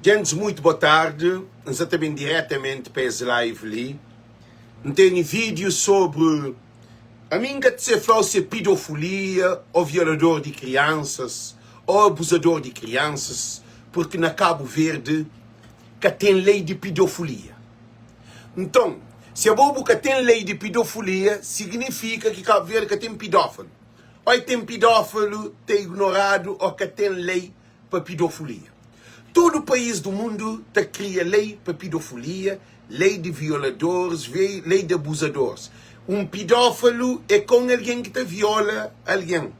Gentis muito boa tarde, N sa ta ben diretamente pa es live li. N tene vídeo sobre ami N ka ta se fla-u se pidofolia ou violador di kriansas ou abusador di kriansas, porque na Cabo Verde ka ten lei di pidofolia. Nton, si abo bu ka ten lei di pidofolia, signifika ki Cabo Verde ka ten pidófilo. Ou e ten pidófilo ta ignoradu ou ka ten lei pa pidofolia. Tudu país du mundu ta kria lei pa pidofolia, lei di violadores, lei di abuzadores. Un pidófilo é ka un algen ki ta viola algen.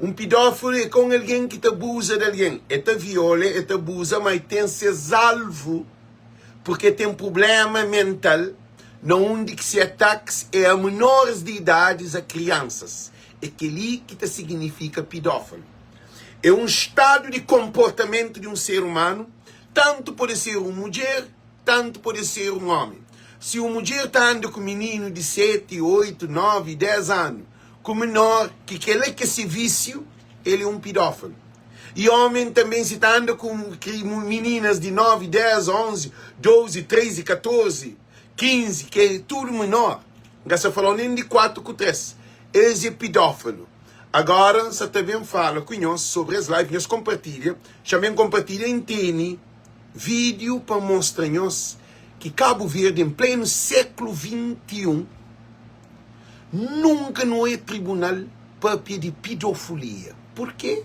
Un pidófilo é ka un algen ki ta abuza di algen. E ta viola, e ta abuza, ma e ten ses alvu porque e ten prublema mental na undi ki se atakis é a menores di idadis, a kriansas. É keli ki ta signifika pidófilo. É un stadu di konportamentu di un ser umanu, tantu pode ser un mudjer, tantu pode ser un ómi. Si un mudjer ta anda ku mininu di 7, 8, 9, 10 anu, ku menor ki kel-la ki é se vísiu, el é un pidófilu. I ómi tanbê, si ta anda ku mininas di 9, 10, 11, 12, 13, 14, 15, ki é tudu menor, N ka sta fala-u nen di 4 ku 3, es é pidófilu. Agora N sa ta ben fala ku nhos sobri es live, nhos konpartilha, xa ben konpartilha N tene video pa mostra nhos ki Cabo Verde em pleno século 21 nunka no é tribunal papia di pidofolia. Porquê?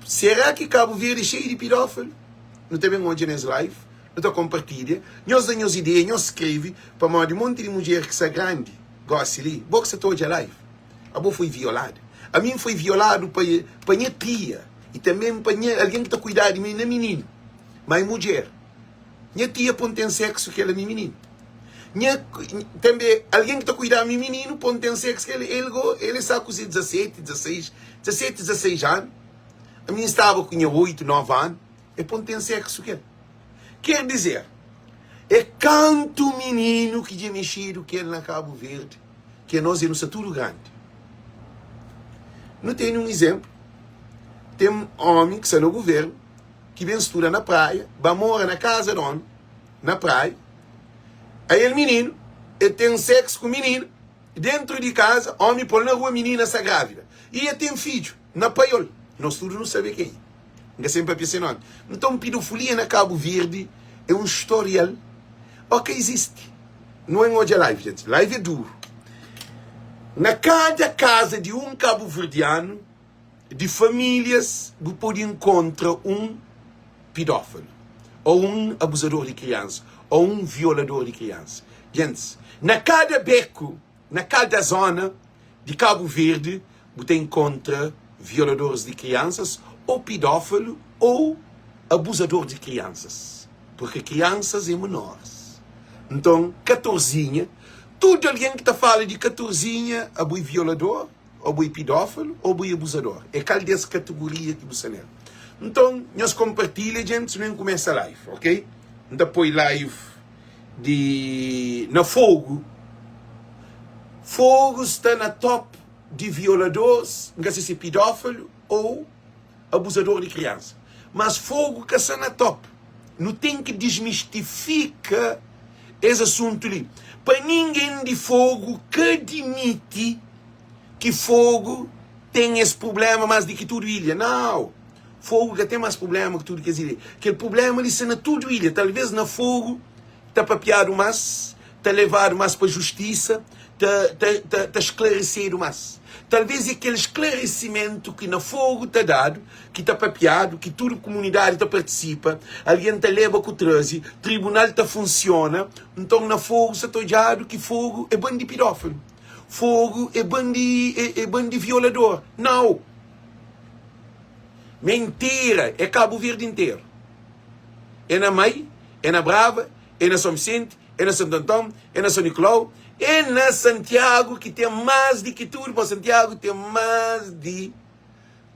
Será ki Cabo Verde é xeiu di pidófilo? Nu ta ben odja nes live, nu ta konpartilha, nhos da nhos ideia, nhos skrebe, pamodi monti di mudjer ki sa grandi gosi li, bo ki sa ta odja live. Abo foi violada. Ami N foi violadu pa pa nha tia i tanbe pa nha algen ki ta kuidaba di mi na mininu. Ma é mudjer. Nha tia pô-m ten seksu ku el ami mininu. Nha tanbe algen ki ta kuidaba mi mininu pô-m ten seksu ku el. El go, el é sa ku se 17, 16, 17, 16 anu. Ami N staba ku nha 8, 9 anu. El pô-m ten seksu ku el. Ker dizer, é kantu mininu ki dja mexedu ku el na Kabu Verdi. Ki anos é nu sta tudu grandi. Nu tene un izénplu, ten ómi ki sta na govérnu ki ben studa na Praia, ba mora na kaza di ómi na Praia, ael mininu, el ten séksu ku minina déntu di kaza, ómi pô-l na rua, minina sta grávida i el ten fidju na Paiol. Nos tudu nu sabe kenha. N ka sen papia se nomi. Nton, pidofolia na Kabu Verdi é un storial o ka izisti. Nu en odja live, gente. Live é duru. Na kada kaza di un kabuverdianu, di famílias, bu pode inkontra un pidófilu, ou un abuzador di kriansa, ou un violador di kriansa. Gentis, na kada beku, na kada zona di Kabu Verdi, bu ta inkontra violadores di kriansas, ou pidófilu, ou abuzador di kriansas, porque kriansas é menores. Nton, katorzinha, tudu algen ki ta fala di katorzinha, abo é violador, ou bo é pidófilu, ou bo é abuzador. É kal des kategoria ki bu sta nel. Nton, nhos konpartilha, djentis, nu en kumesa live, ok? N ta poi live di na Fogo. Fogo sta na top di violadores, N ka se se pidófilu ou abuzador di kriansa. Mas Fogo ka sta na top. Nu ten ki dismistifika es asuntu li pa ningen di Fogo ka adimiti ki Fogo ten es prublema mas di ki tudu ilha. Nau! Fogo ka ten mas prublema ki tudu kes ilha. Kel prublema li sta na tudu ilha. Talvez na Fogo ta papiadu mas, ta levadu mas pa justisa, ta, ta, ta, ta sklarisedu mas. Talvez é kel sklaresimentu ki na Fogo ta dadu, ki ta papiadu, ki tudu kumunidadi ta partisipa, algen ta leba ku traze, tribunal ta funsiona. Nton na Fogo sa ta odjadu ki Fogo é bandi pidófilu, Fogo é bandi, é, é bandi violador. Nau! Mentira! É Kabu Verdi interu. É na Mai, é na Brava, é na São Vicente, é na Santo Antão, é na São Nicolau, é na Santiago ki ten más di ki tudu, pamodi Santiago ten más di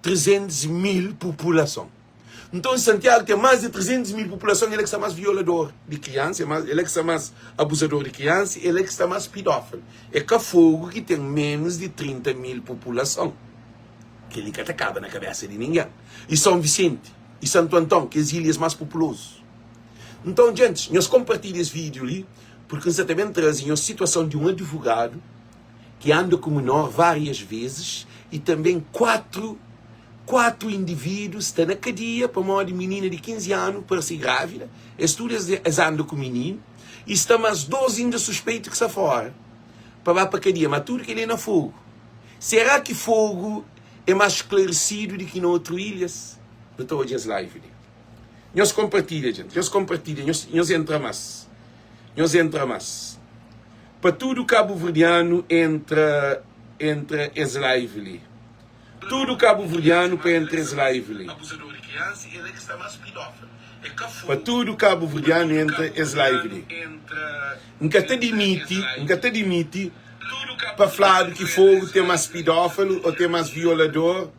300 mil populason. Nton, Santiago ten más di 300 mil populason, el é ki sta más violador di kriansa, el é ki sta más abuzador di kriansa, el é ki sta más pidófilu. É ka Fogo ki ten ménus di 30 mil populason. Kel-li ka ta kaba na kabésa di ningen. I São Vicente i Santu Anton, kes ilhas más populozu. Nton, djentis, nhos konpartilha es vídiu li, purki N sa ta ben traze nhos situason di un advogadu ki anda ku menor várias vezes i tanben 4 4 indivídu sta na kadia pamodi minina di 15 anu parse grávida, es tudu es es anda ku mininu i sta más 2 inda suspeitu ki sta fora pa ba pa kadia, ma tudu kel-li é na Fogu. Será ki Fogu é más sklaresidu di ki na otru ilhas? Nu ta odja es live li. Nhos konpartilha, djenti. Nhos konpartilha, nhos, nhos entra más. Nhos entra más. Pa tudu kabuverdianu entra, entra es live li. Tudu kabuverdianu pa entra es live li. Pa tudu kabuverdianu entra es live li. N ka ta dimiti, N ka ta dimiti pa fladu ki Fogu ten más pidófilu ô ten más violador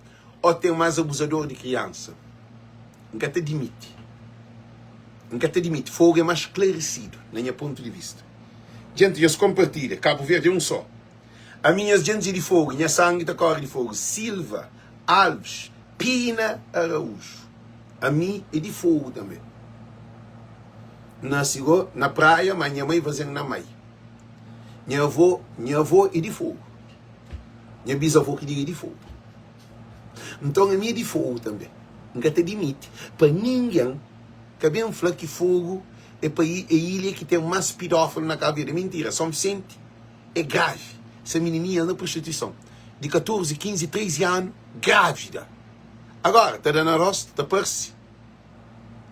ô ten más abuzador di kriansa. N ka ta dimiti. N ka ta dimiti. Fogu é más sklarisidu, na nha pontu di vista. Djenti, nhos konpartilha. Kabu Verdi é un só. Ami nhas djentis é di fogu, nha sangi ta kóre di fogu. Silva, Alves, Pina, Araújo. Ami é di fogu tanbê. N nase gó na Praia, má nha mai faze-m na Mai. Nha avô, nha avô é di fogu. Nha bizavô ki diga é di fogu. Nton ami é di fogu tanbê. N ka ta dimiti pa ningen ka ben fla ki fogu é pa é ilha ki ten más pidófilu na Kabu Verdi. É mintira. Son Visenti é gravi. Sa minininha na prostituison di 14, 15, 13 anu grávida. Agora ta da na rostu, ta parse.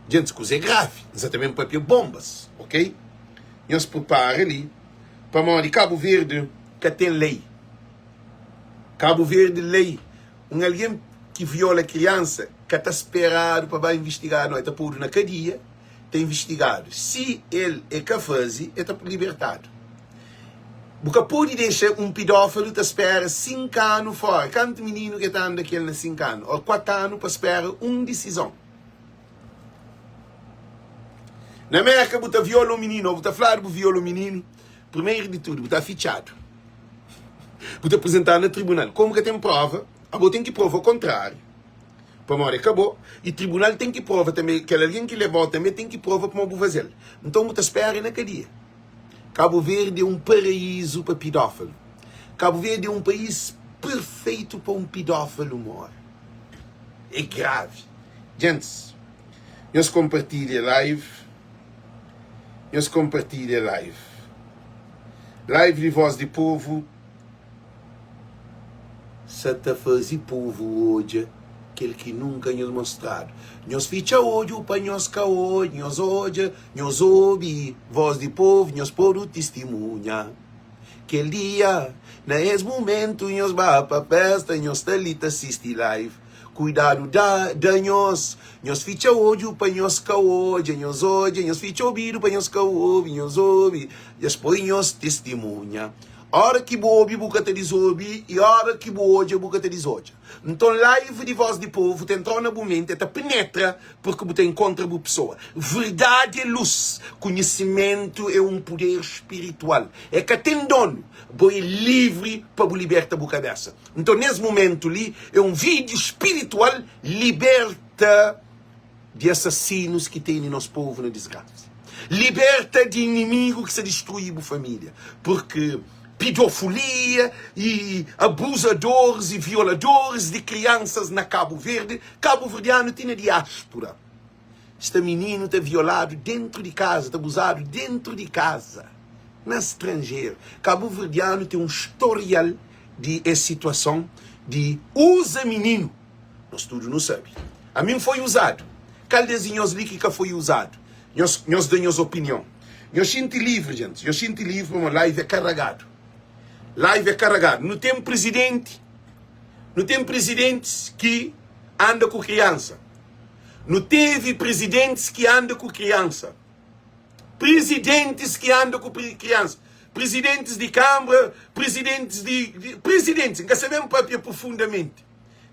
Djentis, kuza é gravi. N sa ta ben papia bonbas, ok? Nhos pripara li pamodi Kabu Verdi ka ten lei. Kabu Verdi lei, un algen ki viola kriansa ka ta speradu pa ba investigadu, no, el ta podu na kadia, ta investigadu. Si el e ka faze, el ta libertadu. Bu ka pode dexa un pidófilu ta spera 5 anu fora. Kantu mininu ki el ta anda ku el na 5 anu ô 4 anu pa spera un disizon? Na Merka bu ta viola un mininu ô bu ta fladu bu viola un mininu, primeru di tudu bu ta fitxadu. Bu ta apresentadu na tribunal. Komu ka ten prova, abo ten ki prova o kontráriu. Pamodi é ka bo. I tribunal ten ki prova tanbe, kel algen ki leba-u tanbe ten ki prova pamodi bu faze-l. Nton bu ta spera na kadia. Kabu Verdi é un paraízu pa pidófilu. Kabu Verdi é un país perfeitu pa un pidófilu mora. É gravi. Djentis, nhos konpartilha live. Nhos konpartilha live. Live di Voz di Povu sa ta faze povu odja kel ki nunka nhos mostradu. Nhos fitxa odju pa nhos ka odja, nhos odja, nhos obi voz di povu, nhos podu tistimunha. Kel dia, na es mumentu, nhos ba pa festa, nhos sta li ta sisti live. Kuidadu da da nhos, nhos fitxa odju pa nhos ka odja, nhos odja, nhos fitxa obidu pa nhos ka obi, nhos obi, nhos poi nhos tistimunha. Ora ki bu obi bu ka ta dizobi i ora ki bu odja bu ka ta dizodja. Nton live di voz di povu ta entrau na bu menti, e ta penetra purki bu ta inkontra bu pesoa. Verdadi é lus, konhisimentu é un puder spiritual. E ka ten donu, bo é livri pa bu liberta bu kabesa. Nton nes mumentu li é un vídiu spiritual liberta di asasinus ki tene nos povu na disgrasa. Liberta di inimigu ki sta distrui bu família, purki pidofulia i abuzadoris i violadoris di kriansas na Kabu Verdi, kabuverdianu ti na diáspura. Sta mininu ta violadu dentru di kaza, ta abuzadu dentru di kaza, na stranjeru. Kabuverdianu ten un storial di es situason di uza mininu. Nos tudu nu sabe. Ami N foi uzadu. Kal des di nhos li ki ka foi uzadu? Nhos, nhos da nhos opinion. Nhos xinti livri, gentis. Nhos xinti livri pamodi live é karagadu. Live é karagadu. Nu ten prizidenti, nu ten prizidentis ki anda ku kriansa. Nu tevi prizidentis ki anda ku kriansa. Prizidentis ki anda ku kriansa. Prizidentis di kanbra, prizidentis di, di prizidentis, N ka sabe N papia profundamenti,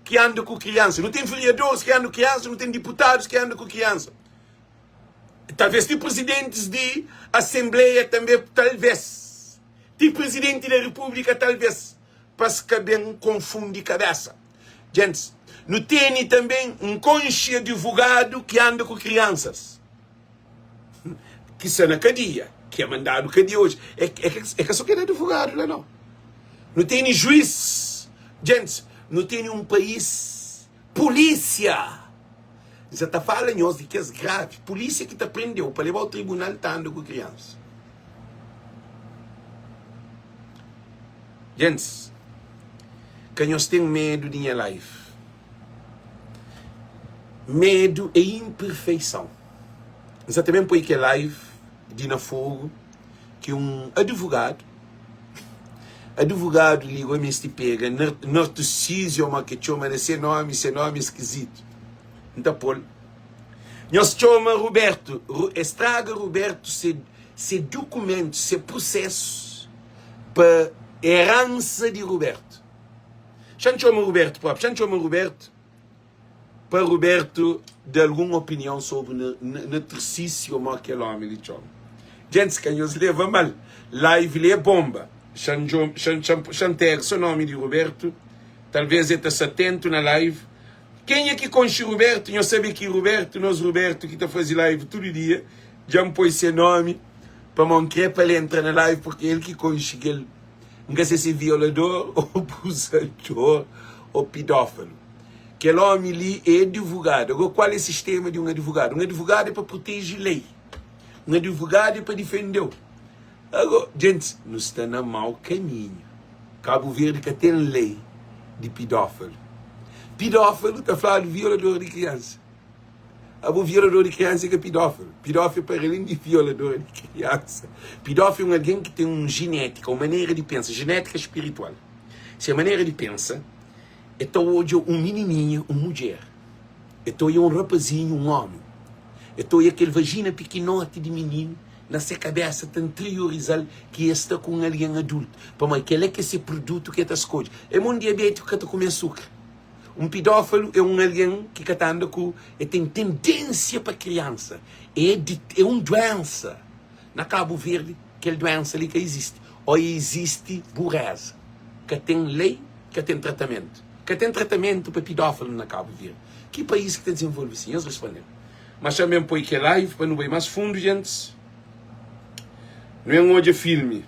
ki anda ku kriansa. Nu ten veriadoris ki anda ku kriansa, nu ten diputadus ki anda ku kriansa. Talvez ti prizidentis di asenbleia tanbe, talvez. Ti prizidenti da repúblika, talvez. Pa es ka ben konfundi kabesa. Gentis, nu tene tanbe, N konxe adivogadu ki anda ku kriansas. ki sta na kadia, ki é mandadu kadia oji. É, é, é ka so kel advogadu la, nau. Nu tene juiz. Djentis, nu tene un país pulísia. N sa ta fala nhos di kes gravi. Pulísia ki ta prende-u pa leba-u tribunal ta anda ku kriansa. Djentis, ka nhos ten medu di nha live. Medu é inperfeison. N sa ta ben poi kel live di na Fogo ki un advogadu, advogadu li goi meste pega Nartusísio ma ke txoma na se nomi, se nomi é skizitu. N ta pol. Nhos txoma Rubertu, es traga Rubertu se se dukumentus, se prusesu pa eransa di Rubertu. Xa-m txoma Rubertu propi, xa-m txoma Rubertu pa Rubertu da algun opinion sobri Nartusísio mo kel omi li txoma. Djentis ka nhos leva mal, live li é bomba. Xa-m tega so nomi di Rubertu, talvez e ta sta atentu na live. Kenha ki konxe Rubertu, nhos sabe ki Rubertu, nos Rubertu ki ta faze live tudu dia, dja-m poi se nomi pamo N kre pa el entra na live porque el ki konxe kel N ka se si é violador ou abusador ou pidófilo. Kel omi li é advogadu. Agora kual é sistema di un advogadu? Un advogadu é pa proteje lei. Un advogadu é pa difendeu. Agora, djentis, nu sta na mau kaminhu. Kabu Verdi ka ten lei di pidófilo. Pidófilo ta fladu violador di kriansa. Abo violador di kriansa é ka pidófilo. Pidófilo é para além di violador di kriansa. Pidófilo é un algen ki ten un jinétika, un manera di pensa, jinétika spiritual. Se manera di pensa, e ta odja un minininha, un mudjer, e ta odja un rapazinhu, un omi, e ta odja kel vajina pikinoti di mininu na se kabesa ta ntrioriza-l ki e sta ku un algen adultu, pamodi kel-la ki é se produtu ki e ta skodje. É ma un diabétiku ka ta kume asukra. Un pidófilu é un algen ki ka ta anda ku. E ten tendénsia pa kriansa. É di, é un duénsa. Na Kabu Verdi, kel duénsa li ka izisti. Ô izisti buréza. Ka ten lei, ka ten tratamentu. Ka ten tratamentu pa pidófilu na Kabu Verdi. Ki país ki ta dizenvolve si? Nhos responde-m. Má xa ben poi kel live pa nu bai más fundu, djentis. Nu ben odja filmi.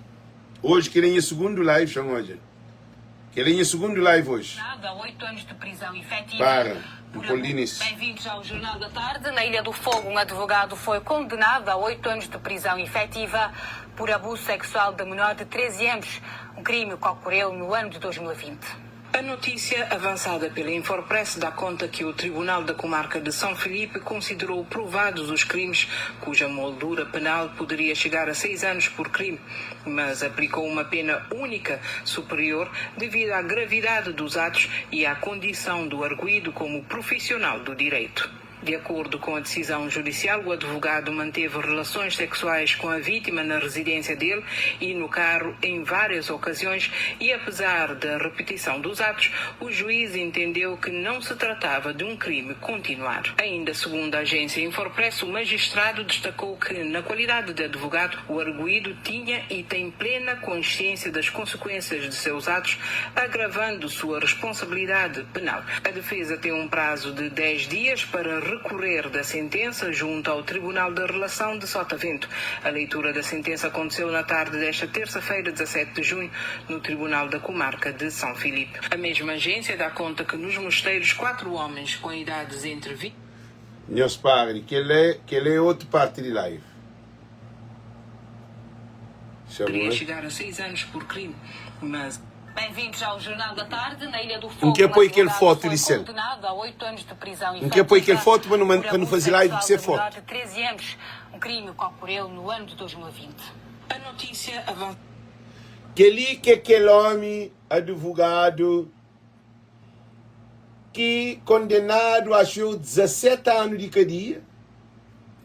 Oji kel é nha sugundu live, xa N odja. Kel é nha sugundu live oji. Condenado a 8 anos de prisão efetiva Para, N por pol abuso. Dinis. Bem-vindos ao Jornal da Tarde. Na Ilha do Fogo, um advogado foi condenado a 8 anos de prisão efetiva por abuso sexual de menor de 13 anos, um crime que ocorreu no ano de 2020. A notícia avançada pela Inforpress dá conta que o Tribunal da Comarca de São Filipe considerou provados os crimes, cuja moldura penal poderia chegar a seis anos por crime, mas aplicou uma pena única superior devido à gravidade dos atos e à condição do arguido como profissional do direito. De acordo com a decisão judicial, o advogado manteve relações sexuais com a vítima na residência dele e no carro em várias ocasiões e, apesar da repetição dos atos, o juiz entendeu que não se tratava de um crime continuado. Ainda segundo a agência Inforpress, o magistrado destacou que, na qualidade de advogado, o arguido tinha e tem plena consciência das consequências de seus atos, agravando sua responsabilidade penal. A defesa tem um prazo de 10 dias para recorrer da sentença junto ao Tribunal da Relação de Sotavento. A leitura da sentença aconteceu na tarde desta terça-feira, 17 de junho, no Tribunal da Comarca de São Filipe. A mesma agência dá conta que nos mosteiros, quatro homens com idades entre 20 Nhos para di kel-la, kel-la é otu parti di live. Poderia chegar a seis anos por crime, mas. Bem-vindos ao Jornal da Tarde. Na Ilha do N Fogo, kre um poi kel advogado fotu foi di sel. condenado a oito anos de prisão N kre poi kel efetiva fotu pa nu por pa nu abuso faze live ku sexual se de menor fotu. de 13 anos, um crime que ocorreu no ano de 2020. A notícia avança. Kel-li ki é kel ómi advogadu ki kondenadu axu eu 17 anu di kadia,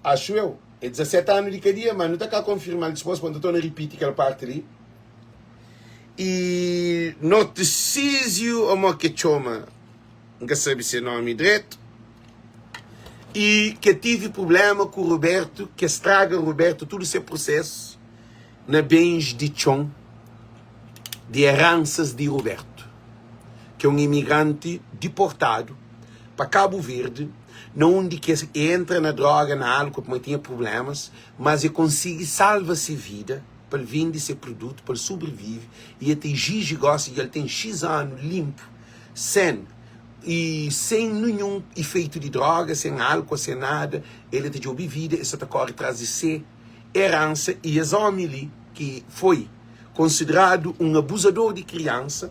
axu eu, é 17 anu di kadia, ma nu ta ka konfirma-l dispôs, pa nu ta torna ripiti kel parti li. E Notisíziu ô mo ke txoma, N ka sabe se nomi dretu, e ke tive prubléma ku Robertu, ke straga Robertu tudu se prusésu na bens di txon di eransas di Robertu, ki é un imigranti diportadu pa Kabu Verdi. Na undi ki e entra na droga, na álcool, pamodi tinha prublémas, mas e konsigi salva se vida pa el vende se produtu, pa el sobrivive y e ta exiji gósi dja el ten xis anu linpu, sen y sen ninhun ifeitu di droga, sen álcool, sen nada, el ta djobe vida, el sa ta kóre tras di se eransa y es ómi li ki foi konsideradu un abuzador di kriansa,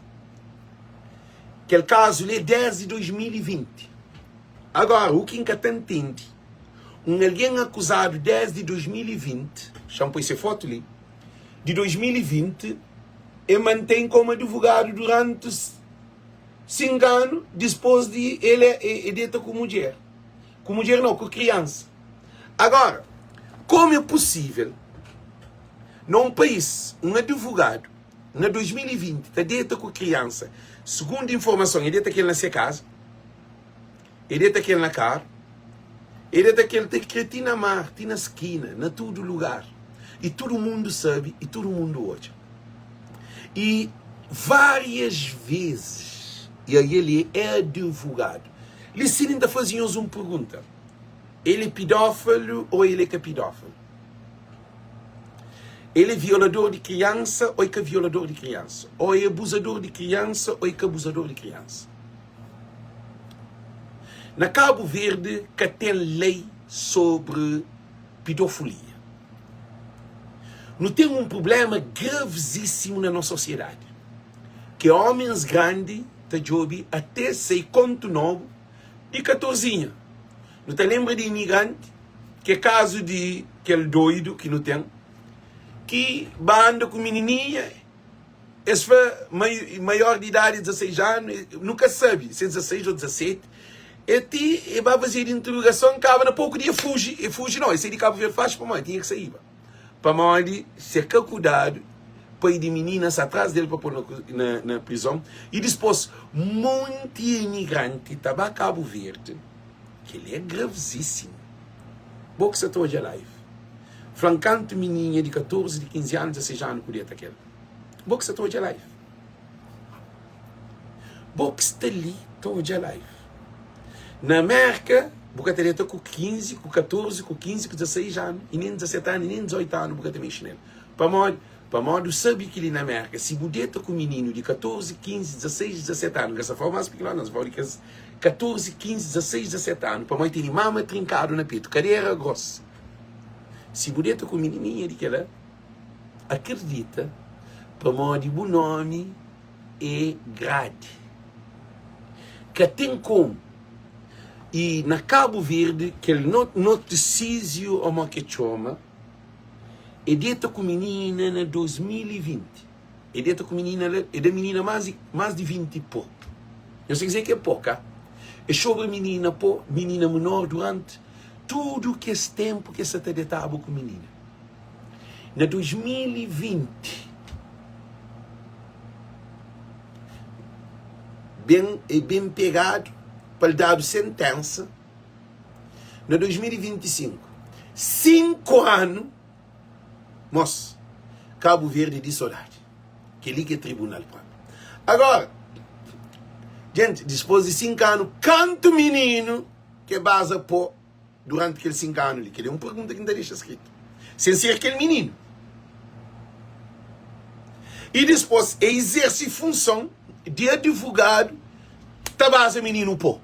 Kel kazu li é desdi 2020. Agora, u ki N ka ta ntende, un algen akuzadu desdi 2020, xa N poi se fotu li, di 2020, e mantém komu advogadu duranti 5 anu dispos di el e deta ku mudjer, ku mudjer nau, ku kriansa. Agora, komu é pusível na un país, un advogadu na 2020 ta deta ku kriansa, sugundu informason e deta kel na se kaza, e deta kel na karu, e deta kel ta kre ti na mar, ti na skina, na tudu lugar i tudu mundu sabe i tudu mundu odja i varias vezes i el é advogadu. Li sin N ta faze nhos un pergunta, el é pidófilu ô el é ka pidófilu? El é violador di kriansa ô é ka violador di kriansa? Ô é abuzador di kriansa ô é ka abuzador di kriansa? Na Kabu Verdi ka ten lei sobri pidofolia. Nu ten un prubléma gravizísimu na nos sosiedadi, ki é ómens grandi ta djobe até sai kontu nobu di katorzinha. Nu ta lenbra di imigranti Ke kazu di kel doidu ki nu ten ki ba anda ku minininha, es fla ma maior di idadi 16 anu, nu ka sabi se 16 ou 17, e ti e ba fazedu interogason, kaba na poku dia e fuji, e fuji no, e sai di Kabu Verdi faxi pamodi e tinha ki saiba, pamodi se ka kudadu pai di minina sta tras del pa pol na prizon, i dispos monti imigranti ta ba Kabu Verdi. Kel-li é gravzísimu. Bo ki sa ta odja live, fla-m kantu mininha di 14, di 15 anu, 16 anu ku deta kel. Bo ki sa ta odja live. Bo ki sta li ta odja live. Na Mérka, bu ka ta deta ku 15, ku 14, ku 15, ku 16 anu, i nen 17 anu, i nen 18 anu bu ka ta mexe nel. Pamodi? Pamodi u sabe ki li na Mérka, si bu deta ku mininu di 14, 15, 16, 17 anu, N ka sta fla-u más pikinoti, N sta fla-u di kes 14, 15, 16, 17 anu, pamodi tene mama trinkadu na petu, kadera gros. Si bu deta ku minininha di kela, akredita, pamodi bu nomi é gradi. Ka ten komu. I na Kabu Verdi, kel notisíziu, ô mo ke txoma, E deta ku minina na 2020. E deta ku minina la, e da minina más di, más di 20 pó. Nhos ta kizê ki é pó, ka? E xobra minina pó, minina menor duranti tudu kes ténpu ki e sa ta detaba ku minina. Na 2020, ben, e ben pegadu pa el dadu senténsa. Na 2025, 5 anu, mos, Kabu Verdi di sodadi. Kel-li ki é tribunal propi. Agora, gente, dispôs di 5 anu, kantu mininu ke baza pó duranti kel 5 anu li? Kel-li é un pergunta ki N ta dexa skritu. Sen ser kel mininu. I dispôs, e izerse funson di advogadu ta baza mininu pó.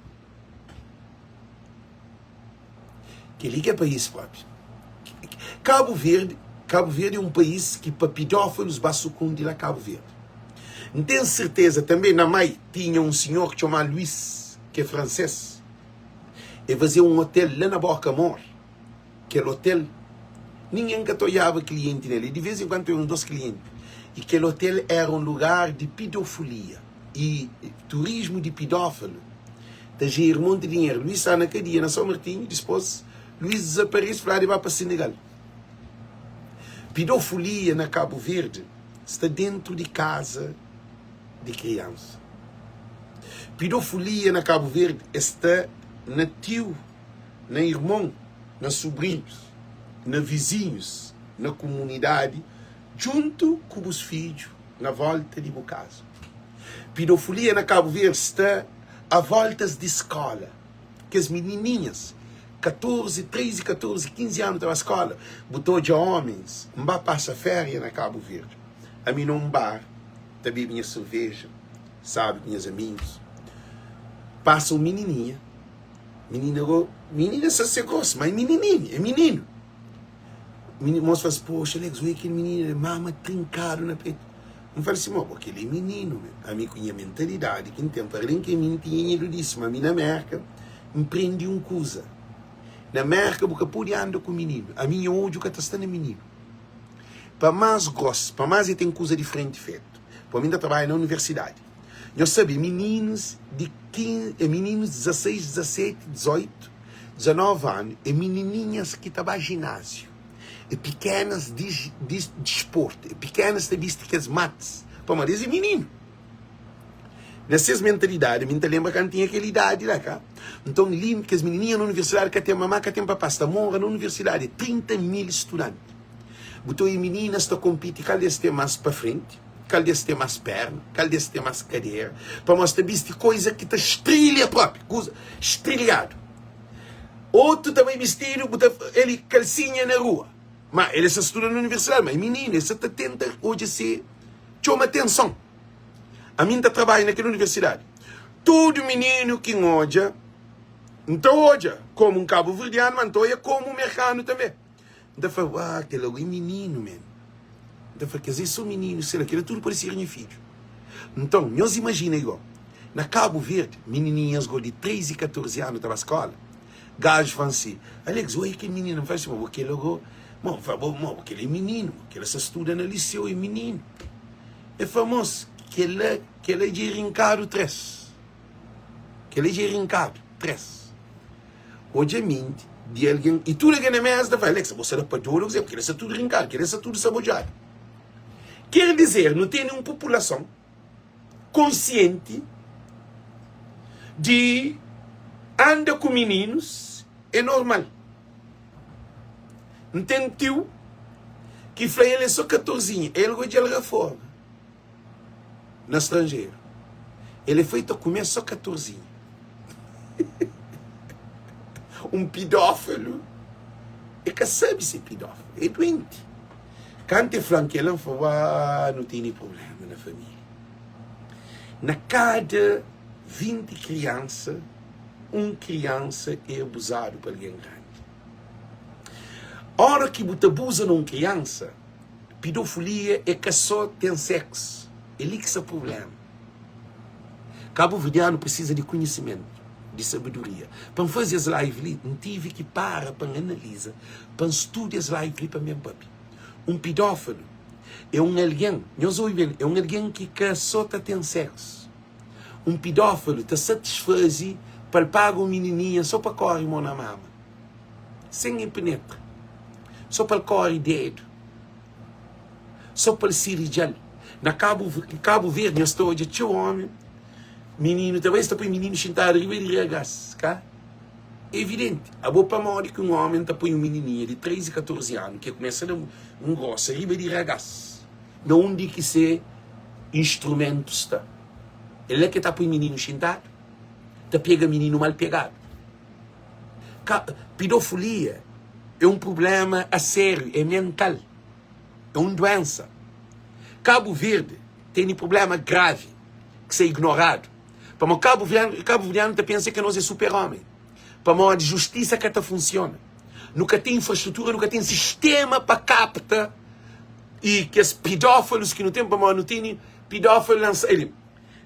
Kel-li ki é país própi. Kabu Verdi, Kabu Verdi é un país ki pa pidófilus ba sukundi la Kabu Verdi. N ten serteza tanbe na Mai tinha un sinhor ki txoma Luís, ki é fransês. E fazê un otel la na Boka Mor. Kel otel, ningen ka ta odjaba klienti nel. E di vez en kuandu tinha uns dos klienti. I kel otel éra un lugar di pidofolia i turismu di pidófilu ta jeri monti dinheru. Luís sta na kadia na São Martinho, dispôs Luís dizaparese, fladu e ba pa Senegal. Pidofolia na Kabu Verdi sta dentu di kaza di kriansa. Pidofolia na Kabu Verdi sta na tiu. na irmon, na subrinhus, na vizinhus, na kumunidadi, djuntu ku bus fidju na volta di bu kaza. Pidofolia na Kabu Verdi sta a voltas di skola. Kes minininhas, 14, 13, 14, 15 anu ta ba skola, bu ta odja homens. N ba pasa féria na Kabu Verdi, ami na un bar ta bebe nha serveja, sabi, ku nhas amigus. Pasa un minininha, minina go, minina sa se gros, ma é minininha, é mininu. Mini, mos fla-s, poxa, Alex, oi kel minina, mama trinkadu na petu. N fla-l si, mo, bo kel é mininu, me. Ami ku nha mentalidadi ki N ten, pa alén ki ami N tinha nha dudisu, ma ami na Merka N prende un kuza. Na Merka bu ka pode anda ku mininu. Ami nha odju ka ta sta na mininu. Pa más gros, pa más e ten kuza diferenti fetu. Pa mi N ta trabadja na universidadi. Nhos sabe, mininus di 15, é mininus 16, 17, 18, 19 anu, é minininhas ki ta ba jináziu. É pikenas di di disportu, é pikenas ta bisti kes mats, pamodi es é mininu. Na ses mentalidadi, mi N ta lenbra kantu tinha kel idadi la, ka? Nton li, kes minininha na universidadi ka ten mamá, ka ten papá, sta mora na universidadi, é 30 mil studanti. Bu ta obi mininas ta konpiti kal di es ten más pa frenti, kal di es ten más perna, kal di es ten más kadera, pamodi es ta bisti koiza ki ta strilha propi, kuza strilhadu. Otu ta bai bistidu, bu ta el kalsinha na rua. Ma el sta studa na universidadi, ma é mininu, el sta ta tenta odja se txoma atenson. Ami N ta trabadja na kel universidadi. Tudu mininu ki N odja, N ta odja komu un kabuverdianu, ma N ta odja komu un merkanu tanbe. N ta fla, Uau, kel la é mininu memu. N ta fla, Kes é so mininu, sela, kel la tudu pode ser nha fidju. Nton, nhos imajina igual, na Kabu Verdi, minininhas go di 13 i 14 anu ta ba skola, gaju fla-m si, Alex, oia kel mininu. N fla si, Ma bo kel la go, mo, N fla, bo, mo, bo kel la é mininu, mo, kel la sa studa na liseu, é mininu. El fla, Mos, kel la, kel la dja é rinkadu 3. Kel la dja é rinkadu 3. Odja menti di algen i tudu algen na mesa ta fla, Alexa, bo sta da pa dodu kuzê? Kel-li sta tudu rinkadu, kel-li sta tudu sabodjadu. Ker dizer, nu tene un populason konsienti di anda ku mininus é normal. N ten tiu ki fla el é so katorzinha, el go dja el raforma. Na stranjeru. El é foi ta kume so katorzinha. Un pidófilu e ka sabe si é pidófilu, é duenti. Kantu e fla-m kel-la, N fla, Uaa, nu tene prubléma na família. Na kada 20 kriansa, un kriansa é abuzadu pa algen grandi. Óra ki bu ta abuza na un kriansa, Pidofilia é ka só ten sexo, é li ki sta problema. Kabuverdianu precisa di conhecimento, di sabedoria. Pa N faze es live li, N tive ki para pa N analiza, pa N studa es live li pa N ben papia. Un pidófilu é un algen, nhos obi ben, é un algen ki ka só ta ten sexo. Un pidófilu ta satisfaze pa el paga un minininha só pa kóre mô na mama. Sen e penetra. So pa el kore dedu. So pa el siridja-l. Na Kabu Kabu Verdi nhos ta odja txeu omi, mininu ta bai, es ta poi mininu xintadu riba di regas, ka? Evidenti. Abo pamodi ki un omi ta poi un minininha di 13, 14 anu ki kumesa na ngrosa riba di regas, na undi ki se instrumentu sta? É la ki el ta poi mininu xintadu? Ta pega mininu mal pegadu. Ka, pidofilia é un prubléma a sériu, é mental, é un duénsa. Kabu Verdi tene prubléma gravi ki sta ignoradu, pamodi kabuverdianu kabuverdianu ta pensa ki nos é super-ómi, pamodi justisa ka ta funsiona, nu ka ten infrastrutura, nu ka ten sistéma pa kapta i kes pidófilus ki nu ten, pamodi nu tene pidófilu lansa eli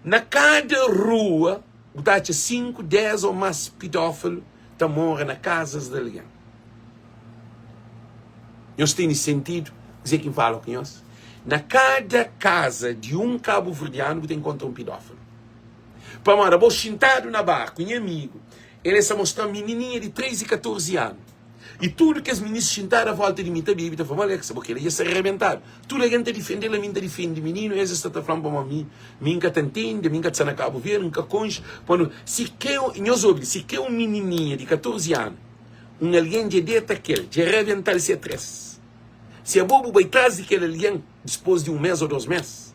na kada rua. Bu ta atxa 5, 10 ô más pidófilu ta mora na kazas di algen. Nhos tene sentidu kuzê ki N fala ku nhos? Na kada kaza di un kabuverdianu bu ta inkontra un pidófilu. Pamodi abo xintadu na bar ku nha amigu, el sta mostra-m minininha di 13, 14 anu. I tudu kes minis xintadu a volta di mi ta bebe, ta fla, Alexa, bo kel-li dja sta rebentadu. Tudu algen ta difende-l, ami N ta difende mininu, es es sta ta fla-m pamodi mi, mi N ka ta ntende, mi N ka ta sta na Kabu Verdi, N ka konxe. Pamodi, si ke, nhos obi li, si ke un minininha di 14 anu, un algen dja deta kel, dja rebenta-l se 3. Si abo bu bai tras di kel algen, dispos di un mes o dos mes,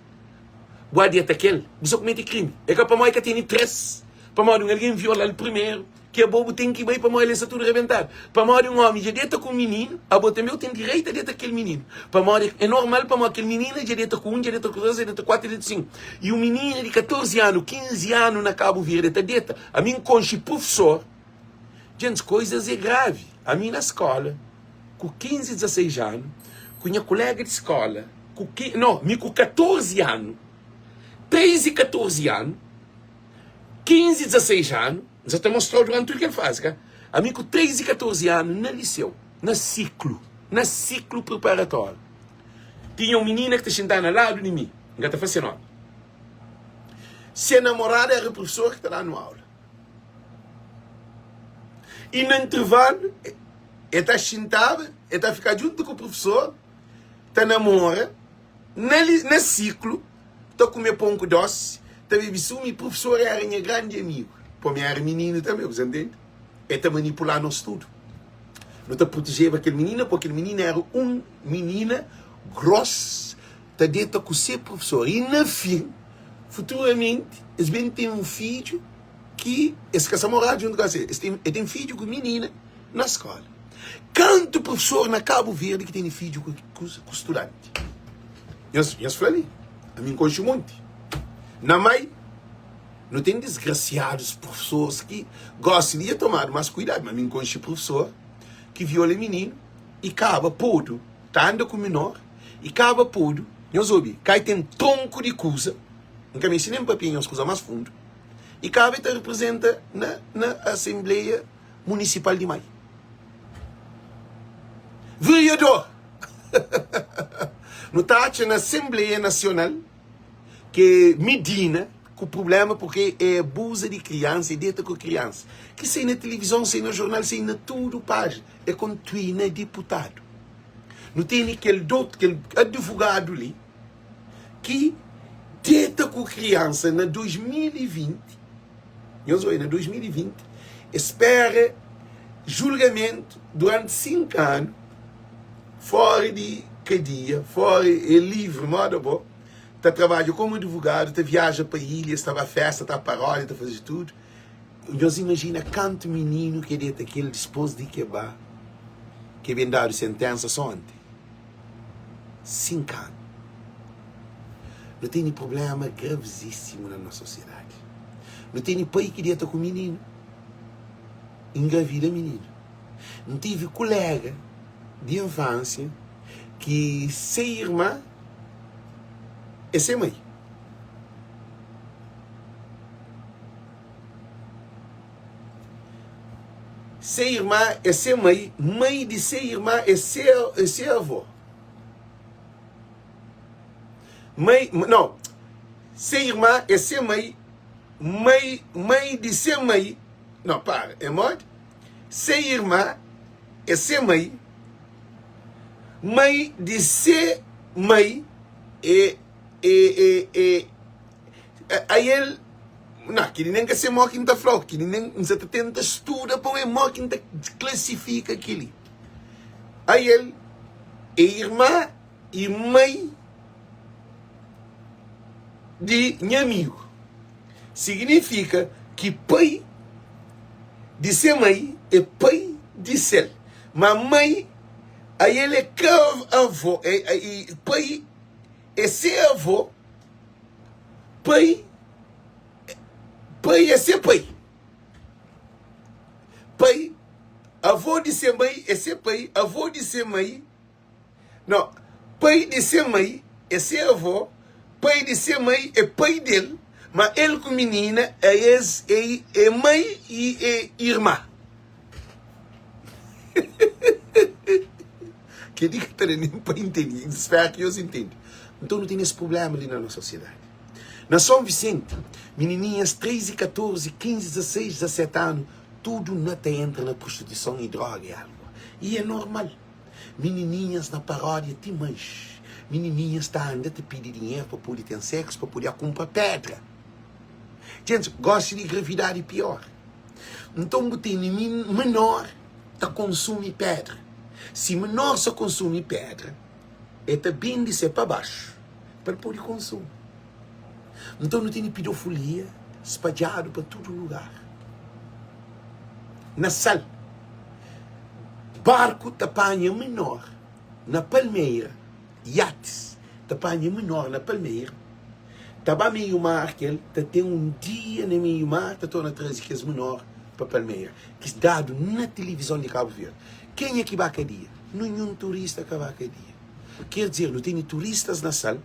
bu a deta kel, bu sta kumete krimi. É ka pamodi el ka tene 3, pamodi un algen viola-l primeru. Ki abo bu ten ki bai pamodi el sta tudu rebentadu. Pamodi un omi dja deta ku un mininu, abo tanbe bu ten direitu a deta ku kel mininu. Pamodi e normal pamodi kel minina dja deta ku un, dja deta ku dos, dja deta ku kuatu, dja deta ku sinku. I un minina di 14 anu, 15 anu na Kabu Verdi ta deta. Ami N konxe prufesor, djentis koizas e gravi. Ami na skola ku 15, 16 anu, ku nha kolega di skola, ku ki, no, mi ku 14 anu, 13, 14 anu, 15, 16 anu, N sa ta mostrau duranti tudu kel fazi, ka? Ami ku 13, 14 anu na liseu, na siklu, na siklu preparatóriu, tinha un minina ki ta xintaba na ladu di mi, N ka ta fla se nomi. Se namoradu éra prufesor ki ta da-nu aula. I na intervalu, el ta xintaba, el ta fika djuntu ku prufesor, ta namora. Na li, na siklu, ta kume pon ku dosi, ta bebe sumu i prufesor éra nha grandi amigu. Pô, mi éra mininu tanbê, bu sa ntende? El ta manipulá nos tudu. Nu ta protejeba kel minina, pô kel minina éra un minina grós, ta deta ku se prufesor. I na fin, futuramenti, es ben ten un fidju ki es ka sa moraba djuntu ku es. El ten fidju ku minina na skóla. Kantu prufesor na Kabu Verdi ki tene fidju ku studanti? Nhos, nhos fla li, ami N konxe monti. Na mai, nu ten disgrasiadus prufesores ki gosi li dja tomadu mas kuidadu, ma mi N konxe prufesor ki viola mininu i kaba podu ta anda ku minor i kaba podu, nhos obi, kai ten tronku di kuza, N ka meste nen papia nhos kuza mas fundu, i kaba e ta reprezenta na na asenbleia munisipal di mai. Vereador! Nu ta atxa na Asenbleia Nasional ke Medina ku prublema purke e abuza di kriansa, e deta ku kriansa. Ki sai na tilivizon, sai na jornal, sai na tudu pájina. E kontuina diputadu. Nu tene kel dotu, kel advogadu li ki deta ku kriansa na 2020, nhos oi, na 2020, e spera julgamentu duranti 5 anu fora di kadia, fora, e livri moda bo, ta trabadja komu advogadu, ta viaja pa ilhas, ta ba festa, ta paródia, ta faze tudu. Nhos imajina kantu mininu ke deta kel dispôs di ke ba, ke ben dadu sentensa so onti. 5 anu. Nu tene prublema gravizísimu na nos sosiedadi. Nu tene pai ki deta ku mininu, ingravida mininu. N tive kulega di infansia ki se irma é se mai. Se irma é se mai, mai di se irma é se, é se avó. Mai, não, se irma é se mai, mai, mai di se mai, não, para, é modi? Se irma é se mai, mai di se mai é, é, é, é, a el, não, kili nem ka se mo ki N ta fla-u, kili nem, N sa ta tenta studa pa un é mo ki N ta klasifika kili. A el é irma i mai di nha amigu. Siginifika ki pai di se mai é pai di sel, ma mai a el é ka avó, é, pai é se avó, pai, pai é se pai. Pai, avó di se mai é se pai, avó di se mai, Não, pai di se mai é se avó, pai di se mai é pai del, ma el ku minina a es é, é mai i é irmá. Kel-li ka ta da nen pa intende, N spera ki nhos intende. Nton nu ten es prubléma li na nos sosiedadi. Na Son Visenti, minininhas 13, 14, 15, 16, 17 anu, tudu na ta entra na prostituison i droga i álkol. I é normal. Minininhas na paródia ti manxi. Minininhas ta anda ta pidi dinheru pa pode ten seksu, pa pode kunpra pedra. Djentis, gosi di gravidadi pior. Nton bu tene menor ta konsumi pedra. Si menor sa konsumi pedra, el ta bende se pa baxu pa el pode konsumi. Nton nu tene pidofolia spadjadu pa tudu lugar. Na Sal, barku ta panha menor na Palmeira, iatis ta panha menor na Palmeira, ta ba meiu mar kel ta ten un dia na meiu mar ta torna traze kes menor pa Palmeira, ki dadu na tilivizon di Kabu Verdi. Kenha ki ba kadia? Ninhun turista ka ba kadia. Ker dizer, nu tene turistas na Sal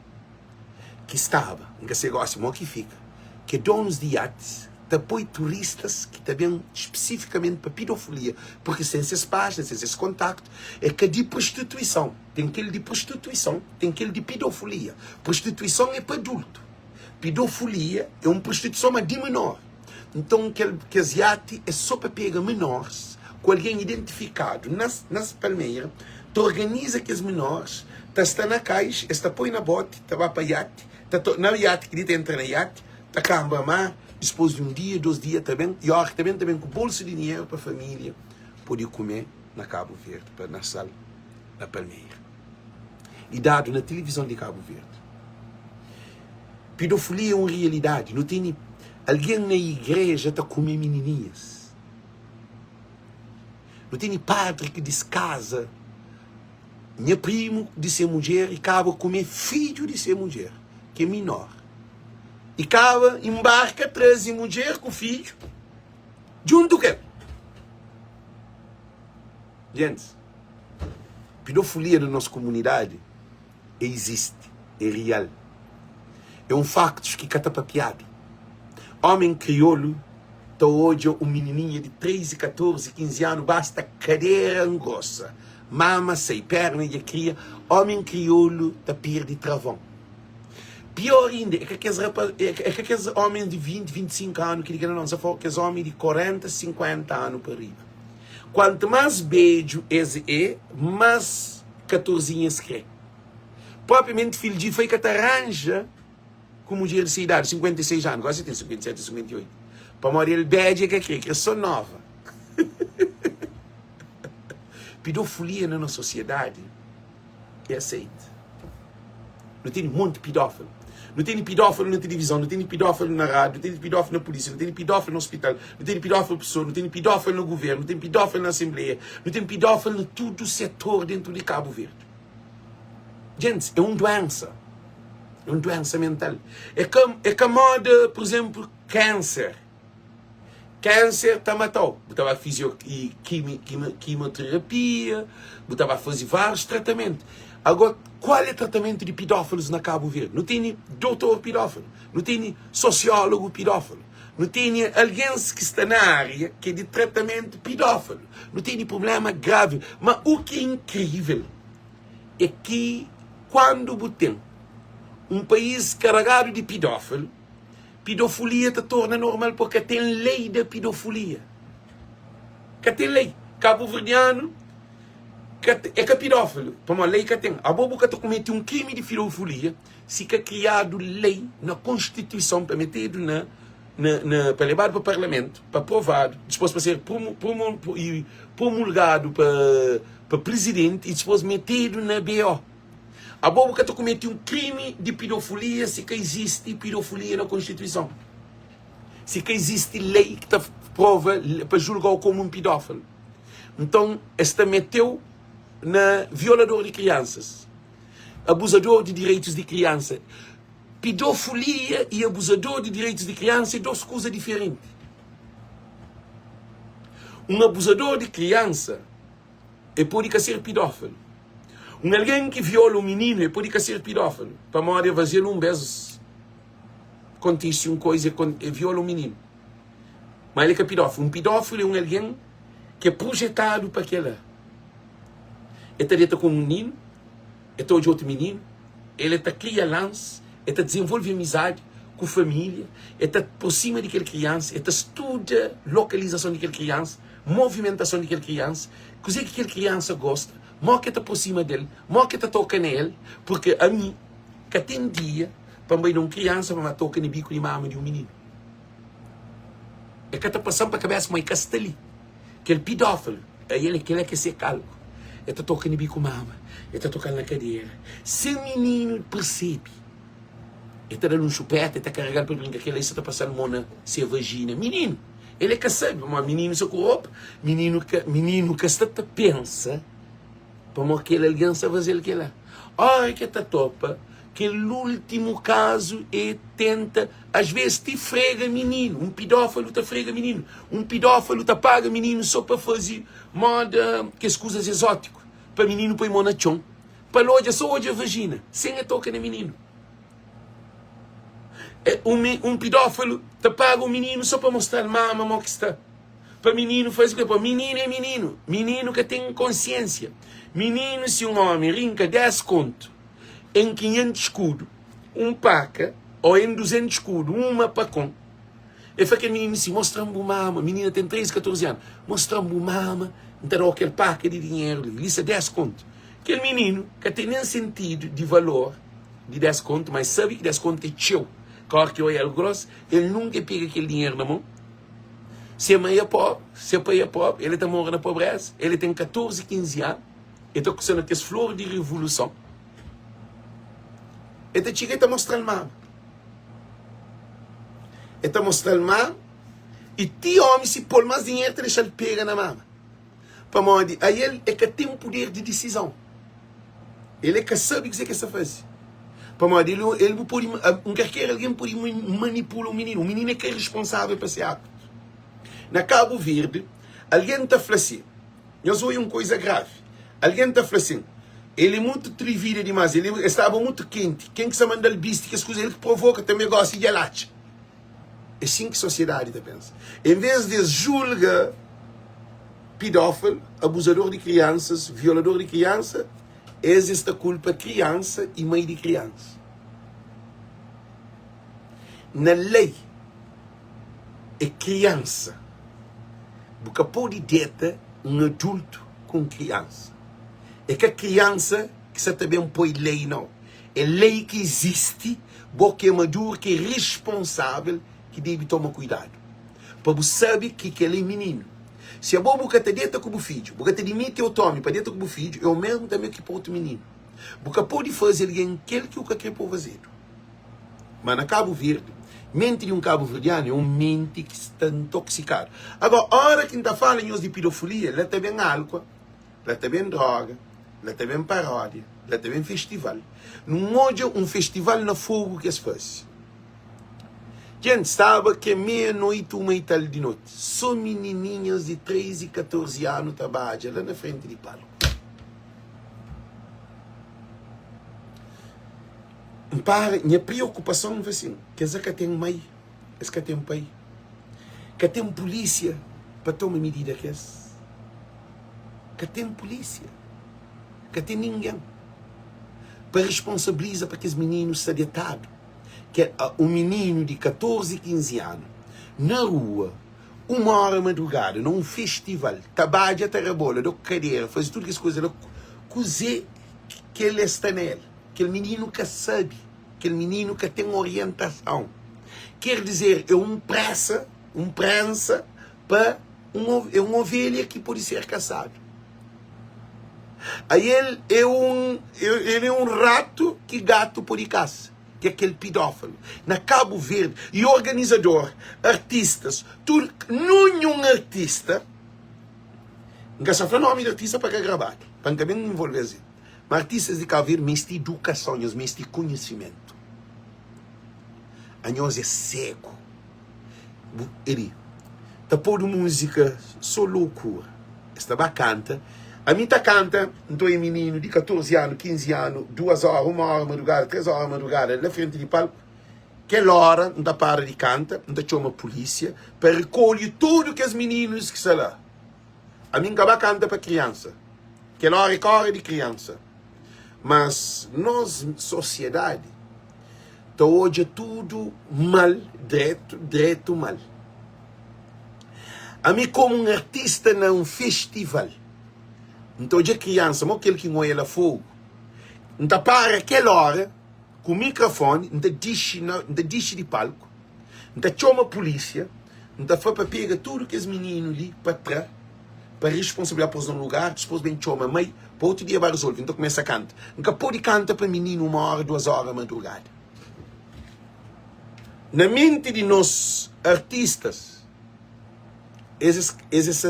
ki staba, N ka se gosi mo ki fika, ke donus di iatis ta poi turistas ki ta ben spesifikamenti pa pidofilia, purki sen ses pájina, sen ses kontaktu, é ka di prostituison. Ten kel di prostituison, ten kel di pidofilia. Prostituison é pa adultu, pidofilia é un prostituison ma di menor. Nton kel kes iati é so pa pega menores ku algen identifikadu nas nas Palmeira, ta organiza kes menores, ta sta na kais, es ta poi na boti, ta ba pa iati, ta to na iati ki di ta entra na iati, ta kanba mar, dispôs di un dia, dos dia ta ben, y óra ki ta ben, ta ben ku bolsu di dinheru pa família pode kume na Kabu Verdi, pa na Sal, na Palmeira. Y dadu na tilivizon di Kabu Verdi. Pidofilia é un rialidadi. Nu tene algen na igreja ta kume minininhas. Nu tene padri ki diskaza nha primu di se mudjer y kaba kume fidju di se mudjer, ki é minor. I kaba inbarka traze mudjer ku fidju djuntu ku el. Gentis, pidofilia na nos komunidadi e izisti, e rial. E un faktus ki ka ta papiadu. Omen kriolu ta odja un minininha di 13, 14, 15 anu basta kadera ngosa, mama sai, perna dja kria, omen kriolu ta pirdi travon. Pior inda é ka kes rapa, é ka kes homens di 20, 25 anu ki di kel-la, não, sa kes homens di 40, 50 anu pa riba. Kuantu más bedju es é, más katorzinha es krê. Propriamenti Fil Dji foi ka ta ranja ku mudjer di se idadi, 56 anu, gosi el ten 57 ou 58, pamodi el bedja el ka krê, krê sô nova. Pidofilia na nos sosiedadi. É aseite. Nu tene monti pidófilu. Nu tene pidófilu na tilivizon, nu tene pidófilu na rádiu, nu tene pidófilu na pulísia, nu tene pidófilu na ospital, nu tene pidófilu pesoa, nu tene pidófilu na guvernu, nu tene pidófilu na asenbleia, nu tene pidófilu na tudu setor dentu di Kabu Verdi. Gentis, é un duénsa. É un duénsa mental. É ka, é ka móda, pur izenplu, kánser. Kánser ta mata-u. Bu ta ba fizio i kimi, kimi, quimioterapia, bu ta ba faze várius tratamentu. Agora, kual é tratamentu di pidófilus na Kabu Verdi? Nu tene doutor pidófilu, nu tene sosiólogu pidófilu, nu tene algens ki sta na ária ki é di tratamentu pidófilu. Nu tene prublema gravi. Ma u ki é inkrível é ki kuandu bu ten un país karagadu di pidófilu, Pidofulia ta torna normal po ka ten lei da pidofulia. Ka ten lei. Kabuverdianu ka é ka pidófilu, pamodi lei ka ten. Abo bu ka ta kumete un krimi di pidofulia si ka kriadu lei na konstituison pa metedu na na na pa lebadu pa parlamentu pa aprovadu, dispos pa ser promu promu promulgadu pa pa prizidenti i dispos metedu na BO. Abo bu ka ta kumete un krimi di pidofulia si ka izisti pidofulia na konstituison. Si ka izisti lei ki ta prova pa julgau komu un pidófilu. Nton es ta meteu na violador di kriansas, abuzador di direitus di kriansa. Pidofulia i abuzador di direitus di kriansa é dos kuza diferenti. Un abuzador di kriansa E pode ka ser pidófilu. Un algen ki viola un mininu, e pode ka ser pidófilu, pamodi e faze-l un bês kontise un koza, e viola un mininu. Má el é ka pidófilu. Un pidófilu é un algen ki é projetadu pa kel-la. E ta deta ku un mininu, e ta odja otu mininu, el ta kria lans, e ta dizenvolve amizadi ku família, e ta aprosima di kel kriansa, e ta studa lokalizason di kel kriansa, movimentason di kel kriansa, kuzê ki kel kriansa gosta, mó ki el ta aprosima del, mó ki el ta toka na el, purke ami ka ten dia pa N bai da un kriansa pa N ba toka na biku di mama di un mininu. E ka ta pasa-m pa kabesa ma e ka sta li. Kel pidófilu, el kel-la ki é se kalku. El ta toka na biku mama, el ta toka-l na kadera, sen mininu persebe. El ta da-l un xupeta, el ta karega-l pa el brinka. Kel-la, el sa ta pasa-l mon na se vajina. Mininu! El é ka sabe pamodi mininu sta ku ropa, mininu ka mininu ka sta ta pensa pamodi kel algen sta faze-l kel-la. Óra ki el ta topa kel últimu kazu e tenta asves ti frega mininu, un pidófalu ta frega mininu, un pidófalu ta paga mininu so pa faze moda kes kuzas ezótiku pa mininu poi mon na txon pa el odja so odja vajina sen el toka na mininu. Un pidófilu ta paga un mininu sô pa mostra-l mama mô ki sta. Pa mininu faze kuzê? Pa mininu é mininu. Mininu ka ten konsiénsia. Mininu si un ómi rinka 10 kontu en 500 skudu, un paka, ô en 200 skudu, uma pakon, el fla kel mininu si, mostra-m bu mama. Minina ten 13, 14 anu. Mostra-m bu mama, N ta da-u kel paka di dinheru li. Li sta 10 kontu. Kel mininu ka ten nen sentidu di valor di 10 kontu, ma el sabe ki 10 kontu é txeu. Ka óra ki el oja-l gros, el nunka el pega kel dinheru na mon. Se mai é pobri, se pai é pobri, el ta mora na pobréza, el ten 14, 15 anu, el ta kusa na kes flor di revoluson. El ta txiga, el ta mostra-l mama. El ta mostra-l mama i ti ómi si pô-l más dinheru ta dexa-l pega na mama. Pamodi ael e ka ten puder di disizon. El e ka sabe kuzê ki el sta faze. Pamodi el, el bu pode, un kalker algen pode manipula un mininu. Un mininu é ka responsável pa se atu. Na Kabu Verdi, algen ta fla si, nhos oi un koiza gravi, algen ta fla sin, el é mutu trivida dimás, el, el staba mutu kenti, ken ki sta manda-l bisti kes kuza, el ki provoka tanbe gosi dja el atxa. É sin ki sosiedadi ta pensa. En vês di es julga pidófil, abuzador di kriansas, violador di kriansa, es es ta kulpa kriansa i mai di kriansa. Na lei, é kriansa. Bu ka pode deta un adultu ku un kriansa. É ka kriansa ki sa ta ben poi lei, nau. É lei ki izisti, bo ki é maduru, ki é responsável, ki debe toma kuidadu pa bu sabe ki kel é mininu. Si abo bu ka ta deta ku bu fidju, bu ka ta dimiti otu omi pa deta ku bu fidju, é o mesmu tanbe ki pa otu mininu. Bu ka pode faze algen kel ki u ka kre pa u fazedu. Ma na Kabu Verdi, menti di un kabuverdianu é un menti ki sta ntoksikadu. Agora, ora ki N ta fala nhos di pidofilia, la ta ben álkua. La ta ben droga, la ta ben paródia, la ta ben festival. Nu odja un festival na Fogu ki es faze. Djenti, staba ke meia noiti, uma i tal di noti. So minininhas di 13 i 14 anu ta badja la na frenti di palku. N para, nha priokupason, N fla sin, kes la ka ten mai, es ka ten pai, ka ten pulísia pa toma midida kes. Ka ten pulísia, ka ten ningen pa responsabiliza pa kes mininu sta detadu. Ke un mininu di 14, 15 anu na rua, uma óra madrugada, na un festival, ta badja, ta rabola, da ku kadera, faze tudu kes kuza la, kuzê ki el sta na el? Kel mininu ka sabe, kel mininu ka ten orientason. Ker dizer, é un présa, un prénsa pa un é un ovelha ki pode ser kasadu. Aí el é un el é un rato ki gato pode kasa, ki é kel pidófilo. Na Cabo Verde, e organizador, artistas, tudo, ninhun artista, N ka sa fla nomi di artista pa ka grabadu, pa N ka ben envolve-s. Ma artistas di Cabo Verde meste idukason, nhos meste konhisimentu. Anhos é segu. Bu Eri ta podu múzika so loucura Es ta ba kanta Ami ta kanta Nton é mininu di 14 anu, 15 anu Duas óra, uma óra madrugada, três óra madrugada La frenti di palku Kel óra N ta para di kanta N ta txoma pulísia Pa rekolhe tudu kes mininus ki sta la Ami N ka ba kanta pa kriansa Kel óra é ka óra di kriansa Mas nos sosiedadi ta odja tudu mal dretu, dretu mal. Ami komu un artista na un festival, N ta odja kriansa mo kel ki N oia la Fogu, N ta para kel ora ku mikrofoni, N ta dixi na, N ta dixi di palku, N ta txoma pulisia, N ta fla pa pega tudu kes mininu li pa tra. pa responsabiliza pos na un lugar, dispos ben txoma mai pa otu dia ba resolve. N ta kumesa kanta. N ka pode kanta pa mininu uma ora, duas ora madrugada. Na menti di nos artistas. Es es es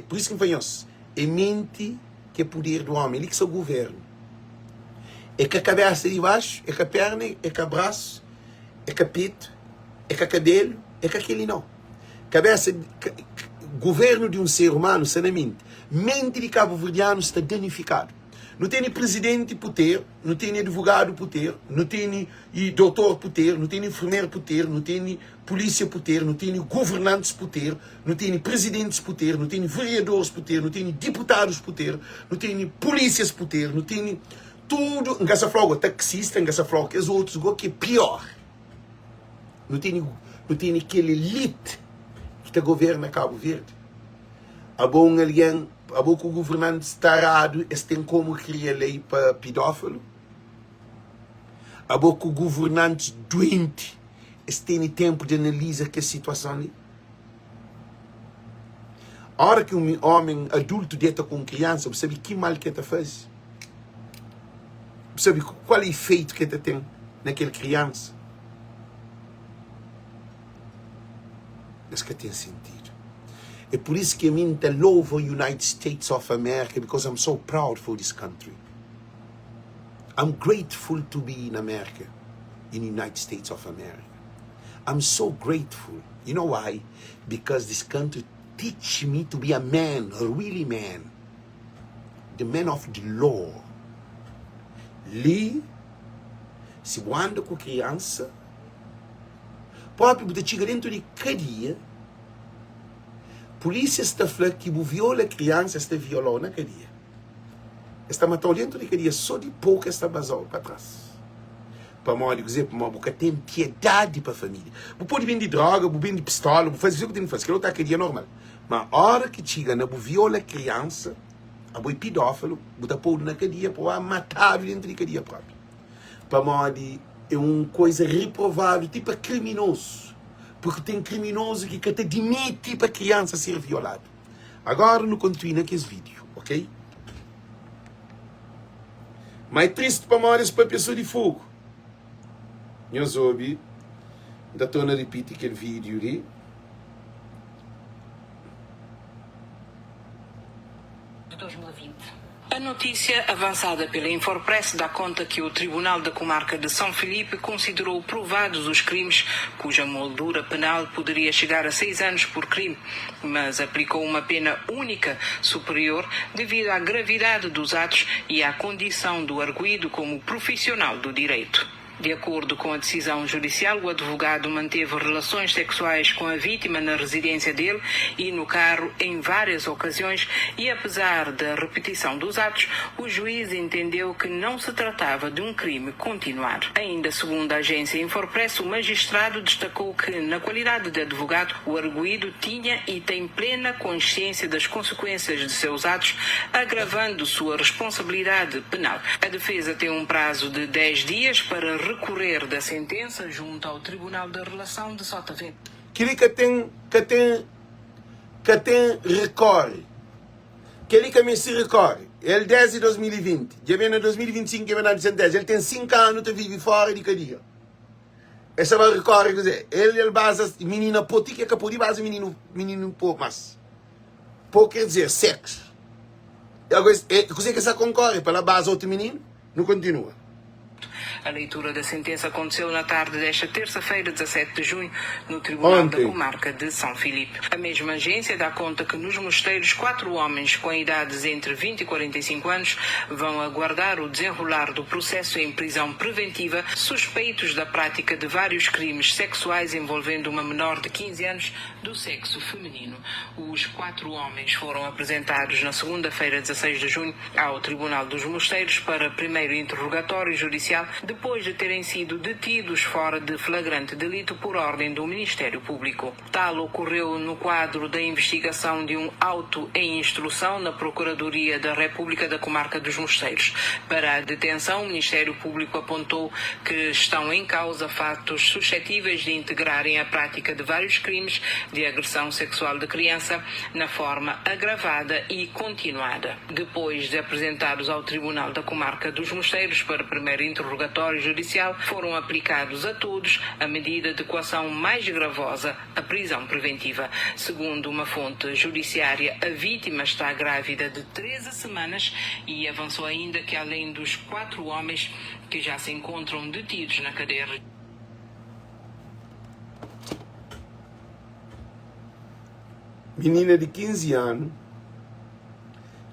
pur isu ki N fla nhos, é menti ki é puder di ómi, é li ki sta govérnu. É ka kabésa di baxu, é ka pérna, é ka brasu, é ka petu, é ka kabélu, é ka kel-li nau. Kabésa, govérnu di un ser umanu sta na menti. Menti di kabuverdianu sta danifikadu. Nu tene prizidenti puteru, nu tene advogadu puteru, nu tene dotor puteru, nu tene infermeru puteru, nu tene pulísia puteru, nu tene governantis puteru, nu tene prizidentis puteru, nu tene vereadoris puteru, nu tene diputadus puteru, nu tene pulísias puteru, nu tene tudu. N ka sa fla-u go taksista, N ka sa fla-u kes otus go ki é pior. Nu tene, nu tene kel elite ki ta governa Kabu Verdi. Abo un algen, abo ku governantis taradu, es ten komu kria lei pa pidófilu? Abo ku governantis duenti, es tene tenpu di analiza kes situason li? Ora ki un omen adultu deta ku un kriansa, bu sabe ki mal ki el ta faze? Bu sabe kual ifeitu ki el ta ten na kel kriansa? Es ka ten sentidu. É pur isu ki ami N ta louva United States of America because I'm so proud for this country. I'm grateful to be in America, in United States of America. I'm so grateful. You know why? Because this country teach me to be a man, a really man. The man of the law. Li, si bu anda ku kriansa, propi bu ta txiga dentu di kadia, polísia sta fla ki bu viola kriansa, es ta viola-u na kadia. Es ta mata-u dentu di kadia sô di poku es ta baza-u pa tras. Pamodi kuzê? Pamodi bu ka ten piedadi pa família. Bu pode bende droga, bu bende pistola, bu faze kuzê ki bu ten ki faze, kel otu ta kadia normal. Má óra ki txiga na bu viola kriansa, abo é pidófilu, bu ta podu na kadia pa bu ba matadu dentu di kadia própi. Pamodi é un koza reprovadu ti pa kriminozu, purki ten kriminozu ki ka ta dimiti pa kriansa ser violadu. Agora nu kontinua na kes vídeo, ok? Ma é triste pamodi es papia so di fogo. Nhos obi, N ta torna ripiti kel vídeo li. De 2020. A notícia avançada pela Inforpress dá conta que o Tribunal da Comarca de São Filipe considerou provados os crimes cuja moldura penal poderia chegar a seis anos por crime, mas aplicou uma pena única superior devido à gravidade dos atos e à condição do arguido como profissional do direito. De acordo com a decisão judicial, o advogado manteve relações sexuais com a vítima na residência dele e no carro em várias ocasiões e, apesar da repetição dos atos, o juiz entendeu que não se tratava de um crime continuado. Ainda segundo a agência Inforpress, o magistrado destacou que, na qualidade de advogado, o arguido tinha e tem plena consciência das consequências de seus atos, agravando sua responsabilidade penal. A defesa tem um prazo de 10 dias para recorrer da sentença junto ao Tribunal da Relação de Sotavento. Kel-li ka ten, ka ten, ka ten rekóre. Kel-li ka meste rekóre. El désdi 2020, dja ben na 2025 ki el ben dadu senténsa. El ten 5 anu ta vive fóra di kadia. El sta ba rekóre kuzê? El, el baza minina pô ti ki el ka pode baza mininu, mininu pô más. Pô ker dizer sexo. Kuzê ki el sta konkorre? Pa la baza otu mininu? Nu kontinua. A leitura da sentença aconteceu na tarde desta terça-feira, 17 de junho, no Tribunal da Ontem. Comarca de São Filipe. A mesma agência dá conta que nos mosteiros, quatro homens com idades entre 20 e 45 anos vão aguardar o desenrolar do processo em prisão preventiva, suspeitos da prática de vários crimes sexuais envolvendo uma menor de 15 anos do sexo feminino. Os quatro homens foram apresentados na segunda-feira, 16 de junho, ao Tribunal dos Mosteiros para primeiro interrogatório judicial, depois de terem sido detidos fora de flagrante delito por ordem do Ministério Público. Tal ocorreu no quadro da investigação de um auto em instrução na Procuradoria da República da Comarca dos Mosteiros. Para a detenção, o Ministério Público apontou que estão em causa fatos suscetíveis de integrarem a prática de vários crimes de agressão sexual de criança na forma agravada e continuada. Depois de apresentados ao Tribunal da Comarca dos Mosteiros para primeiro interrogatório, relatório judicial, foram aplicados a todos a medida de coação mais gravosa, a prisão preventiva. Segundo uma fonte judiciária, a vítima está grávida de 13 semanas e avançou ainda que, além dos quatro homens que já se encontram detidos na cadeia. Minina di 15 anu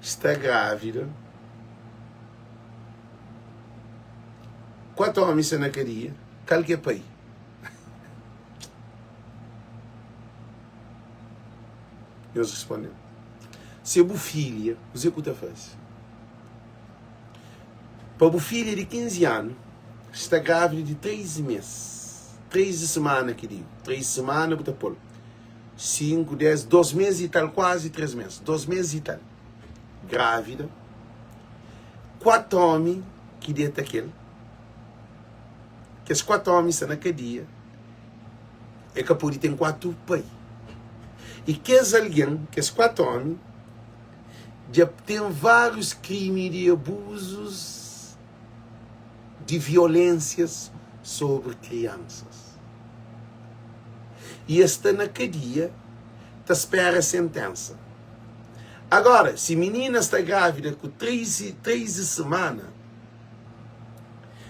sta grávida. 4 omi sta na kadia. Kal ki é pai? Nhos responde-m. Si é bu filha, kuzê ku ta faze? Pa bu filha di 15 anu sta grávida di 3 mês, 3 semana ki digo, 3 semana bu ta pô-l 5, 10, 2 mês i tal, kuazi 3 mês, 2 mês i tal, grávida, 4 omi ki deta kel, kes 4 omi sta na kadia, e ka pode ten 4 pai. I kes algen, kes 4 omi, dja ten várius krimi di abuzus di violénsias sobri kriansas. I es sta na kadia ta spera sentensa. Agora, si minina sta grávida ku 13, 13 semana,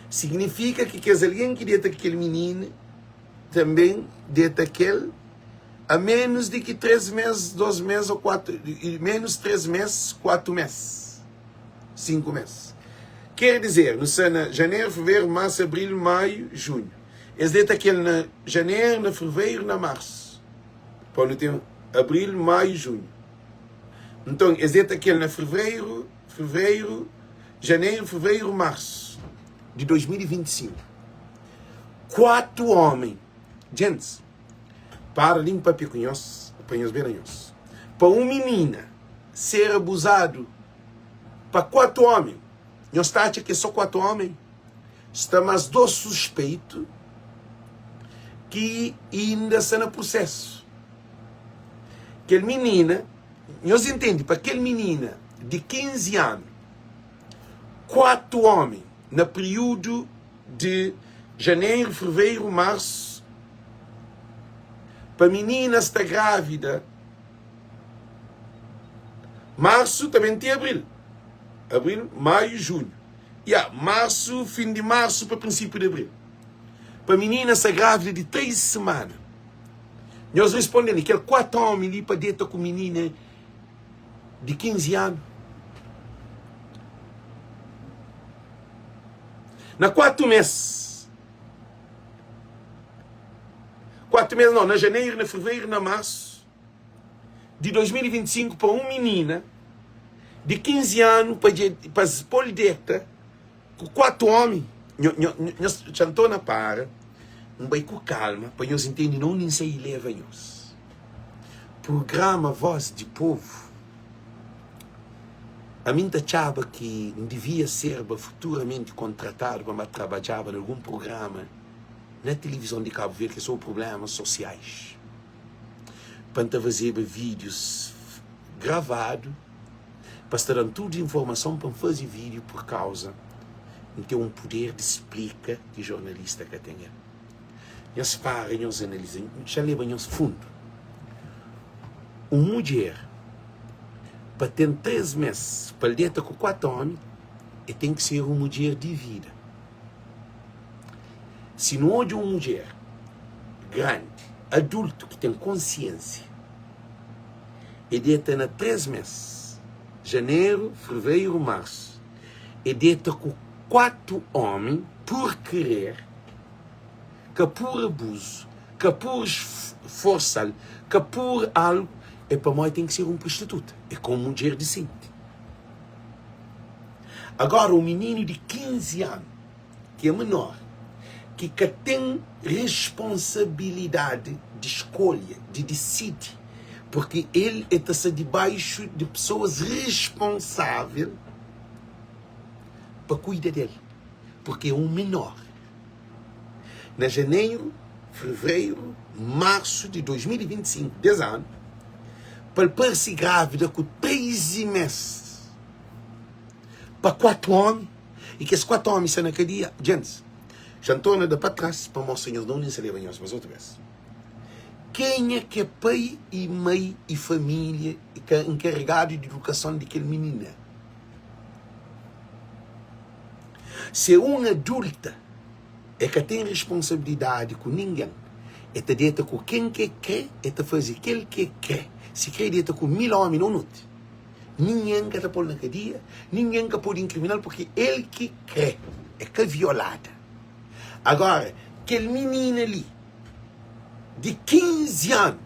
signifika ki kes algen ki deta ku kel minina tanbê deta kel a menus di ki 3 mes, 2 mes ô 4, menus 3 mes, 4 mes, 5 mes. Ker dizer, nu sta na janeru, fevereru, marsu, abril, maiu, junhu. Es deta kel na janeru, na fevereru, na marsu. Pa nu ten abril, maiu, junhu. Nton, es deta kel na fevereru, fevereru, janeru, fevereru, marsu di 2025. 4 omi, djentis, Para di N papia ku nhos, pa nhos ben na nhos. Pa un minina ser abuzadu pa 4 omi, nhos ta atxa ki é so 4 omi? Sta mas 2 suspeitu ki inda sta na prusesu. Kel minina, nhos intendi, pa kel minina di 15 anu, 4 omi na periudu di janeru, fevereru, marsu, pa minina sta grávida, marsu ta ben ti abril, abril, maiu, junhu, ya, marsu, fin di marsu pa prinsipiu di abril, pa minina sta grávida di 3 semana. Nhos responde-m, kel 4 omi li pa deta ku minina di 15 anu? Na 4 mês, 4 mês não, na janeiro, na fevereiro, na março de 2025 pa un minina di 15 anu pa pa pol deta ku 4 omi, nho nho nhos txa ntona para, N bai ku kalma pa nhos intende na undi N sai leva nhos. Prugrama Voz di Povu. Ami N ta atxaba ki N divia serba futuramenti kontratadu pa N ba trabadjaba na algun prugrama na tilivizon di Kabu Verdi ki é sobri prublémas sosiais, pa N ta fazeba vídius gravadu pa es ta da-m tudu informason pa N faze vídiu purkauza N ten un puder di splika ki jornalista ka ten el. Nhos para nhos analiza Xa leba nhos fundu Un mudjer pa ten 3 mes pa el deta ku 4 omi e ten ki ser un mudjer di vida Si nu odja un mudjer grandi adultu ki ten konsiensia e deta na 3 mes janeru, fevereru, marsu e deta ku 4 omi pur kerer ka pur abuzu, ka pur sforsal, ka pur algu, é pamodi ten ki ser un prostituta, é ka un mudjer disenti. Agora, un mininu di 15 anu, ki é menor, ki ka ten responsabilidadi di skolha, di disidi, porque el é ta sta dibaixu di pesoas responsável pa kuida del, porque é un menor. Na janeru, fevereru, marsu di 2025, des anu, pa el parse grávida ku 13 mês pa 4 ómi, i kes 4 ómi sta na kadia. Djentis, Xa N torna da pa tras pa mostra nhos na undi N sa leba nhos mas otu bes. Kenha ki é pai i mai i família i ka enkaregadu di idukason di kel minina? Si é un adulta, e ka ten responsabilidadi ku ningen. E ta deta ku ken ki e kre, e ta faze kel ki e kre. Si kre deta ku mil omi na un noti, ningen ka ta pô-l na kadia, ningen ka pode inkrimina-l purki el ki kre, e ka violada. Agora, kel minina li di 15 anu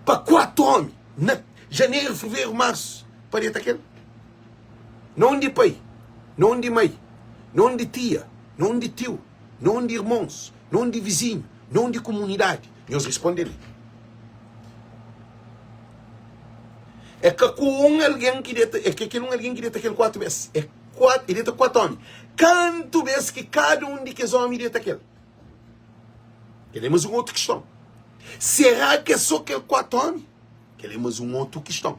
pa 4 omi na janeru, feveru, marsu pa deta kel? Na un di pai, na un di mai, na un di tia, na un di tiu, na un di irmons, na un di vizinhu, na un di kumunidadi? Nhos risponde li. É ka ku un algen ki deta, é ka kel un algen ki deta kel 4 bes, é 4, e deta 4 omi. Kantu bes ki kada un di kes omi deta kel? Kel é mas un otu kiston. Será ki é so kel 4 omi? Kel é mas un otu kiston.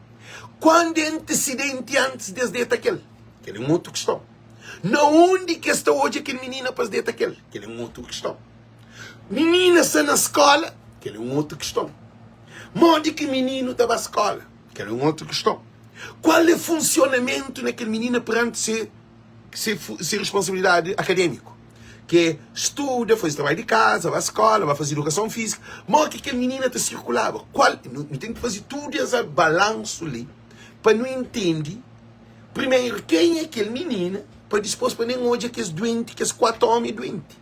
Kuandu é antesidenti antis di es deta kel? Kel é un otu kiston. Na undi ki es ta odja kel minina pa es deta kel? Kel é un otu kiston. Minina sta na skola? Kel é un otu kiston. Modi ki mininu ta ba skola? Kel é un otu kiston. Kual é funsionamentu na kel minina peranti se se, se responsabilidadi akadémiku, ki é studa, faze trabadju di kaza, ba skola, ba faze idukason fízika, mo ki kel minina ta sirkulaba? Kual, nu, nu ten ki faze tudu es balansu li pa nu intendi primeru ken é kel minina, pa dispôs pa nen odja kes duenti, kes 4 omi duenti.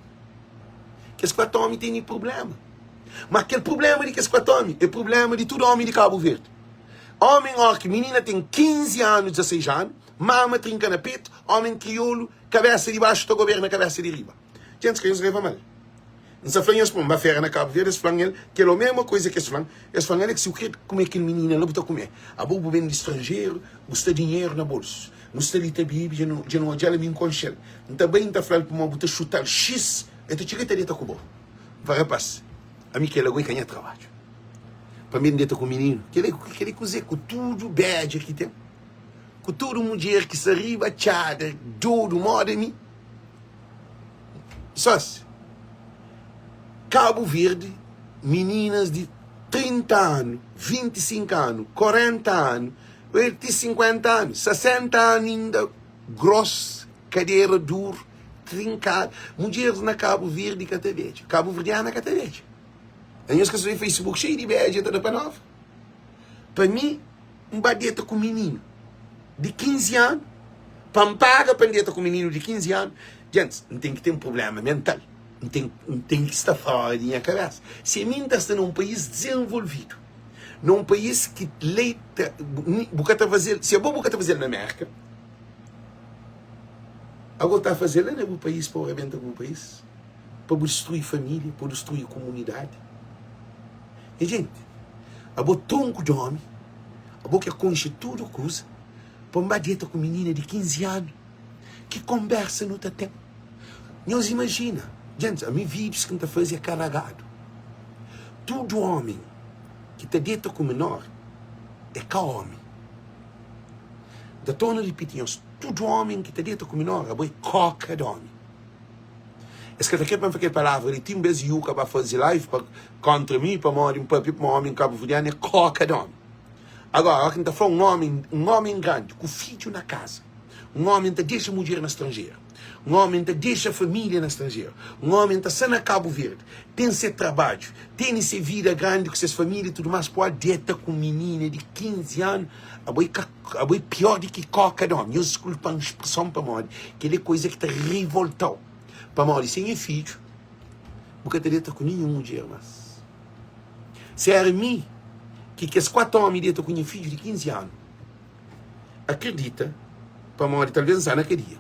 Kes 4 omi tene prubléma. Ma kel prubléma di kes 4 omi é prubléma di tudu omi di Kabu Verdi. Omi, óki minina ten 15 anu, 16 anu, Mama trinka na petu, omen kriolu, kabesa di baxu ta goberna kabesa di riba. Djentis ka nhos leva mal. N sa fla nhos pa N ba fera na Kabu Verdi, es fla-m el, kel o mema koiza ki es fla-m, es fla-m, Alex, si bu kre kume kel minina la, bu ta kume. Abo bu ben di stranjeru, bu sta dinheru na bolsu. Nu sta li ta bibi, dja nu dja nu odja-l, ami N konxe-l. N ta bai N ta fla-l pamodi bu ta xuta-l xis, el ta txiga i ta deta ku bo. N fla, Rapaz, ami kel ago i ka nha trabadju. Pa mi N deta ku mininu, kel-li kel-li kuzê? Ku tudu bedja ki ten. Ku tudu mudjer ki sta riba txada dodu moda mi Sósi Kabu Verdi Mininas di 30 anu, 25 anu, 40 anu ti 50 anu, 60 anu inda gros, kadera duru, trinkadu Mudjeris na Kabu Verdi ka ta bedja, kabuverdiana ka ta bedja Anhos ka sabe Facebook xeiu di bedja ta da pa nova Pa mi N ba deta ku mininu di 15 anu, pa N paga pa N deta ku mininu di 15 anu, djentis, N ten ki ten prubléma mental, N ten, N ten ki sta fóra di nha kabésa. Si ami N ta sta na un país dizenvolvidu, na un país ki lei ta, bu ka ta faze-l, si abo bu ka ta faze-l na Mérka, abo ta faze-l la na bu país pa bu rabenta ku bu país, pa bu distrui família, pa bu distrui kumunidadi. Nha jenti, abo tronku di omi, abo ki konxe tudu kuza, pa N ba deta ku minina di 15 anu, ki konbersa nu ta ten? Nhos imajina, djentis, ami vídius ki N ta faze é karagadu. Tudu omi ki ta deta ku menor é ka omi. N ta torna ripiti nhos, tudu omi ki ta deta ku menor, abo é koka di omi. Es ka ta kre pa N fla kel palavra li. Ti un bes Yuka ba faze live pa kontra mi pamodi N papia pamodi omi kabuverdianu é koka di omi. Agora, ora ki N ta fla un omi, un omi grandi ku fidju na kaza, un omi ta dexa mudjer na stranjeru, un omi ta dexa familia na stranjeru, un omi ta sta na Kabu Verdi, ten se trabadju, tene se vida grandi ku ses familia i tudu mas, pode deta ku un minina di 15 anu, abo é ka Abo é pior di ki koka di omi. Nhos diskulpa-m spreson pamodi kel-li é kuza ki ta rivolta-u. Pamodi si é nha fidju, bu ka ta deta ku ninhun mudjer más. Si éra mi ki kes kuatu omi deta ku nha fidju di 15 anu, akridita, pamodi talvês N sta na kadia,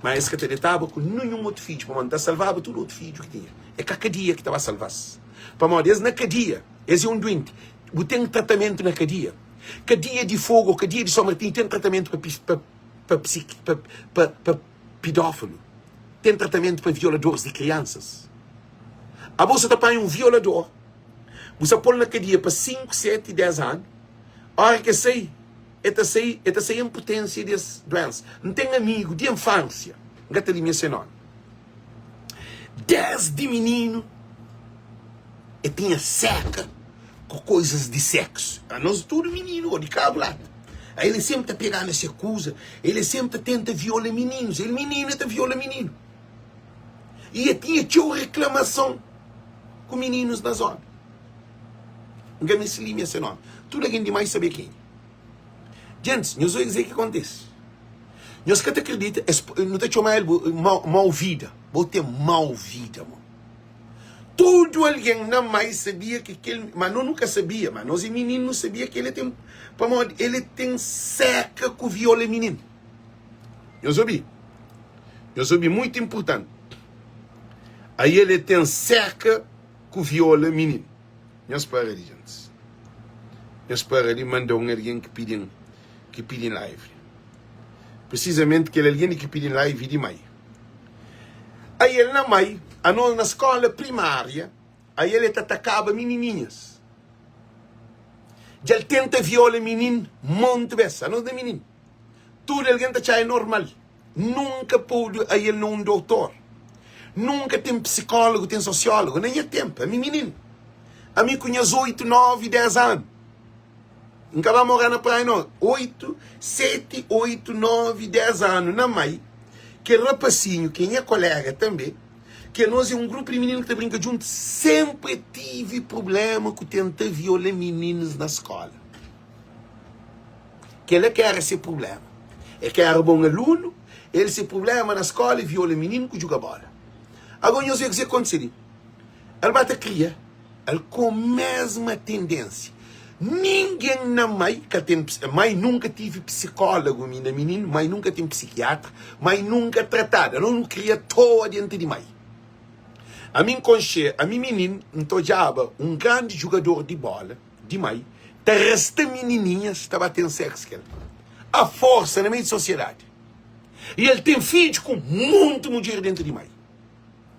má es ka ta detaba ku ninhun otu fidju, pamodi N ta salvaba tudu otu fidju ki tinha. É ka kadia ki ta ba salva-s, pamodi es na kadia, es é un duenti. Bu ten tratamentu na kadia. Kadia di Fogo ou kadia di São Martinho ten tratamentu pa pa pa pa pa pa pidófilu? Ten tratamentu pa violadores di kriansas? Abo sa ta panha un violador, bu sa pol na kadia pa 5, 7, 10 anu, ora ke sai, e ta sai, e ta sai en putensia di es duensa. N ten amigu di infansia, N ka ta limia se nomi. Desdi mininu e tinha seka ku koizas di seksu. Anos tudu mininu o di kabu lata. Aí ele sempre ta pega na se kuza, ele sempre ta tenta viola mininus. El mininu e ta viola mininu. I e tinha txeu reklamason ku mininus na zona. N ka meste limia se nomi. Tudu algen dimais sabe kenha. Gentis, nhos obi kuzê ki kontise. Nhos ka ta kridita, es, nu ta txoma el mau, mau vida. Bo ten mau vida, mo. Tudu algen na mai sabia ki kel, ma no nu ka sabia, ma nos é mininu, nu sabia ki el ten, pamodi el ten seka ku viola mininu. Nhos obi, nhos obi, muitu inpurtanti. Aí el ten seka ku viola mininu. Nhos para di gentis. Nhos para di manda un algen ki pidi-m ki pidi-m live. Prisizamenti kel algen ki pidi-m live di mai. Ai el na mai, anos na skola primária, ai el e ta atakaba minininhas. Dja el tenta viola minin monti bes, anos na minin. Tudu algen ta txá é normal. Nunka podu a el na un doutor. Nunka ten psikólogu, ten sosiólogu. Na nha ténpu, ami mininu, ami ku nhas 8, 9, 10 anu, N ka ba mora na praia no. 8, 7, 8, 9, 10 anu na mai, kel rapasinhu ki é nha koléga tanbe, ki anos é un grupu di mininu ki ta brinka djuntu, sénpri tive prubléma ku tenta viola mininus na skóla. Kel-la ki éra se prubléma. El ka éra bon alunu, el se prubléma na skóla é viola mininu ku djuga bóla. Agora nhos vê kuzê ki kontise li. El ba ta kria, el ku mesma tendénsia. Ningen na mai ka ten, mai nunka tive psikólogu mi na mininu, mai nunka ten psikiatra, mai nunka tratadu. Anos nu kria toa denti di mai. Ami N konxe, ami mininu, N ta odjaba un grandi jugador di bóla, di mai ta rasta minininhas ta ba ten sex kel a forsa na meiu di sosiedadi i el ten fidju ku monti mudjer dentu di mai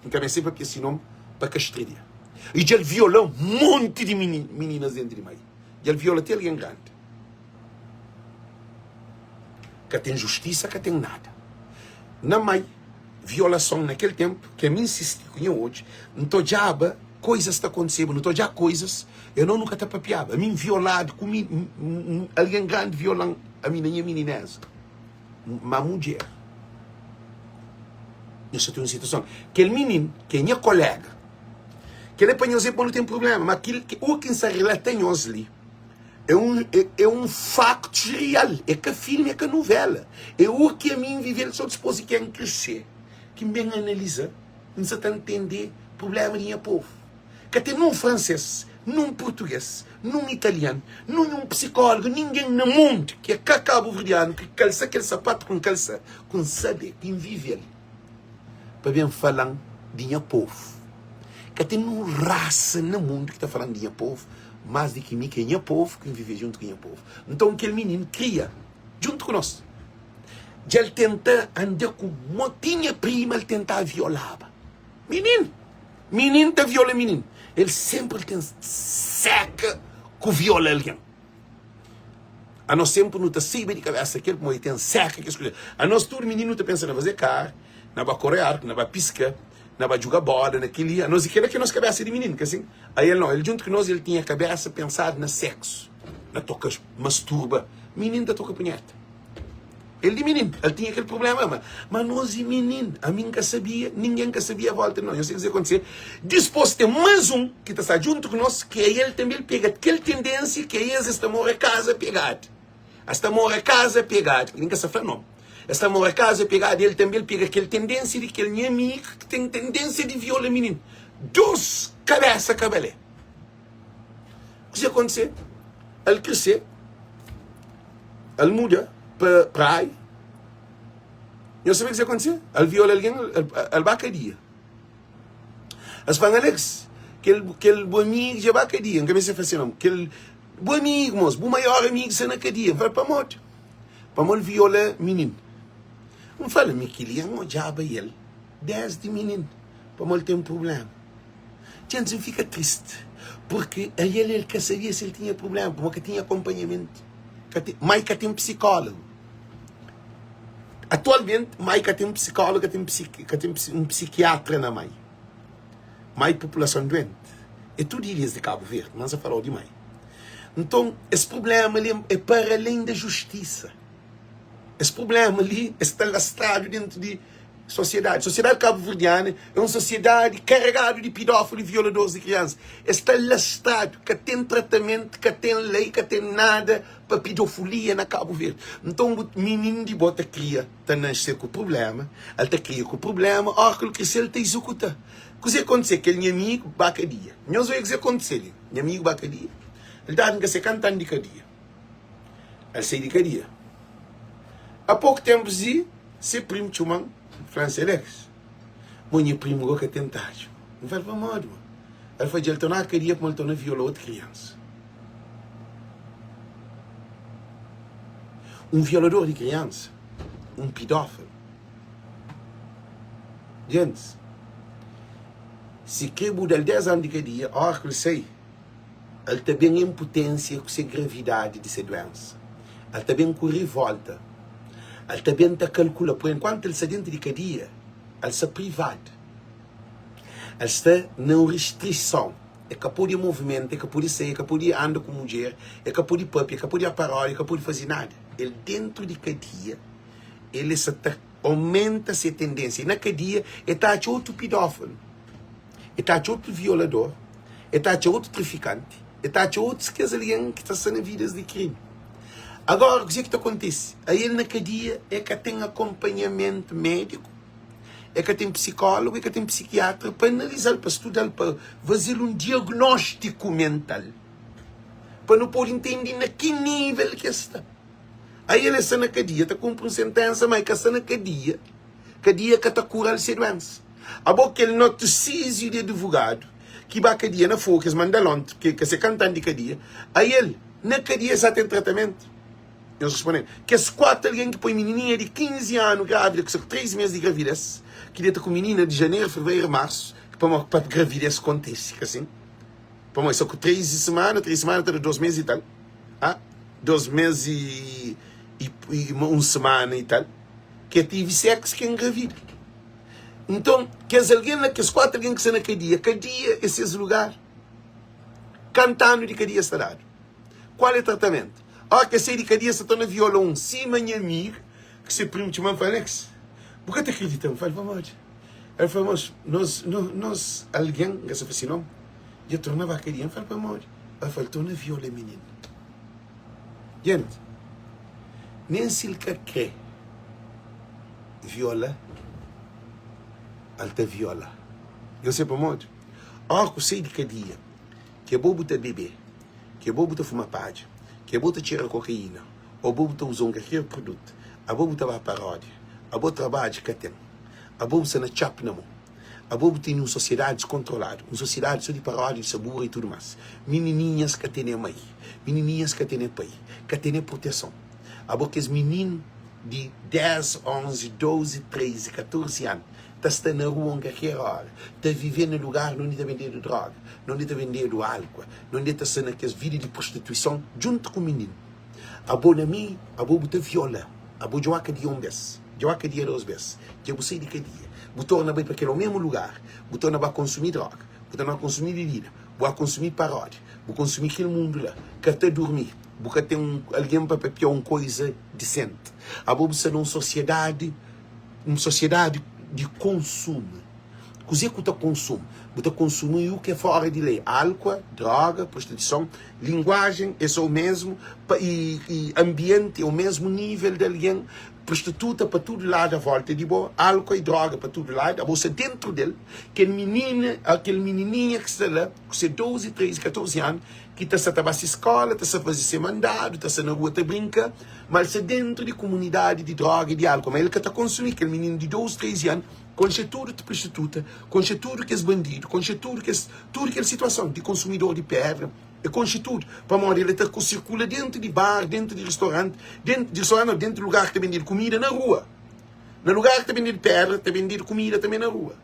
N ka meste papia si nom pa ka stredia i dja el viola monti di mininas dentu di mai dja el viola ti algen grandi ka ten justisa ka ten nada na mai violason na kel tenpu ki ami N sisti ku nha odju N ta odjaba koizas ta kontiseba, nu ta odja koizas, e no nu ka ta papiaba. Ami N violadu ku mi, algen grandi viola-m ami na nha minineza. Ma mudjer, nhos sa ten un situason. Kel minin ki é nha kolega, kel é pa nhos é pa nu ten prubléma, ma kel u ki N sa relata nhos li é un é un faktus real, é ka filmi, é ka nuvéla. É u ki ami N vive-l so dispôs di ki N kresê, ki N ben analiza. N sa ta ntende prublema di nha povu. Ka ten nun fransês, nun purtugês, nun italianu, nunhun psikólogu, ningen na mundu ki é ka kabuverdianu ki kalsa kel sapatu ku N kalsa, ku N sabe, ki N vive-l, pa ben fala-m di nha povu. Ka ten nun rasa na mundu ki ta fala-m di nha povu más di ki mi, ki é nha povu, ki N vive djuntu ku nha povu. Nton, kel mininu kria djuntu ku nos. Dja el tenta anda ku mo tinha prima el tenta violaba minin minin ta viola minin el sempre el ten seka ku viola algen anos sempre nu ta saiba di kabesa kel pamodi el ten seka kes kuza anos tudu minin nu ta pensa na faze kar na ba kore arku na ba piska na ba djuga bola na keli anos kela ki nos kabesa di minin ka sin a el no el djuntu ku nos el tinha kabesa pensadu na seksu na toka masturba minin ta toka punheta. El di minin, el tinha kel problema, ma, ma nos di minin, ami N ka sabia, ningen ka sabia volta di nos. Nhos sabe kuzê kontise? Dispôs ten más un ki ta sta djuntu ku nos, ki é el tanbe, el pega kel tendênsia ki é es, es ta mora kaza pegadu. Es ta mora kaza pegadu, ki nin ka sta fla nomi. Es ta mora kaza pegadu, el tanbe el pega kel tendênsia di kel nha amigu ki ten tendênsia di viola minin. Dôs kabésa ka bale. Kuzê kontise? El kresê, el muda pa Praia. Nhos sabe kuzê kontise? El viola algen, el, el ba kadia. Es fla-m, Alex, kel, kel bu amigu dja ba kadia. N ka meste fla se nomi. Kel bu amigu, mos, bu maior amigu sta na kadia. N fla, pamodi? Pamodi el viola minin. N fla, mi kel-li N odjaba el desdi minin, pamodi el ten prubléma. Djentis, N fika tristi, purki el el ka sabia si el tinha prubléma, pamodi ka tinha akonpanhamentu, ka ten, mai ka ten psikólogu. Atualmenti, mai ka ten psikólogu, ka ten ka ten un psikiatra na mai. Mai populason duenti é tudu ilhas di Kabu Verdi, ma N sa fala-u di mai. Nton, es prubléma li é para alén da justisa. Es prubléma li es sta lastradu dentu di sosiedadi. Sosiedadi kabuverdiana é un sosiedadi karegadu di pidófilu i violadores di kriansa. Es sta lastradu, ka ten tratamentu, ka ten lei, ka ten nada pa pidofulia na Kabu Verdi. Nton, bu mininu di bo ta kria, ta nasce ku prubléma, el ta kria ku prubléma, óra ki el krese el ta izukuta. Kuzê kontise? Kel nha amigu ba kadia. Nhos obi kuzê kontise li. Nha amigu ba kadia, el dadu N ka se kantan di kadia. El sai di kadia. A poku tenpu si, se primu txuma-m, fla-m, Selex, bo nha primu go ka ten tadju. N fla-l, Pamodi, bo? El fla, Dja el torna kadia pamodi el torna viola otu kriansa. Un violador di kriansa, un pidófilu. Gentis, si kre bu da-l 10 anu di kadia, óra ki el sai, el ta ben en puténsia ku se gravidadi di se duénsa. El ta ben ku revólta. El ta ben ta kalkula. Pur enkuantu el sta déntu di kadia, el sta privadu. El sta na un restrison. El ka pode movimenta, el ka pode sai, el ka pode anda ku mudjer, el ka pode pâpia, el ka pode aparódi, el ka pode faze nada. El déntu di kadia, el sta ta omenta se tendénsia. I na kadia, el ta atxa otu pidófilu. El ta atxa otu violador, el ta atxa otu trafikanti, el ta atxa otus kes algen ki ta sta na vidas di krimi. Agora, kuzê ki ta kontise? Ael na kadia, el ka ten akonpanhamentu médiku, el ka ten psikólogu, el ka ten psikiatra pa analiza-l, pa studa-l, pa faze-l un diagnóstiku mental, pa nu pode ntende na ki nível ki el sta. Ael el sta na kadia ta kunpri un senténsa, má el ka sta na kadia. Kadia ka ta kura-l se duénsa. Abo kel notusíziu di advogadu ki ba kadia na fogu, kes manda-l onti, ki ka se kantan di kadia, ael na kadia sa ten tratamentu? Nhos responde-m, kes 4 algen ki poi minininha di 15 anu grávida ku se 3 mês di gravidez, ki deta ku minina di janeru, fevereru, marsu, pamodi pa gravidez kontise ka sin? Pamodi sa ku 3 semana, 3 semana ta da 2 mês i tal, ah, 2 mês i i un semana i tal. Ki el tive séksu ki el engravida. Nton, kes algen la, kes 4 algen ki sta na kadia, kadia é ses lugar. Kantu anu di kadia sta dadu? Kual é tratamentu? Óra ki el sai di kadia, sta torna viola un sima nha amiga, ki se primu txoma-m, fla, Alex, bu ka ta kridita? N fla-l, pamodi? El fla, Nos, nos, nos algen, N ka sa fla se nomi, dja torna ba kadia. N fla-l, pamodi? El fla, el torna viola mininu. Jenti, nen si el ka kre viola, el ta viola. Nhos sabe pamodi? Óras ku sai di kadia, ke bo bu ta bebe, ke bo bu ta fuma padja, ke bo ta txera kokaína ô bo bu ta uza un kalker produtu, abo bu ta ba paródia, abo trabadju ka ten, abo bu sta na txap na mon. Abo bu tene un sosiedadi diskontroladu, un sosiedadi so di paródia, di sabura i tudu más. Minininhas ka tene mai, minininhas ka tene pai, ka tene proteson. Abo kes mininu di 10, 11, 12, 13, 14 anu ta sta na rua un kalker óra, ta vive na lugar na undi ta bendedu droga, na undi ta bendedu álkua, na undi ta sta na kes vida di prostituison djuntu ku mininu. Abo na mi, abo bu ta viola, abo dja waka dia un bes, dja waka dia dos bes, dja bu sai di kadia, bu torna bai pa kel omemu lugar, bu torna ba konsumi droga, bu torna ba konsumi bibida, bu ba konsumi parodia, bu konsumi kel mundu la, ka ta durmi, bu ka ten un algen pa papiau un koiza disenti. Abo bu sta na un sosiedadi, un sosiedadi di konsumu. Kuzê ku ta konsumi? Bu ta konsumi u ki é fora di lei, álkua, droga, prostituison, linguajen é sô mesmu pa i i anbienti é o mesmu nível di algen, prostituta pa tudu ladu a volta di bo, álkua i droga pa tudu ladu, abo sta dentru del, kel minina a kel minininha ki sta la ku se 12, 13, 14 anu ki ta sta ta ba se skóla, ta sta faze se mandadu, ta sta na rua ta brinka, ma el sta dentru di kumunidadi di droga i di álkua, ma el ka ta konsumi, kel mininu di 12, 13 anu. Konxe tudu prostituta, konxe tudu kes bandidu, konxe tudu kes, tudu kel situason di konsumidor di pedra, e konxe tudu, pamodi el ta sirkula dentu di bar, dentu di ristoranti, dentu di ristoranti nau, dentu di lugar ki ta bendedu kumida na rua. Na lugar ki ta bendedu pedra, ta bendedu kumida tanbe na rua.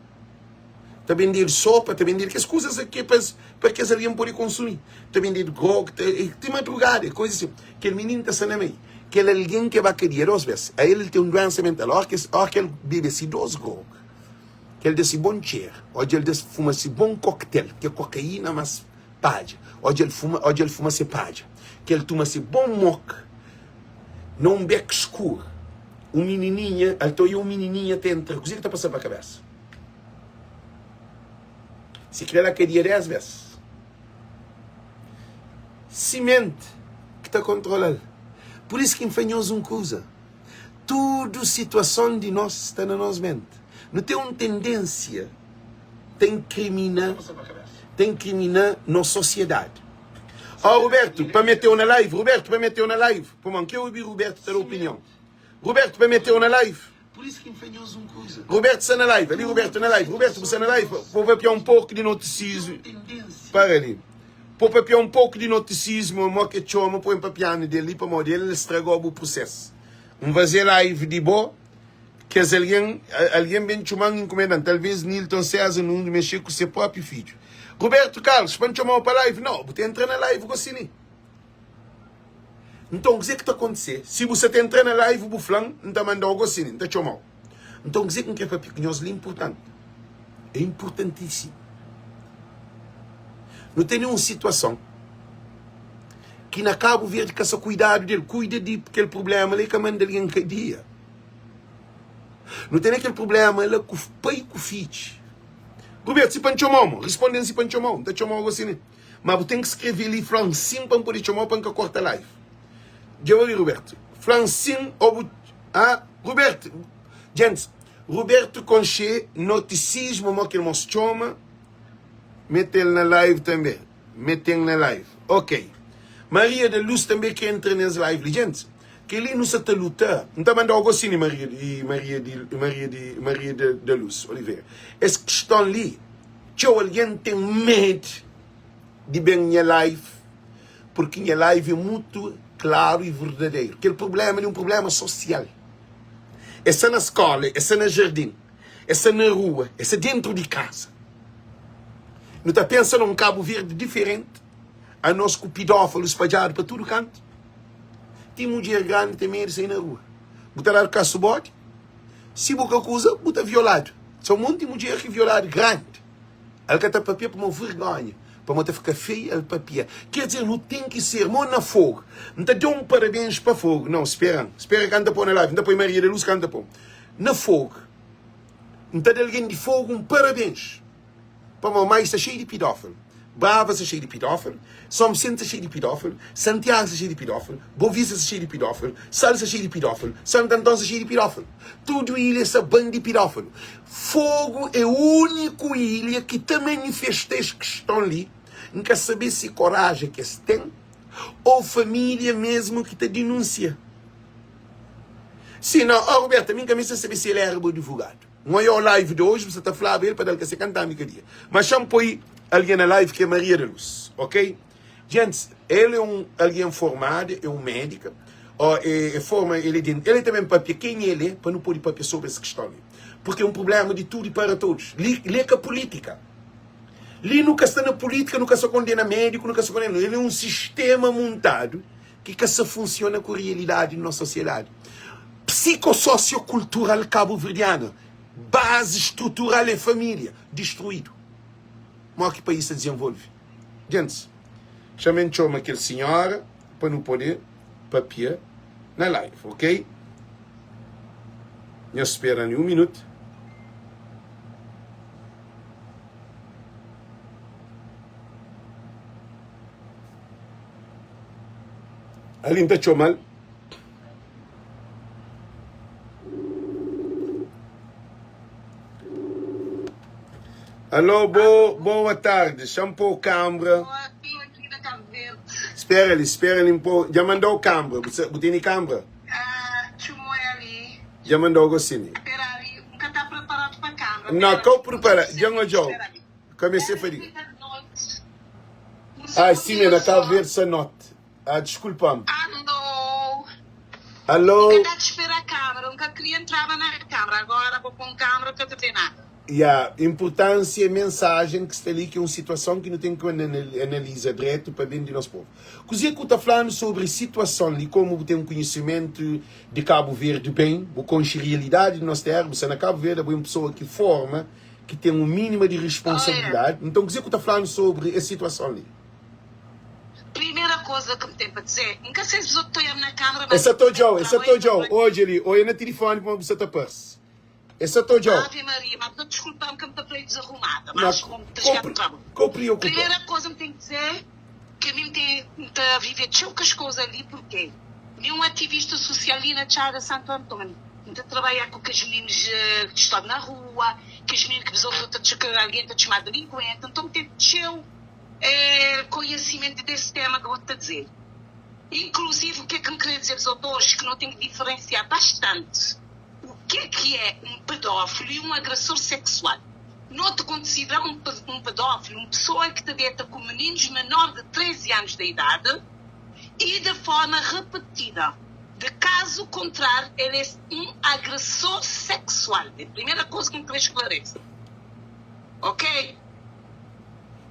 Ta bendedu sopa, ta bendedu kes kuzas ki é pa kes algen pode konsumi. Ta bendedu grog, ta, ti madrugada, e koza si. Kel mininu ta sta na mei. Kel algen ki é ba kadia dos bes, a el el ten un duensa mental. Óra ki, óra ki el bebe si dos grog. Ki el da si bon txer, ó dja el da fuma si bon koktel, ki é kokaína más padja, ó dja el fuma, ó dja el fuma se padja, ki el tuma si bon mok na un bek skur, un minininha, el ta oia un minininha ta entra, kuzê ki ta pasa-l pa kabésa? Si kre la kadia 10 bes. Simenti ki ta kontrola-l. Pur isu ki N fla nhos un kuza. Tudu situason di nos sta na nos menti. Nu ten un tendénsia ta inkrimina, ta inkrimina nos sosiedadi. Ó Roberto, pa meteu na live, Roberto, pa meteu na live. Pamodi N kre obi Roberto ta da opinion. Roberto, pa meteu na live. Roberto sta na live, ali Roberto na live. Roberto, bu sta na live? Vou papia um pouco de noticismo. Para ali. Vou papia um pouco de noticismo, mo que txoma, põe papiando dele ali, pamodi ele estragou bu processo. N fazer live de bo, kes alguém, alguém bem txoman encomendando, talvez Nilton César Nunes mexer com seu próprio filho. Roberto Carlos, pa N txomau pa live? Não, bu ta entra na live gosi li. Nton, kuzê ki ta kontise? Si bu sa ta entra na live bu fla-m, N ta manda-u gosi li, N ta txoma-u. Nton, kuzê ki N krê papia ku nhos li é inportanti. É inportantísimu. Nu tene un situason ki na Kabu Verdi ka sa kuidadu del, kuida di kel prubléma la i ka manda algen kadia. Nu tene kel prubléma la ku pai ku fidju. Rubertu, si pa N txoma-u, mo? Responde-m si pa N txoma-u. N ta txoma-u gosi li. Ma bu ten ki skreve li fla-m sin pa N pode txoma-u pa N ka korta live. Dja obi Roberto? Fla-m sin ô bu Ah, Roberto, Djentis, Roberto konxe notisismu mo kel mos txoma, mete-l na live tanbe. Mete-m na live. Ok. Maria da Luz tanbe ki entra nes live li. Djentis, kel-li nu sa ta luta. N ta manda-u gosi li Maria di Maria di Maria di Maria da Luz Oliveira. Es kiston li. Txeu algen ten med di ben nha live porque nha live é mutu klaru e verdadeiro. Kel problema li é um problema sosial. É sta na skola, é sta na jardin, é sta na rua, é sta dentru di kaza. Nu ta pensa na um Kabu Verdi diferenti, anos ku pidófilu spadjadu pa tudu kantu. Ti mudjer grandi ten medu sai na rua. Bu ta dadu kasu bodi? Si bu ka kuza, bu ta violadu. Sa un monti mudjer ki violadu grandi. El ka ta papia pamo vergonha, pamo ta fika feiu el papia. Ker dizer, nu ten ki ser mo na Fogo. N ta da un parabens pa Fogo. Nau, spera-m. Spera ka N ta po na live. N ta poi Maria da Luz ka N ta po. Na Fogo. N ta da algen di Fogo un parabens. Pamodi mai sta xeiu di pidófilu, Brava sta xeiu di pidófilu, São Vicente sta xeiu di pidófilu, Santiago sta xeiu di pidófilu, Boa Vista sta xeiu di pidófilu, Sal sta xeiu di pidófilu, Santo Antão sta xeiu di pidófilu. Tudu ilha sta ban di pidófilu. Fogo é úniku ilha ki ta manifesta es kiston li. N ka sabe si koraja ki es ten ou família mesmu ki ta dinunsia. Si, nau, oh Roberto, ami N ka meste sabe si el éra bo advogadu. N oiau live de oji, bu sa ta flaba el pa dal ka se kantami ka dia. Ma xa-m poi algen na live ki é Maria da Luz, ok? Gentis, el é un algen formadu, é un médika, ó, é, é forma, el é den, el é ta ben papia ken el é pa nu pode papia sobri es kiston li. Purki é un prubléma di tudu i para todos. Li, li é ka pulítika. Li nu ka sta na pulítika, nu ka sta kondena médiku, nu ka sta kondena. El é un sistéma muntadu ki ka sa funsiona ku rialidadi di nos sosiedadi psikososiokultural kabuverdiana, bazi strutural é família, distruídu. Mó ki país ta dizenvolve? Gentis, txame-m txoma kel sinhora pa nu pode papia na live, ok? Nhos spera-m li un minutu. Ali N ta txoma-l. Alô, bo, boa tarde. Xa-m pô kambra. Spera li, spera li, N pô. Dja manda-u kambra. Bu, bu tene kambra? Dja manda-u gosi li. Não, ka-u prepara. Dja N odja-u. Ka meste fadiga. Ai, sim, é na Cabo Verde sa note. Ah, desculpa-me. Alô. Alô. Nka ta spera câmera, nka queria entraba na câmera, agora bo pon câmera ka ta ter nada. Ya, importância é mensagem ki sta li, ki é um situação ki nu tem ki analisa dretu pa bem di nos povo. Kuzê ku ta flanu sobre situação li, como bu tem um conhecimento de Cabo Verde bem, bu conxe realidade di nos terra, bu sta na Cabo Verde, bu é um pessoa ki forma. ki ten un mínima di responsabilidadi. Nton, kuzê ku ta fla-nu sobri es situason li? Primera koza ki N ten pa dizê, N ka sei si bzot ta oiá-m na kamera, Es mas sa ta odja-u, N es sa ta odja-u. Odja li, oia na tilifoni pamodi bu sa ta parse. Es sa ta odja-u. Ave Maria, ma bzot diskulpa-m ki N ta fla-i dizarrumada, Ma mas N ta ko xega trabadju. ko priokupa. Primera koza N ten ki dizê, ke mi N ten, N ta vive txeu kes koza li, purke mi é un ativista susial li na Txada Santu Antoni. N ta trabaiá ku kes mininus ki sta na rua, kes mininu ki bzot ta txi, ki algen ta txma delinkuenti. Nton N ten txeu. É konhesimentu des tema ki bo ta dze. Inkluzivi, u ke ki N kre dze bzot oji, ki no ten ki diferensiá bastanti u ke ki é un pedófilu i un agresor seksual. No ta konsidra un un pedófilu un pesoa ki ta deta ku mininus menor di 13 anus di idadi i di forma repetida. Di kazu kontráriu, el é un agresor seksual. É primera koza ki N kre sklarese. Ok?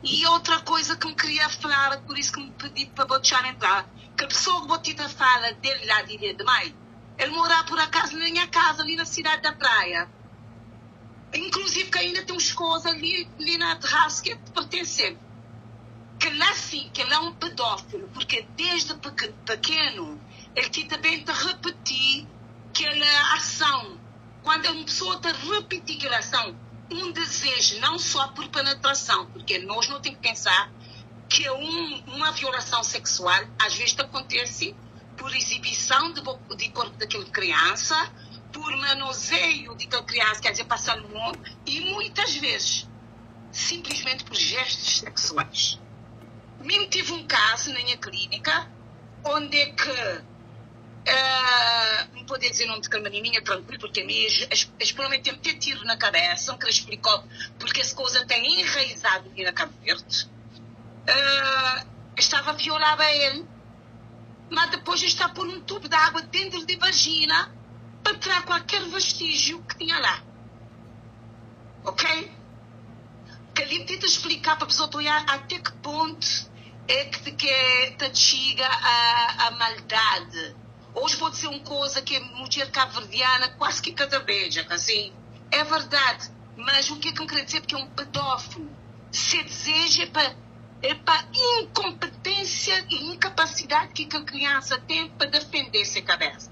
E outra coisa que m queria falar, por isso que m pedi pa bo txá-m entrar, kel pessoa que bo ti ta fala del lá de Ilha de Mai, el morá por acaso na nha casa ali na cidade da Praia. Inclusive que ainda tem uns coisa ali, li na terraço que pertence-l. Kel lá sim, kel lá é um pedófilo, porque desde pequeno el ti ta bem ta repeti kel ação. Quando um pessoa ta repeti kel ação, um desejo, não só por penetração, porque nós não tem que pensar que uma violação sexual às vezes ta acontece por exibição de, de corpo daquela criança, por manuseio de aquela criança, quer dizer, passar no mundo, e muitas vezes simplesmente por gestos sexuais. Mim tive um caso na minha clínica onde é que N pode dizer nome de kel menininha tranquilo porque mi es promete-m te tiro na cabeça, N kre explicou porque es coisa tem enraizado li na Cabo Verde. Es estava violaba el, ma depois es ta pôr um tubo de água dentro de vagina pa tra qualquer vestígio que tinha lá. Ok? Kel-li N tenta explicar pa pessoa ta oiá até que ponto é que ke ta txiga a maldade. Hoje pode ser um coisa que mudjer cabo-verdiana quase que ka ta beja, ka si? É verdade, mas o que que N kre dizer porque um pedófilo se deseja é pa é pa incompetência e incapacidade que kel criança tem pa defender se cabeça.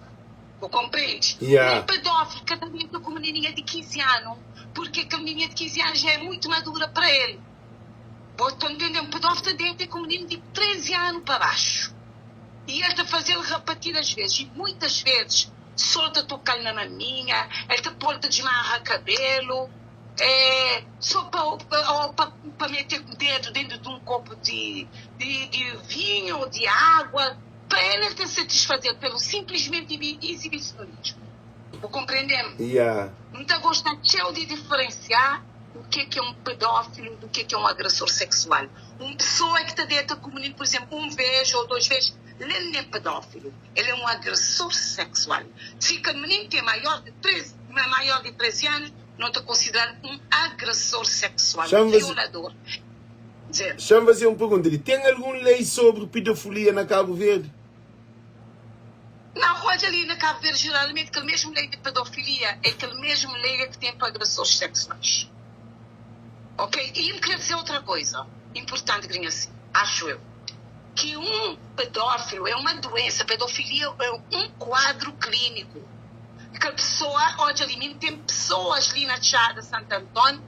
Bu konprende? Yeah. Un pedófilo ka ta brinka ku menininha di 15 anu, purke kel menininha di 15 anu ja é mutu madura pa el. Bo ta ntende? Un pedófilo ta deta ku mininu di 13 anu pa baxu. I el ta faze-l rapatidas vezes. I muitas vezes sol ta toka-l na maminha, el ta pô-l ta dismarra kabelu, é, so pa, pa, pa, pa mete dedu dentu di un kopu di, di, di vinhu ô di água. Pa el, el ta satisfaze-l pelu sinplismenti di izibisionismu. Bu konprende-m? Yeah. N ta gosta txeu di diferensiá u ke ki é un pedófilu du ke ki é un agresor seksual. Un pesoa ki ta deta ku mininu, pur izénplu, un vês ô dos vês, el el n'é pedófilu, el é un agresor seksual. Si kel mininu ten maior di 13, maior di 13 anu, no ta konsidera-l un agresor seksual, Xa-m faze. violador. Dze. Xa-m faze un pergunta li, ten algun lei sobri pedofilia na Kabu Verdi? Nau, odja li na Kabu Verdi jeralmenti kel mesmu lei di pedofilia é kel mesmu lei ki ten pa agresores seksuais. Ok? I N kre dze otra koiza inpurtanti grinha si, axu eu, ki un pedófilu é uma duensa, pedofilia é un kuadru kliniku. Kel pesoa, odja li, mi N ten pesoas li na Txada Santu Antoni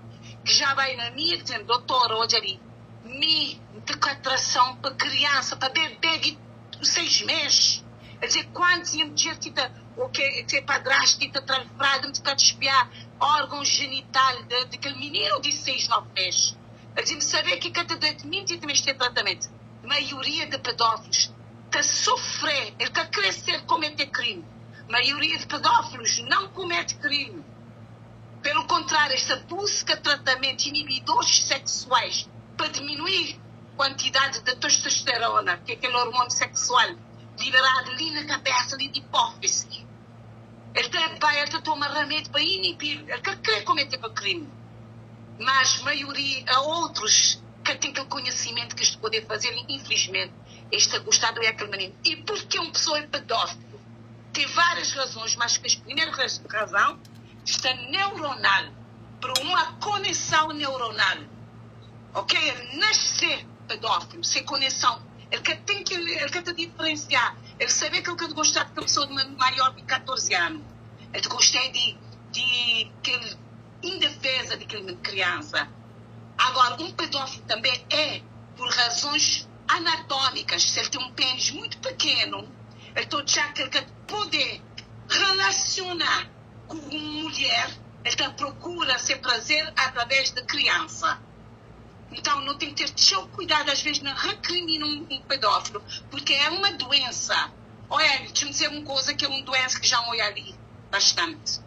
ki já bai na mi e dizem, Dotor, odja li, mi N ta ku atrason pa kriansa, pa bebê di 6 mês. El dze, Kuantis nha mudjer ti ta, o ke se padrastu ti ta tra-l fralda, N ta ta dispiá órgon jenital di kel mininu di 6, 9 mês. El dze, N sabe ki ka ta doet mi, N ti ta meste tratamentu. Maioria di pedófilus ta sofrê, el ka kre ser komete krimi. Maioria di pedófilus não komete krimi. Pelo kontráriu, es ta buska tratamentu inibidores seksuais pa diminui kuantidadi di testosterona, ki é kel ormonu seksual liberadu li na kabesa, li di ipófisi. El ta bai, el ta toma ramedi pa inibi-l. El ka kre komete kel krimi. Mas maioria, otrus ka ten kel konhisimentu ki es ta pode faze-l i infilismenti es ta gosta di oia kel mininu. I purke un pesoa é pedófilu? Ten várias razons, mas kes primeru razon sta neuronal, por uma conexão. Konesau neuronal, ok? El nasce pedófilo, se konesau, el ka ten kel, el ka ta diferensiá, el sabe ke el ka ta gostá di kel pesoa di maior di 14 anu, el ta gostá di di kel indefeza di kel kriansa. Agora, un pedófilo tanbe é pur razons anatómikas, se el ten un pênis muitu pekenu, el ta odjá ke el ka pode relasiona ku un mulher, el ta prokura se prazer através di kriansa. Nton, nu ten ki ter txeu kuidadu asvês na rekrimina un pedófilo, purke é uma duensa. Ó Hélio, txa-m dizer un koza ki é un duensa ki já N oiá li bastante.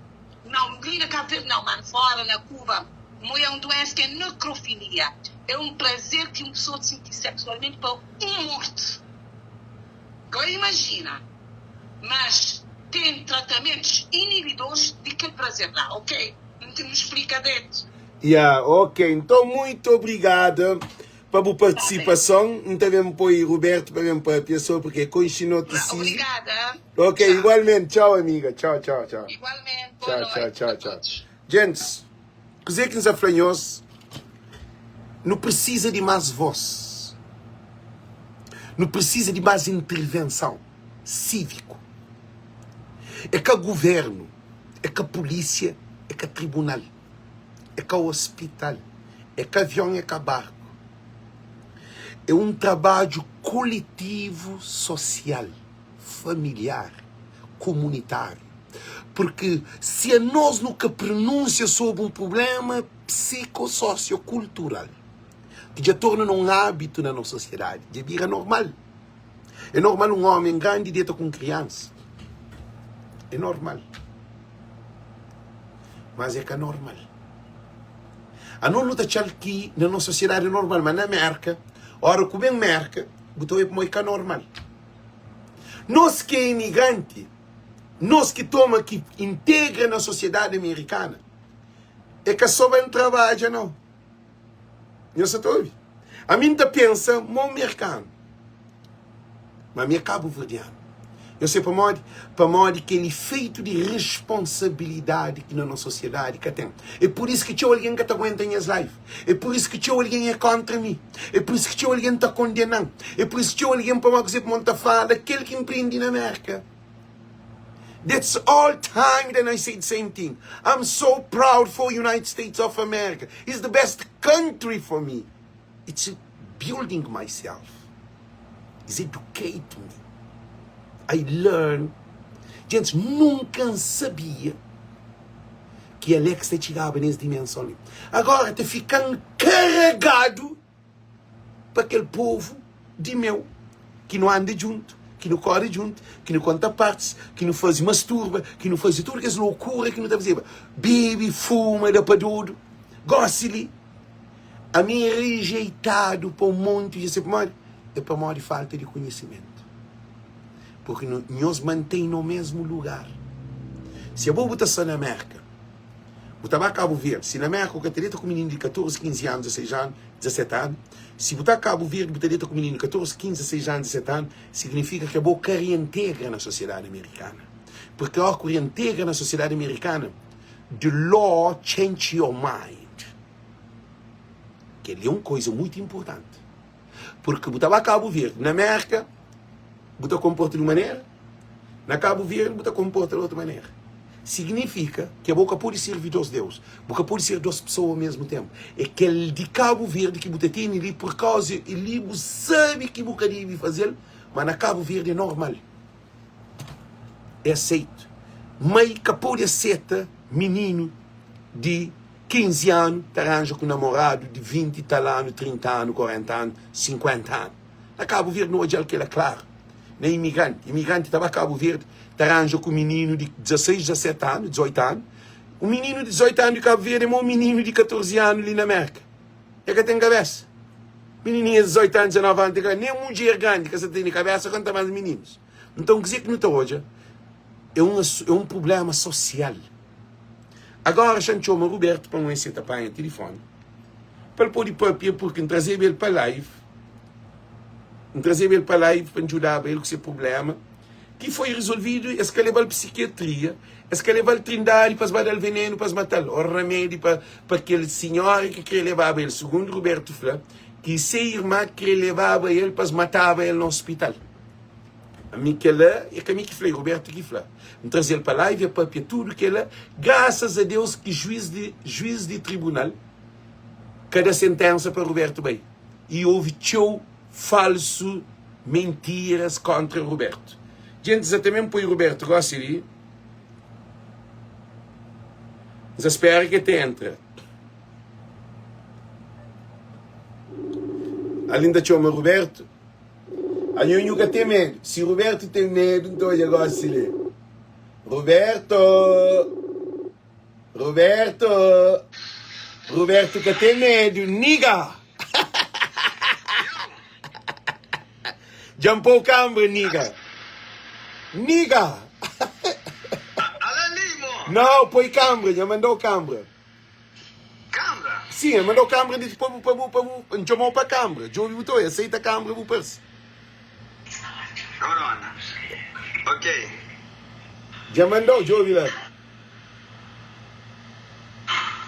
Nau, li na Kabu Verdi nau, ma fora, na Kuba, N oiá un duensa ki é nekrofilia. É un prazer ki un pesoa ta sinti seksualmenti pa un mortu. Gó imajina. Mas ten tratamentus inibidores di kel prazer la, ok? N ti N splika dretu? Ya, ok. Nton, muito obrigada pa bu partisipason. N ta ben poi Ruberto pa ben papia sobri ke konxe notisismu. Obrigada. Ok, Tchau. igualmente. Tchau, amiga. Tchau, tchau, tchau. Igualmente. Boa Tchau, noite tchau, tchau, pa tchau. todos. Gentes, kuzê ki N sa fla nhos? Nu precisa di más voz. Nu precisa di más intervenção cívico. É ka governo, é ka polícia, é ka tribunal, é ka hospital, é ka avião, é ka barco. É um trabadju coletivo social, familiar, comunitário. Porque se anos nu ka pronúncia sobre um problema psicossocio-cultural ki dja torna na un hábitu na nos sociedade, dja bira normal. É normal un homem grandi deta ku un kriansa. É normal. Mas é ka normal. Anos nu ta txal ki na nos sociedade é normal, mas na Merka, ora ku ben Merka, bu ta obi pamodi é ka normal. Nos ki é imigranti, nos ki toma ki integra na sociedade amerikana, É ka so ben trabadja nau. Nhos sa ta obi? Ami N ta pensa mo merkanu, ma mi é kabuverdianu. Nhos sabe pamodi? Pamodi kel ifeitu di responsabilidadi ki na nos sosiedadi ka ten. É pur isu ki txeu algen ka ta aguenta nhas live. É pur isu ki txeu algen é kontra mi. É pur isu ki txeu algen ta kondena-m. É pur isu ki txeu algen pamodi kuzê pamodi N ta fala kel ki N prende na Merka. That's all time that I say the same thing. I'm so proud for United States of America. It's the best country for me. It's building myself. It's educate me. I learn. Gente, nunca sabia que Alex ta txigaba nes dimensão li. Agora ta fican carregado pa kel povu di meu ki nu anda djuntu, ki nu kóre djuntu, ki nu konta partis, ki nu faze masturba, ki nu faze tudu kes lokura ki nu ta fazeba, bebe, fuma, da pa dodu. Gósi li, ami é rejeitadu pa un monti di se pamodi? É pamodi falta di konhisimentu. Purki nu, nhos mantém no mesmu lugar. Si abo bu ta sta na Mérka, Bu ta ba Kabu Verdi, si na Merka bu ka ta deta ku mininu di 14, 15 anu, 16 anu, 17 anu, si bu ta Kabu Verdi bu ta deta ku mininu di 14, 15, 16 anu, 17 anu, signifika ki abo ka reintegra na sosiedadi amerikana. Purki ora ku reintegra na sosiedadi amerikana, the law change your mind. Kel-li é un koiza muitu inpurtanti. Purki bu ta ba Kabu Verdi, na Merka bu ta konporta di un manera, na Kabu Verdi bu ta konporta di otu manera. Signifika ki abo ka pode sirvi dos deus, bu ka pode ser dos pesoa ao mesmu tenpu. É kel di Kabu Verdi ki bu ta tene li purkauza e li bu sabe ki bu ka debe faze-l, ma na Kabu Verdi é normal, é aseitu. Mai ka pode aseta mininu di 15 anu ta ranja ku namoradu di 20 i tal anu, 30 anu, 40 anu, 50 anu. Na Kabu Verdi nu odjal kela klaru. Na imigranti, imigranti ta ba Kabu Verdi ta ranja ku mininu di 16, 17 anu, 18 anu. Un mininu di 18 anu di Kabu Verdi é ma un mininu di 14 anu li na Merka. E ka ten kabesa. Minininha di 18 anu, 19 anu ten kabesa. Nen mudjer grandi ka sa tene kabesa, konta mas mininus. Nton kuzê ki nu ta odja é un é un prubléma sosial. Agora xa N txoma Ruberto pa N oe se ta panha tilifoni pa el pode papia purki N trazeba el pa live N trazeba el pa live pa N djudaba el ku se prubléma. Ki foi rizolvidu, es ka leba-l psikiatria, es ka leba-l Trindadi pa es ba da-l venenu pa es mata-l, ô ramedi pa pa kel sinhora ki krê lebaba el. Sugundu Rubertu fla ki se irma krê lebaba el pa es mataba el na ospital. Ami kel-la é ka mi ki fla, é Rubertu ki fla. N traze-l pa live, el pâpia tudu kel-la. Grasas a Deus ki juiz di juiz di tribunal ka da senténsa pa Rubertu bai. I ovi txeu falsu mentiras kontra Rubertu. Djentis ata mesmu poi Rubertu gosi li. N sa spera ki el ta entra. Ali N ta txoma Rubertu. Anho nhu ka ten medu. Si Rubertu ten medu, N ta odja gosi li. Ruberto! Roberto! Roberto ka ten medu, nigga! Dja N pô-u kanbra, nigga! Nigga! Ala li, mo! Nau, poi kanbra, dja mandau kanbra. Kanbra? Sim, el mandau kanbra di pa bu, pa bu, pa bu, N txomau pa kanbra. Djobe bu ta oia, seita kanbra bu parse. Corona. Ok. Dja mandau, djobe la.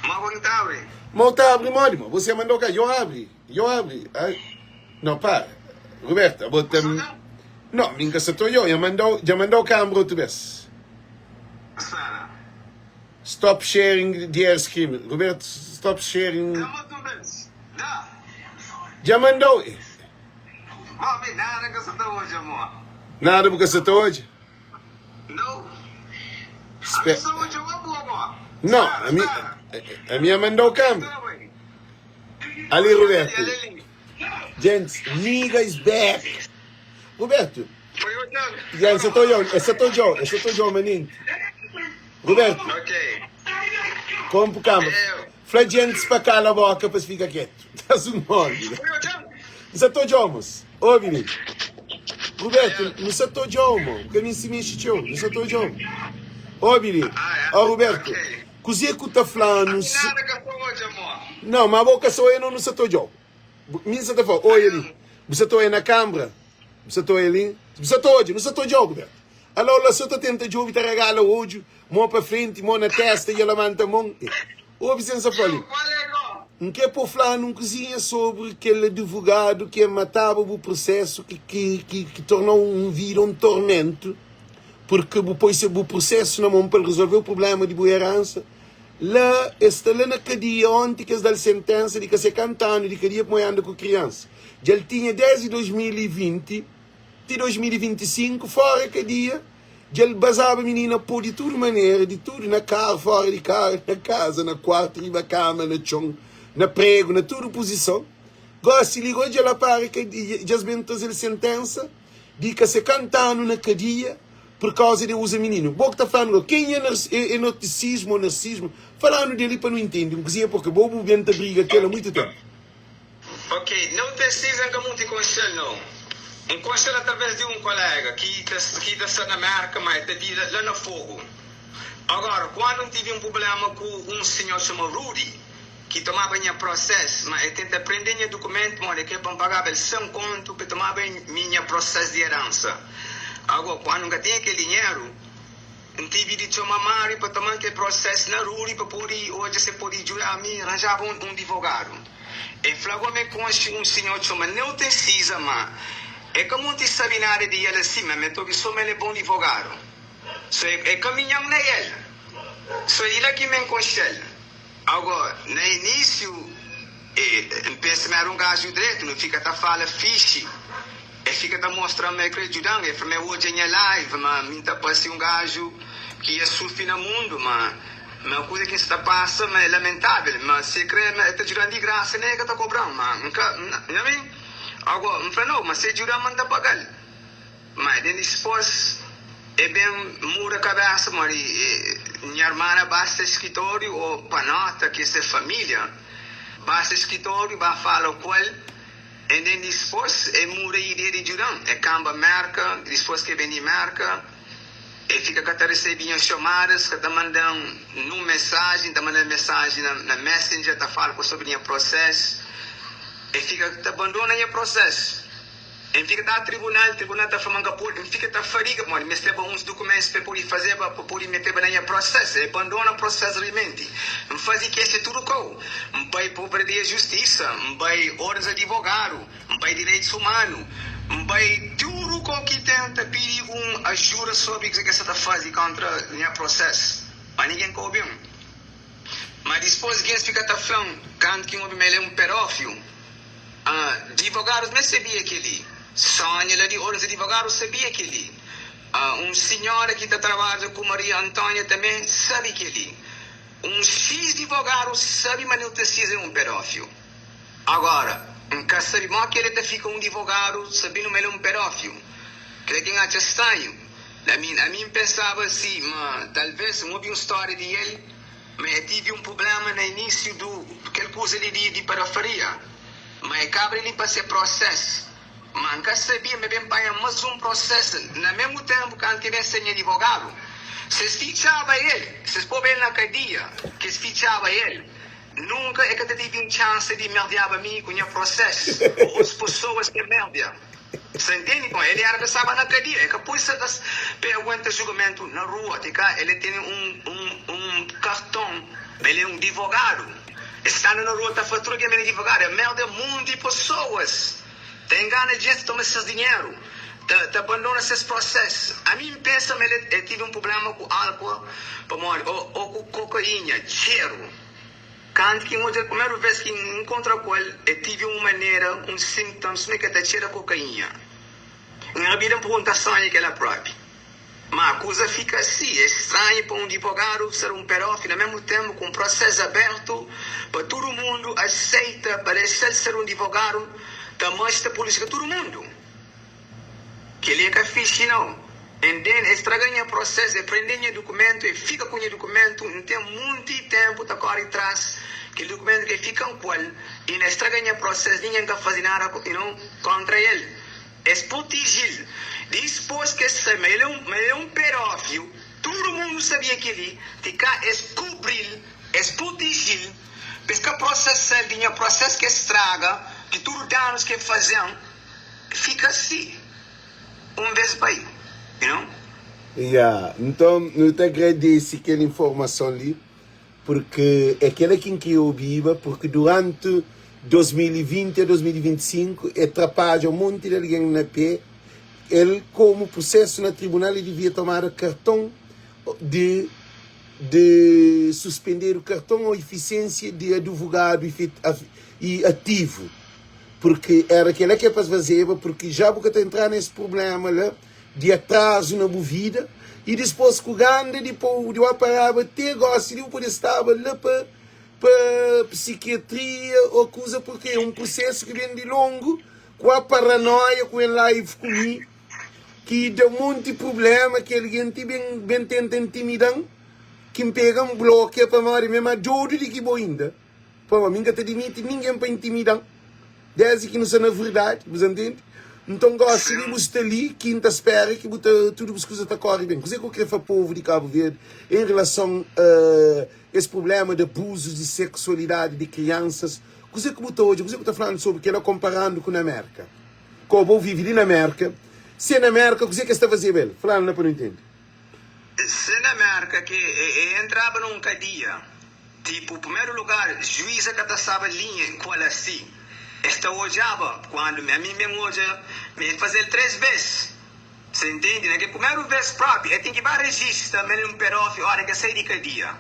Ma bo ki ta abri? Ma u ta abri modi? Ma você mandau ka? Yo abri, yo abri. Ai, no para. Roberta, bo ta. No, mi nka sa ta oiau. Dja mandau, dja mandau kambra otu bes. Spera. Stop sharing the screen. Roberto, stop sharing. Dá otu bes. Dá. Dja mandau. Bo mi nada ka sa ta odja, amor. Nada bu ka sa ta odja? No. Spe... Ami sa odja bo bu amor. No, ami, ami a mandau kambra. Ali Roberto. Gents, nigga is back. Roberto. Yeah, sa ta odjau, sa ta odjau, sa ta odjau manenti. Roberto. Ok. Kompu kambra. Fla gents pa kala boka pa es fika ketu. Das un ordi. N sa ta odjau mos. Obi mi. Roberto, nu sa ta odjau mo. Bu ka meste mexe txeu. Nu sa ta odjau. Obi li. Ó Roberto, kuzê ku ta fla-nu si. Nau, ma bo ka sa oia no nu sa ta odjau. Mi N sa ta fla, oia li. Bu sa ta oia na kanbra. Bu sa ta oia li. Bu sa ta odja. Nu sa ta odjau, Roberto. Alô la so ta tenta djobe, ta regala odju. Mô pa frenti, mô na testa i el labanta mon. Obi sen sa fla li. N kre pô fla-nu un kuzinha sobri kel adivogadu ki mataba bu prusésu, ki, ki, ki, ki torna-u un vida un tormentu, purki bu poi se bu prusésu na mon pa el rezolve prubléma di bu eransa. La, el sta la na kadia onti ki es da-l senténsa di ka se kanta anu di kadia pamodi el anda ku kriansa. Dja el tinha désdi 2020 ti 2025 fóra kadia. Dja el bazaba minina pô di tudu manera, di tudu, na karu, fóra di karu, na kaza, na kuartu, riba kama, na txon, na pregu, na tudu puzison. Gósi li gó dja el apara kadia, dja es ben traze-l senténsa di ka se kanta anu na kadia pur kauza di el uza mininu. Bo ki ta fla-nu gó, kenha é notisismu ô narsismu? Fala-nu di el li pa nu intende un kuzinha, purki bo bu ben ta briga ku el a muitu ténpu. Ok, Neutecisa N ka munti konxe-l nau. N konxe-l através di un kolega ki ta ki ta sta na Merka, ma el ta vive la na Fogu. Agora, kuandu N tivi un prublema ku un sinhor txoma Rudy, ki tomaba nha proses, ma el tenta prende nha dukumentu modi ke pa N pagaba el 100 kontu pa el tomaba mi nha proses di eransa. Agora, kuandu N ka tinha kel dinheru, N tivi di txoma Mari pa toma-m kel proses na Rudy pa pode odja si el pode djuda-m ranjaba un divogadu. El fla gó ma el konxe un sinhor txoma Newton Caesar ma el ka monti sabe nada di el asi ma el ta obi so ma el é bon divogadu. So el kaminha-m na el. So di la ki mi N konxe-l. Agó, na inísiu, N pensa ma éra un gaju dretu. Nu fika ta fala fixi. El fika ta mostra-m ma el krê djuda-m. El fla ma el odja nha live, ma mi N ta parse un gaju ki ia sufri na mundu, ma ma kuza ki N sta pasa ma é lamentável, ma si el krê ma el ta djuda-m di grasa, nen el ka ta kobra-m. Ma N ka, nha mi? Agó, N fla, Nau, ma si el djuda-m ma N ta paga-l. Ma den dispôs, el ben muda kabésa, pamodi nha armana ba se skritóriu ô pa nota ki é se família, ba se skritóriu, ba fala ku el. And then dispôs e muda ideia di djuda-m. E kanba Merka, dispôs ki e ben di Merka, e fika ka ta resebe nha xomadas, ka ta manda-m nun mensajen, ta manda-m mensajen na na messenger ta fala ku sobri nha proses. E fika ta bandona nha proses. N fika ta tribunal, tribunal ta fla ma N ka pode, N fika ta fadiga pamodi N mesteba uns dukumentus pa e pode fazeba, pa pode meteba na nha prosesu. E bandona prosesu realmenti. N faze kexa tudu kau. N bai Prokuradria Justisa, N bai Ordens Adivogadu, N bai Direitus Umanu, N bai tudu kau ki ten ta pidi un ajuda sobri kuzê ki es sa ta faze kontra nha prosesu. Ma ningen ka obi-m. Ma dispôs gens fika ta fla-m kantu ki N obi ma el é un pedófilu. Ah, divogadus mê sabia kel-li. Sónia la di Ordens di Divogadus sabia kel-li. Ah, un sinhora ki ta trabadja ku Maria Antónia tanbê sabe kel-li. Un X divogadu sabe ma Nilton Cis é un pedófilu. Agóra, N ka sabe mó ki el ta fika un divogadu sabendu ma el é un pedófilu. Kel-la ki N atxa stranhu. Na mi, ami N pensaba si ma talvês N obi un stória di el. Ma e tive un prublema na inísiu du kel kuza li di di pedofilia. Ma e kabra li pa se proses. Ma N ka sabia ma e ben panha mas un proses na mesmu tempu kantu ki e ben ser nha divogadu. Se es fitxaba el, se es poba el na kadia, ki es fitxaba el, nunka e ka ta tive un txansa di merdiaba mi ku nha proses o otus pesoas ki e merdia. Sa ntende? Bon, el era ka staba na kadia, el ka pode sta ta pa el aguenta julgamentu na rua. Ti ka el tene un, un, un karton, ma el é un divogadu. El sta anda na rua ta fla tudu algen ma el é divogadu. É merda munti pesoas ta ingana jenti, ta toma ses dinheru, ta, ta abandona ses prosesu. Ami N pensa ma el, el tive un prublema ku álkuol pamodi, o, o ku kokainha, txeru. Kantu ki N odja-l primeru vês ki N nkontra ku el, el tive un manera, un sintom sima ki el ta txera kokainha. N rabida N pergunta Sonia kel-la própi. Má kuza fika si, é stranhu pa un divogadu ser un pedófilu na mésmu ténpu ku un prosésu abértu pa tudu mundu aseita pa dexa-l ser un divogadu ta mostra pulísia ka tudu mundu. Kel-li é ka fixi nau. And then es traga nha prosesu, e prende nha dukumentu, e fika ku nha dukumentu. N ten munti tenpu ta kori tras kel dukumentu ki e fika-m ku el i na estraga nha prosesu ningen ka faze nada you know kontra el. Es protiji-l. Dispos ki es sai ma el é un ma el é un pedófilu, tudu mundu sabia kel-li, ti ka es kubri-l, es protiji-l pa es ka prosesa-l di nha prosesu ki es straga, di tudu danus ki e faze-m. Fika si un bes bai, you know. Ya, nton nu ta agradese kel informason li, purki é kela ki N kria obiba, purki duranti 2020 a 2025 e trapadja un monti di algen na pé, el komu prusesu na tribunal e divia tomada karton di di suspendedu karton o ifisiensia di advogadu i ativu. Porque era kela ke pa fazeba, porque já bu ka ta entrá na es problema la di atrazu na bu vida e dispôs ku ganda di pou di ba paraba te gosi di bu pode staba la pa pa psikiatria ou kuza porque é um prosesu ki ben di longu ku a paranoia ku en live ku mi ki da monti problema ki algen ti ben ben tenta intimida-m ki N pega N blokia pamodi mi é ma dodu di ki bo inda. Pamodi mi N ka ta dimiti ningen pa intimida-m, désdi ki nu sta na verdadi, bu sa ntende? Nton, gósi li bu sta li, ki N ta spera ki bu ta, tudu bus kuza ta kóre ben. Kuzê ki bu krê fla povu di Kabu Verdi en relason a es prubléma di abuzus di seksualidadi di kriansas? Kuzê ki bu ta odja, kuzê ki bu ta fla-nu sobri kel-la konparandu ku na Mérka? Kó bo vive li na Mérka, se na Mérka kuzê ki es ta fazeba el? Fla-nu la pa nu ntende. Se na Mérka ki e entraba na un kadia. Tipo, primeru lugar, juíza ka ta staba linha ku el asi. Es ta odjaba kuandu ami mi N odja mi el faze-l 3 bes. Sa intende? Na kel primeru bes propi, el ten ki ba rejista ma el é un pedófilu ora ki el sai di kadia.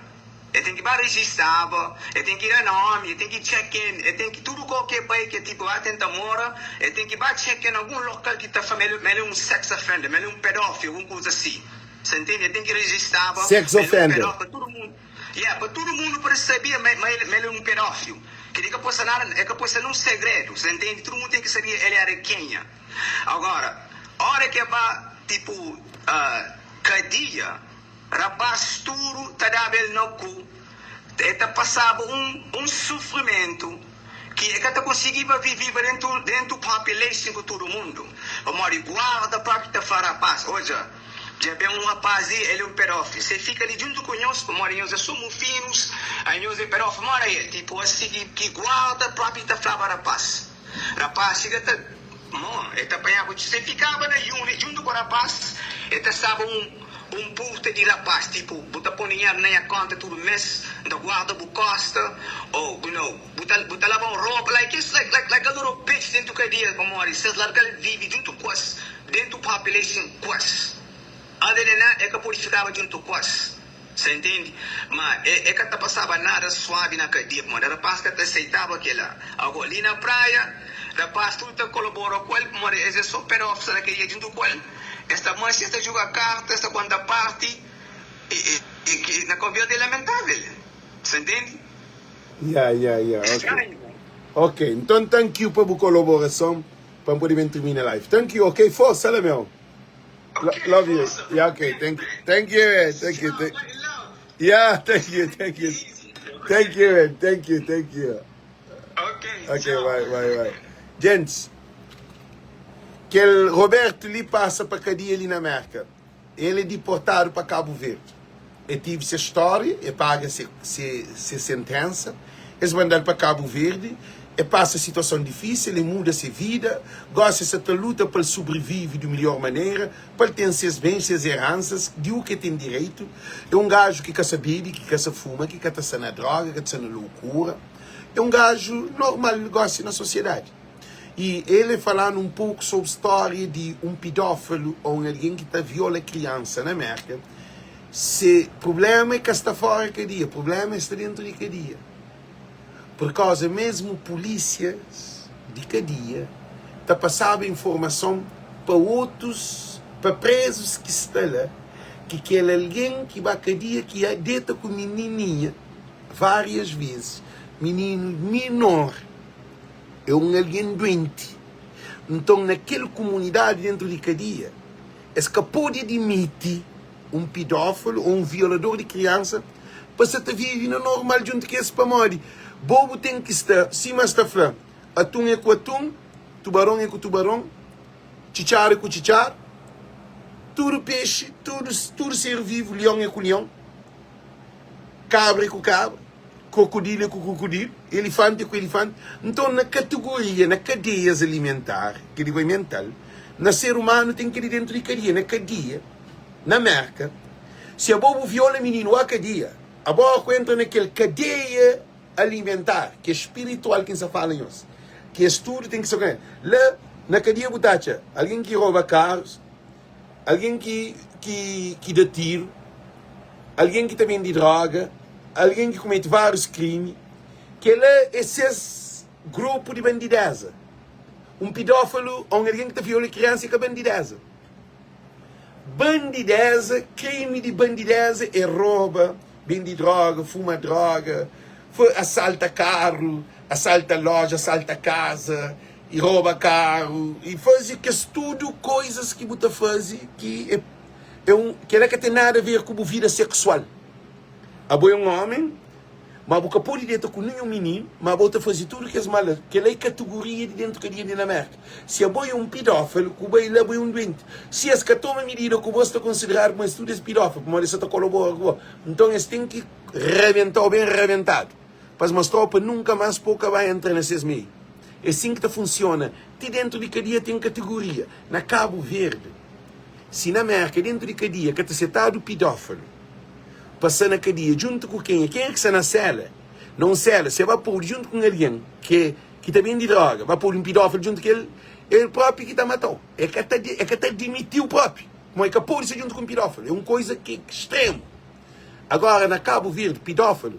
El ten ki ba rejistaba, el ten ki da nomi, el ten ki check-in, el ten ki tudu kau ki el bai ki el tipo ba tenta mora, el ten ki ba check-in na algun lokal ki ta fla ma el é un sex offender, ma el é un pedófilu, algun kuza asi. Sa intende? El ten ki rejistaba Sex ma el é un offender. pedófilu pa tudu mundu. Yeah, pa tudu mundu pode sabia ma ma el ma el é un pedófilu. Kel-li ka pode ser nada, el ka pode ser nun segredu, sa ntende? Tudu mundu ten ki sabia el éra kenha. Agora, óra ki el ba, tipu, kadia, rapás tudu ta daba el na ku, el ta pasaba un un sufrimentu ki el ka ta konsigiba viviba dentu dentu population ku tudu mundu. Pamodi guarda própi ta fla rapás, odja, Dja ben un rapaz li, el é un pedófilu. Se fika li djuntu ku nhos, pamodi nhos é so mufinus, anhos é pedófilu mora el. Tipu asi ki, ki guarda propi ta flaba rapaz. Rapaz txiga ta. Mo, e ta panhaba txeu. Se fikaba na unit djuntu ku rapaz, e ta staba un un puta di rapaz, tipo, bu ta pon dinheru na nha konta tudu mes, N ta guarda bu kosta, ou, you know, bu ta bu ta laba-m ropa, like, it's like like like a little bitch dentu kadia, pamodi ses larga-l vivi djuntu ku es, dentu population ku es. Other than that, e ka pudi fikaba djuntu ku es. Sa intende? Ma e e ka ta pasaba nada suavi na kadia, pamodi rapaz ka ta aseitaba kela. Ago, li na praia, rapaz tudu ta kolabora ku el, pamodi es é so pedófilo sta na kadia djuntu ku el. Es ta manxe, es ta juga karta, es ta konta parti, e e e ki na Kau Verdi é lamentavel. Sa intende? Ya, ya, ya, ok. Stranhu. Ok, nton thank you pa bu kolaborason, pa N pode ben termina live. Thank you, ok? Forsa la meu. Ok, Love you. força. Yeah, okay. Thank you. Thank you, man. Thank you. Tchau, Thank, my love. yeah, thank you. Thank you. Easy. Thank you, man. Thank you. Thank you. Ok, Ok, tchau. bye, bye, bye. Gente, kel Roberto li passa pa cadeia li na América. El é diportadu pa Cabo Verde. E tive se stória, e paga se, se, se sentensa, es manda-l pa Cabo Verde, e pasa situason difísil, e muda se vida, gósi e sa ta luta pa el sobrivive di melhor manera, pa el ten ses bens, ses eransas, di u ki e ten direitu. É un gaju ki ka sa bebe, ki ka sa fuma, ki ka ta sta na droga, ka ta sta na loukura. É un gaju normal gósi na sosiedadi. I el e fala-nu un poku sobri stória di un pidófilu ô un algen ki ta viola kriansa na Mérka. Se prubléma é ka sta fóra kadia, prubléma é sta déntu di kadia. Purkauza mésmu pulísias di kadia ta pasaba informason pa otus, pa prézus ki sta la, ki kel algen ki ba kadia ki deta ku minininha várias vezes, mininu minor. É un algen duenti. Nton, na kel kumunidadi déntu di kadia, es ka pode adimiti un pidófilu ô un violador di kriansa pa sta ta vive na normal djuntu ku es. Pamodi? Bo bu ten ki sta, sima es ta fla, atun é ku atun, tubaron é ku tubaron, txitxaru é ku txitxaru, tudu pexi, tudu, tudu ser vivu, lion é ku lion, kabra é ku kabra. Krokodilu é ku krokodilu, elifanti é ku elifanti. Nton, na kategoria, na kadeias alimentar, kel-li bai mental, na ser umanu ten kel-li dentu di kadia. Na kadia, na Merka, si abo bu viola mininu a kadia, abo ku entra na kel kadeia alimentar, ki é spiritual ki N sa fala nhos, ki es tudu ten ki ser. La na kadia bu ta atxa algen ki roba karus, algen ki ki ki da tiru, algen ki ta bende droga, algen ki kumete várius krimi. Kel-la é ses grupu di bandidéza. Un pidófilu ô un algen ki ta viola kriansa é ka bandidéza. Bandidéza, krimi di bandidéza é roba, bende droga, fuma droga, asalta karu, asalta loja, asalta kaza, i roba karu i faze kes tudu koizas ki bu ta faze ki é, é un kela ka ten nada a ver ku bu vida seksual. Abo é un omen, ma bu ka pode deta ku ninhun mininu, ma abo ta faze tudu kes mal la. Kela é kategoria di dentu kadia di na Merka. Si abo é un pidófilu, ku bai la bo é un duenti. Si es ka toma midida ku bo, es ta konsideradu kuma es tudu es pidófilu, pamodi es sa ta kolabora ku bo. Nton es ten ki rabenta-u ben rabentadu. Pa es mostra-u pa nunka más pa-u ka ba entra na ses meiu. É sin ki ta funsiona. Ti dentu di kadia ten kategoria. Na Kabu Verdi, si na Merka dentu di kadia ka ta setadu pidófilu pa sta na kadia djuntu ku kenha, kenha ki sta na sela, na un sela, si el ba podu djuntu ku un algen ki ki ta bende droga, ba podu un pidófilu djuntu ku el, el própi ki ta mata-u. El ka ta el ka ta adimiti-u própi. Pamodi el ka pode sta djuntu ku un pidófilu. É un koza ki é stremu. Agora na Kabu Verdi, pidófilu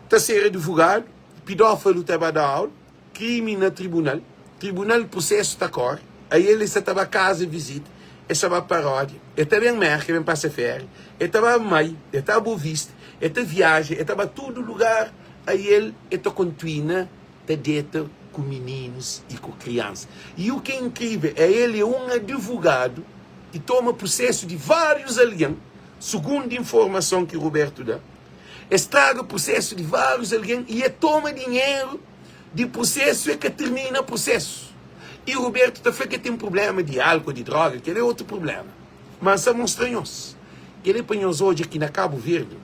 ta ser advogadu, pidófilu ta ba da aula, krimi na tribunal, tribunal prusesu ta kore, aí el sa ta ba kaza vizita, el sa ba paródia, el ta ben Merka, el ben pasa féria, el ta ba Mai, el ta ba Bovista, el ta viaja, el ta ba tudu lugar, aí el el ta kontuina ta deta ku mininus i ku kriansa. I u ki é inkrivel é el é un advogadu ki toma prusesu di várius algen, sugundu informason ki Roberto da, Es straga prusesu di várius algen i e toma dinheru di prusesu e ka tirmina prusesu. I Roberto ta fla ke ten prublema di álkol, di droga, kel é otu prublema. Ma N sa mostra nhos kel é pa nhos odja ki na Kabu Verdi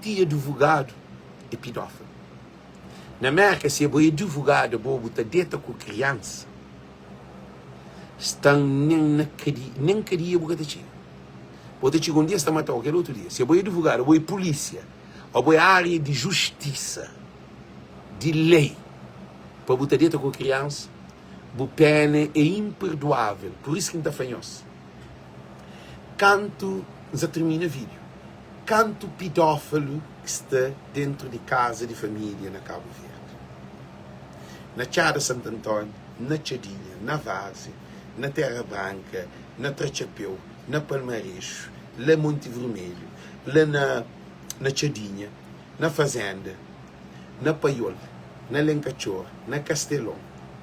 ti advogadu é pidófilu. Na Merka si abo é advogadu abo bu ta deta ku kriansa. Sta-m nen na kadia, nen kadia bu ka ta txiga. Bo ta txiga un dia es ta mata-u kel otu dia. Si abo é advogadu, abo é pulísia, abo é ária di justisa, di lei, pa bu ta deta ku kriansa, bu péna é inperduável. Pur isu ki N ta fla nhos, kantu N sa tirmina vídiu, kantu pidófilu ki sta dentu di kaza di família na Kabu Verdi, na Txada Santu Antóniu, na Txadinha, na Várzea, na Terra Branka, na Tratxapeu, na Palmarexu, la Monti Vermelhu, la na na Txadinha, na Fazenda, na Paiol, na Lenkatxor, na Kastelon,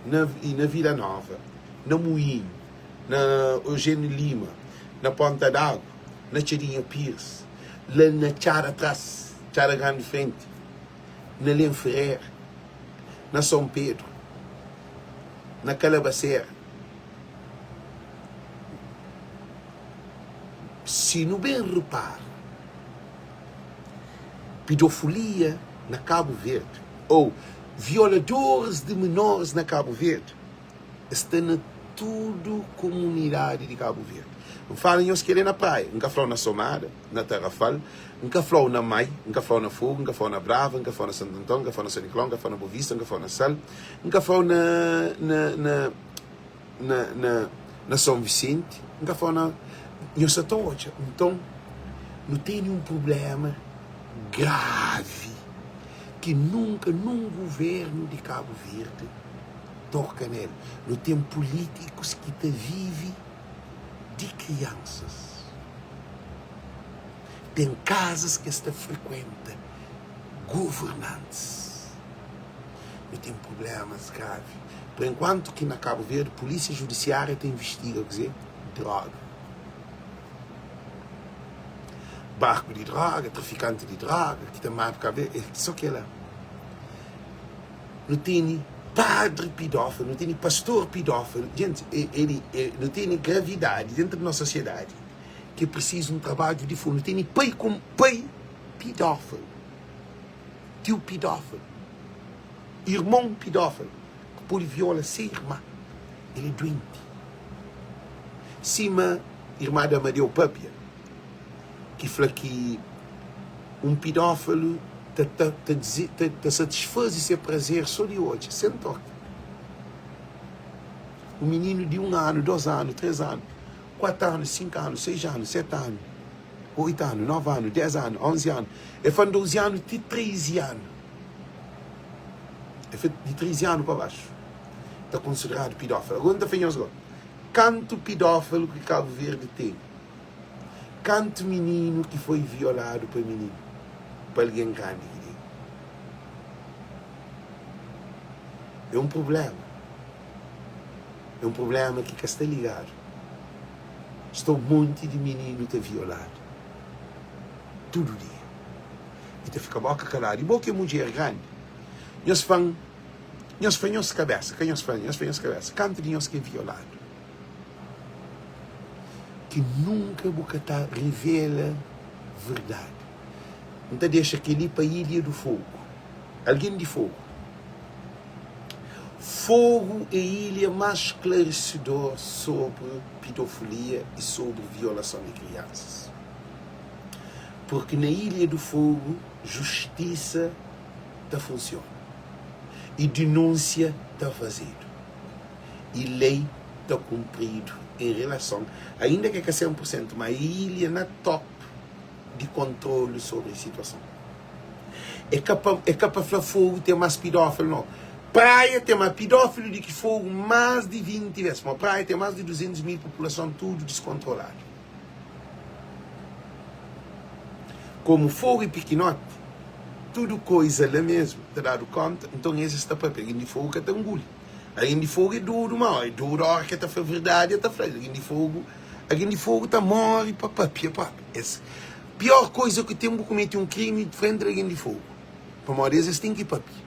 na i na Vila Nova, na Muinhu, na Eugênio Lima, na Ponta d'Agu, na Txadinha Pires, la na Txada Tras, Txada Grandi Frenti, na Len Ferrera, na São Pedro, na Kalabasera. Si nu ben repara, pidofolia na Kabu Verdi ou violadores di menores na Kabu Verdi sta na tudu komunidadi di Kabu Verdi. N fala nhos kel-li na Praia, N ka fla-u na Somada, na Tarrafal, N ka fla-u na Mai, N ka fla-u na Fogu, N ka fla-u na Brava, N ka fla-u na Santu Anton, N ka fla-u na San Nicolau, N ka fla-u na Bovista, N ka fla-u na Sal, N ka fla-u na na na na na na São Vicente, N ka fla-u na Nhos sa ta odja. Nton, nu tene un prubléma gravi ki nunka nun guvérnu di Kabu Verdi toka nel. Nu ten pulítikus ki ta vive di kriansas. Ten kazas ki es ta frekuenta governantis. Nu ten prublémas gravi. Por enkuantu ki na Kabu Verdi pulísia judisiária ta investiga kuzê? Droga. Barku di droga, trafikanti di droga ki ta mata Kabu Verdi, é sô kel-la. Nu tene padri pidófilu, nu tene pastor pidófilu. Jenti, nu tene gravidadi dentru di nos sosiedadi ki é prisizu un trabadju di fundu. Nu tene pai ku pai pidófilu, tiu pidófilu, irmon pidófilu ki pode viola se irma. El é duenti. Sima irma di Amadeu pâpia, ki fla ki un pidófilu ta ta ta ta ta satisfaze se prazer sô di odja, sen toka. Un mininu di un anu, dôs anu, três anu, kuatu anu, sinku anu, seis anu, seti anu, oitu anu, novi anu, dés anu, onzi anu, el fla-m dozi anu ti trezi anu. El fla di trezi anu pa baxu ta konsideradu pidófilu. Agora N ta fla nhos gó, kantu pidófilu ki Kabu Verdi tene? Kantu mininu ki foi violadu pa mininu, pa algen grandi ki di? É un prubléma. É un prubléma ki ka sta ligadu. Sta un monti di mininu ta violadu tudu dia i ta fika boka kaladu. I bo ki é mudjer grandi, nhos fla-m, nhos fla nhos kabésa, ka nhos fla, nhos fla nhos kabésa, kantu di nhos ki é violadu? Ki nunka bu ka ta revela verdadi. N ta dexa kel-li pa Ilha do Fogo. Algen di Fogo. Fogo é ilha más sklarisidor sobri pidofilia i sobri violason di kriansas. Purki na Ilha do Fogo justisa ta funsiona i dinúnsia ta fazedu. i lei ta kunpridu en relason, ainda ki é ka 100 pur sentu, ma ilha na top di kontrolu sobri situason. É ka pa, é ka pa fla Fogo ten más pidófilu, nau. Praia ten más pidófilu di ki Fogo más di 20 bes, pamodi Praia ten más di 200 mil populason tudu diskontroladu. Komu Fogo é pikinoti, tudu koiza la mesmu ta dadu konta, nton es es ta papia, algen di Fogo ka ta nguli. Algen di Fogu é dodu ma é dodu ora ke ta fla verdadi e ta fla algen di Fogu algen di Fogu ta mori pa papia propi es pior koiza ki ten bu kumeti un krimi frenti di algen di Fogu pamodi es es ten ki papia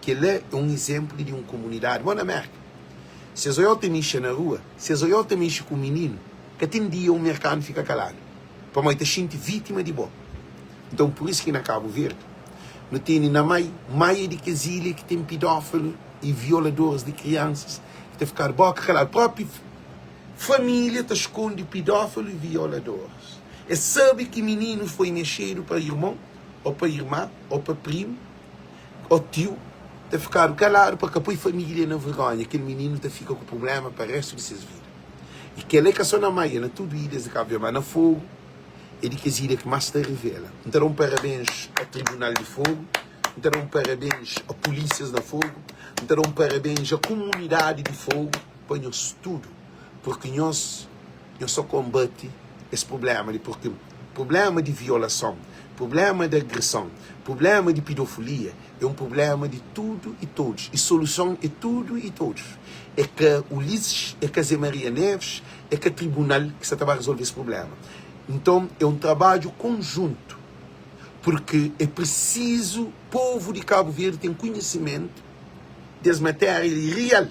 kela é un izemplu di un komunidadi mo na Merka si es oiau ta mixa na rua si es oiau ta mexi ku mininu ka ten dia un merkanu fika kaladu pamodi ta xinti vitima di bo nton pur isu ki na Kabu Verdi nu tene na mai maia di kes ilha ki ten pidófilu i violadores di kriansas ki ta fikadu boka kaladu. Propi. Família ta skonde pidófilu i violadores. Es sabe ki mininu foi mexedu pa irmon ô pa irma ô pa primu ô tiu, ta fikadu kaladu pa ka poi família na vergonha. Kel mininu ta fika ku prubléma pa réstu di ses vida. I kel-la é ka sô na Maia, na tudu ilhas di Kabu Verdi, má na Fogu é di kes ilha ki más ta revela. N ta da un parabéns a Tribunal di Fogu, N ta da un parabéns a pulísias na Fogu, N ta da un parabéns a kumunidadi di Fogu pa nhos tudu, purki nhos nhos sa konbati es prubléma li, purki prubléma di violason, prubléma di agreson, prubléma di pidofilia é un prubléma di tudu i todus, i soluson é tudu i todus. É ka Ulisses, é ka Zé Maria Neves, é ka tribunal ki sa ta ba rezolve es prubléma. Nton, é un trabadju konjuntu, purki é prisizu povu di Kabu Verdi ten konhisimentu des matéria li real.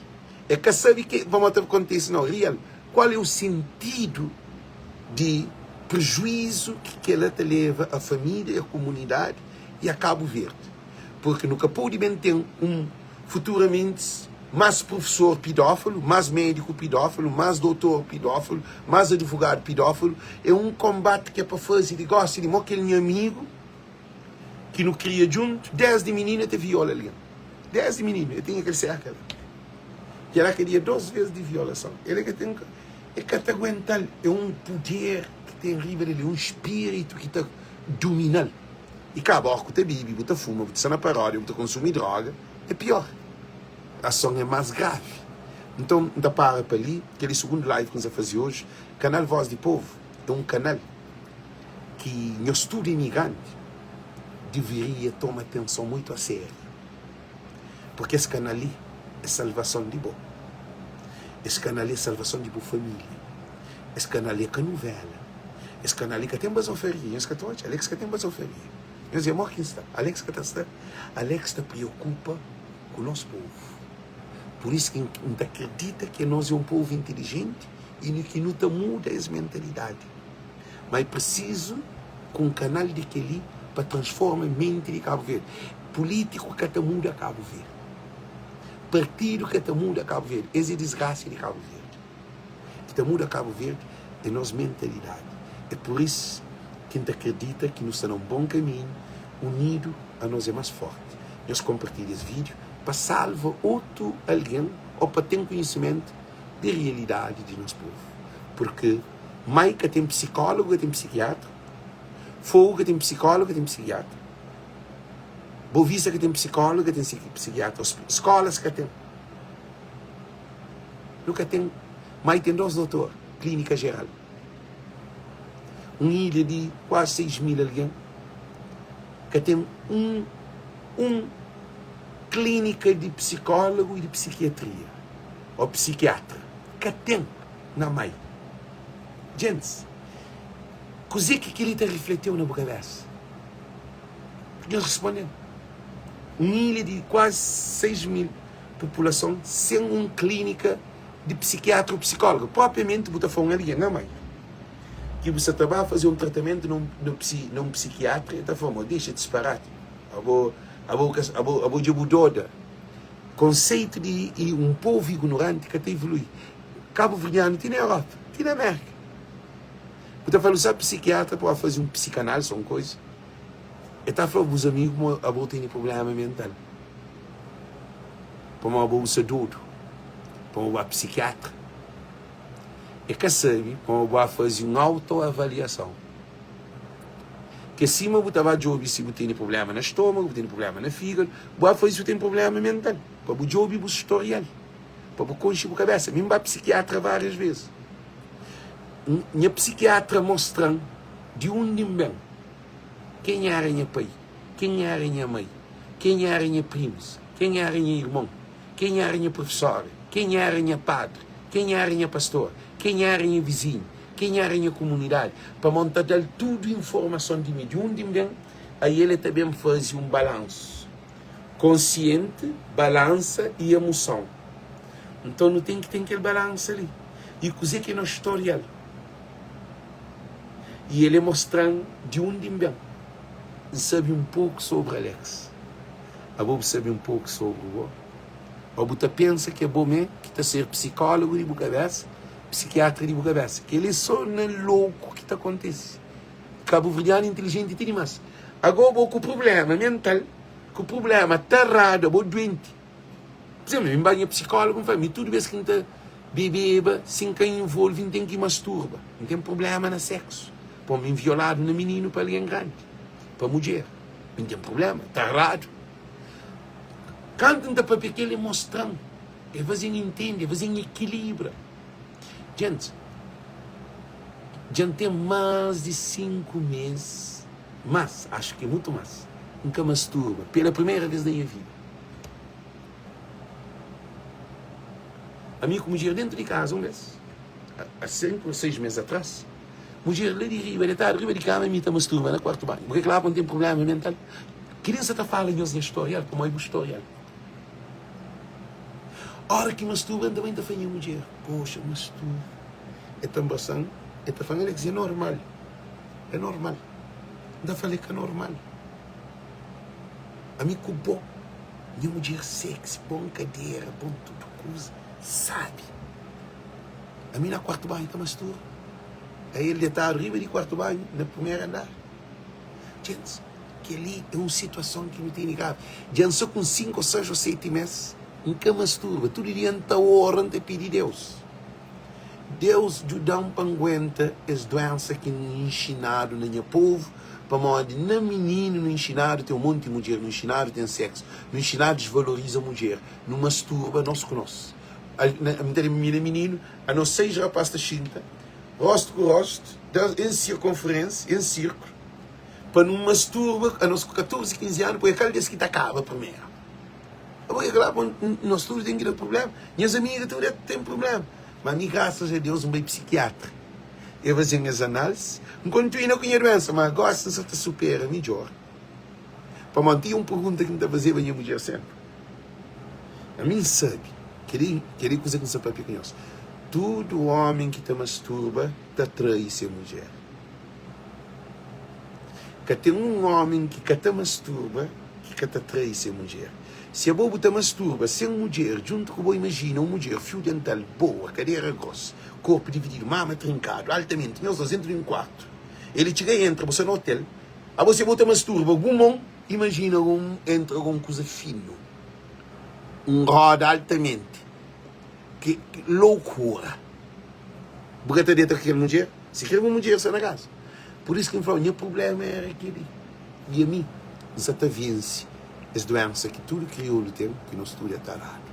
É ka sabe ke pamodi ta kontise, nau, real. Kual é u sentidu di prejuizu ki kela ta leva a família, a komunidadi i a Kabu Verdi? Purki nu ka pode ben ten un futuramenti más prufesor pidófilu, más médiku pidófilu, más dotor pidófilu, más advogadu pidófilu. É un konbati ki é pa faze di gósi di mo kel nha amigu ki nu kria djuntu desdi mininu el ta viola algen. Desdi mininu el tinha kel seka la. Kel-la ka dia dos ves di violason. El é ka ten, el ka ta aguenta-l. É un puder ki ten riba di el, é un spiritu ki ta dumina-l. I kaba óras ku ta bibi, bu ta fuma, bu ta sta na paródia, bu ta konsumi droga, é pior. Ason é más gravi. Nton, N ta para pa li. Kel-li sugundu live ki N sta faze oji. Kanal Voz di Povu é un kanal ki nhos tudu imigranti deveria toma atenson muitu a sériu. Purki es kanal li é salvason di bo. Es kanal li é salvason di bu família. Es kanal li é ka nuvéla. Es kanal li ka ten bazofaria. Nhos ka ta odja? Alex ka ten bazofaria. Nhos é mo ki N sta. Alex ka ta sta. Alex ta preokupa ku nos povu. Pur isu ki N ta kridita ki nos é un povu intilijenti i ki nu ta muda es mentalidadi. Ma é prisizu ku un kanal di kel-li pa transforma menti di Kabu Verdi. Pulítiku ka ta muda Kabu Verdi. Partidu ka ta muda Kabu Verdi. Es é disgrasa di Kabu Verdi. Ki ta muda Kabu Verdi é nos mentalidadi. É pur isu ki N ta kridita ki nu sta na un bon kaminhu. Unidu anos é más fórti. Nhos konpartilha es vídiu pa salva otu algen ô pa ten konhisimentu di realidadi di nos povu. Purki mai ka ten psikólogu, ka ten psikiatra, Fogu ka ten psikólogu, ka ten psikiatra, Bovista ka ten psikólogu, ka ten psikiatra, skólas ka ten. Nu ka ten. Mai ten dos dotor, klínika jeral. Un ilha di kuazi 6 mil algen ka ten un un klínika di psikólogu i di psikiatria ô psikiatra. Ka ten na mai. Djentis, kuzê ki kel-li ta rifletiu na bu kabésa? Nhos responde-m. Un ilha di kuazi 6 mil populason sen un klínika di psikiatra ô psikóloga. Propriamenti bu ta fla un algen, Nha mai, ki bu sa ta ba faze un tratamentu na un psikiatra, el ta fla-m, Dexa disparati, abo, abo, abo, abo dja bu doda. Konseitu di un povu ignoranti ka ta evolui. Kabuverdianu ti na Europa, ti na Merka. Bu ta fla-l, sabe psikiatra pa ba faze un psikanálise ô un koza, el ta fla bus amigu ma abo tene prubléma mental. Pamodi abo bu sta dodu, pamodi bu ba psikiatra. E ka sabe pamodi bu ba faze un autoavaliason. Ke sima bu ta ba djobe si bu tene prubléma na stômagu, bu tene prubléma na fígadu, bu ba faze si bu tene prubléma mental, pa bu djobe bu storial, pa bu konxe bu kabésa. Mi N ba psikiatra várias ves. Nha psikiatra mostra-m di undi N ben, ken éra nha pai. Ken éra nha mai? Ken éra nha primus? Ken éra nha irmon? Ken éra nha profesóra? Ken éra nha padri? Ken éra nha pastor? Ken éra nha vizinhu? Ken éra nha kumunidadi? Pamodi N ta da-l tudu informason di mi, di undi N ben, ai el ta ben faze un balansu konsienti, balansa i amuson. Nton nu ten ki ten kel balansa li. I kuzê ki é nos storial? I el mostra-m di undi N ben. N sabe un poku sobri Alex. Abo bu sabe un poku sobri bo? Ô bu ta pensa ki é bo mê ki ta ser psikólogu di bu kabésa? Psikiatra di bu kabesa. Kel-li é sô na louku ki ta kontise. Kabuverdianu intilijenti ti dimás. Agó bo ku prubléma mental, ku prubléma taradu, abo duenti. Pur izénplu, mi N ba nha psikólogu, N fla, mi tudu bês ki N ta bebeba, si N ka involve, N ten ki masturba. N ten prubléma na séksu. Pô-m invioladu na mininu pa algen grandi, pa mudjer. Mi N ten prubléma, taradu. Kantu N ta pâpia kel, el mostra-m, el faze-m intende, el faze-m ikilibra. Djenti, dja N ten más di 5 mês, más, axu ki mutu más, N ka masturba pela primera vez na nha vida. Ami ku mudjer dentu di kaza un bês, a 5 ou 6 mês atrás, mudjer la di riba, detadu riba di kama, mi ta masturba na kuartu banhu. Bu ka kla pa N ten prubléma mental? Kel-li N sa ta fala nhos nha storial, pamodi bu storial. Ora ki masturba, N ta bai N ta fla nha mudjer, Poxa, masturba. El ta nbrasa-m, el ta fla-m, Alex, é normal, é normal. N ta fla-l, é ka normal. Ami ku bo, nha mudjer sexy, bon kadera, bon tudu kuza, sabi. Ami na kuartu banhu ta masturba. Aí el detadu riba di kuartu banhu, na primeru andar. Djentis, kel-li é un situason ki nu tene gravi. Dja N sta ku uns 5 ô 6 ô 7 mês, N ka masturba. Tudu dia N ta ora, N ta pidi Deus. Deus djuda-m pa N guenta es duénsa ki N inxinadu na nha povu, pamodi na mininu nu inxinadu ten un monti mudjer, nu inxinadu ten séksu, nu inxinadu disvaloriza mudjer, nu masturba nos ku nos. N ta lenbra mi na mininu, anos 6 rapás ta xinta róstu ku róstu, en sirkonferénsia, en sirklu, pa nu masturba, anos ku 14, 15 anu, poi kal des ki ta kaba primeru. Abo ke kla bo nos tudu ten ki da prublema. Nhas amiga tudu ten prublema. Ma mi grasas a Deus N bai psikiatra. E faze-m es analisi. N kontinua ku nha duensa, ma gosi N sa ta supera midjor. Pamodi N tinha un pergunta ki N ta fazeba nha mudjer senpri. Ami N sabe, kel-li kel-li kuza ki N sta papia ku nhos. Tudu omi ki ta masturba ta trai se mudjer. Ka ten un ómi ki ka ta masturba ki ka ta trai se mudjer. Si abo bu ta masturba sen mudjer djuntu ku bo, imajina un mudjer fiu dental, boa, kadera gros, korpu divididu, mama trinkadu altamenti, nhos dos dentru di un kuartu. El txiga entra, bu sta na otel, abo si abo ta masturba bu mon, imajina un entra algun kuza finu, un roda altamenti. Ki loukura! Bu ka ta deta ku kel mudjer? Si kre bu mudjer sta na kaza. Pur isu ki N fla-u, nha prubléma éra kel-li. I ami, N sa ta vense es duénsa ki tudu kriolu ten, ki nos tudu é taradu.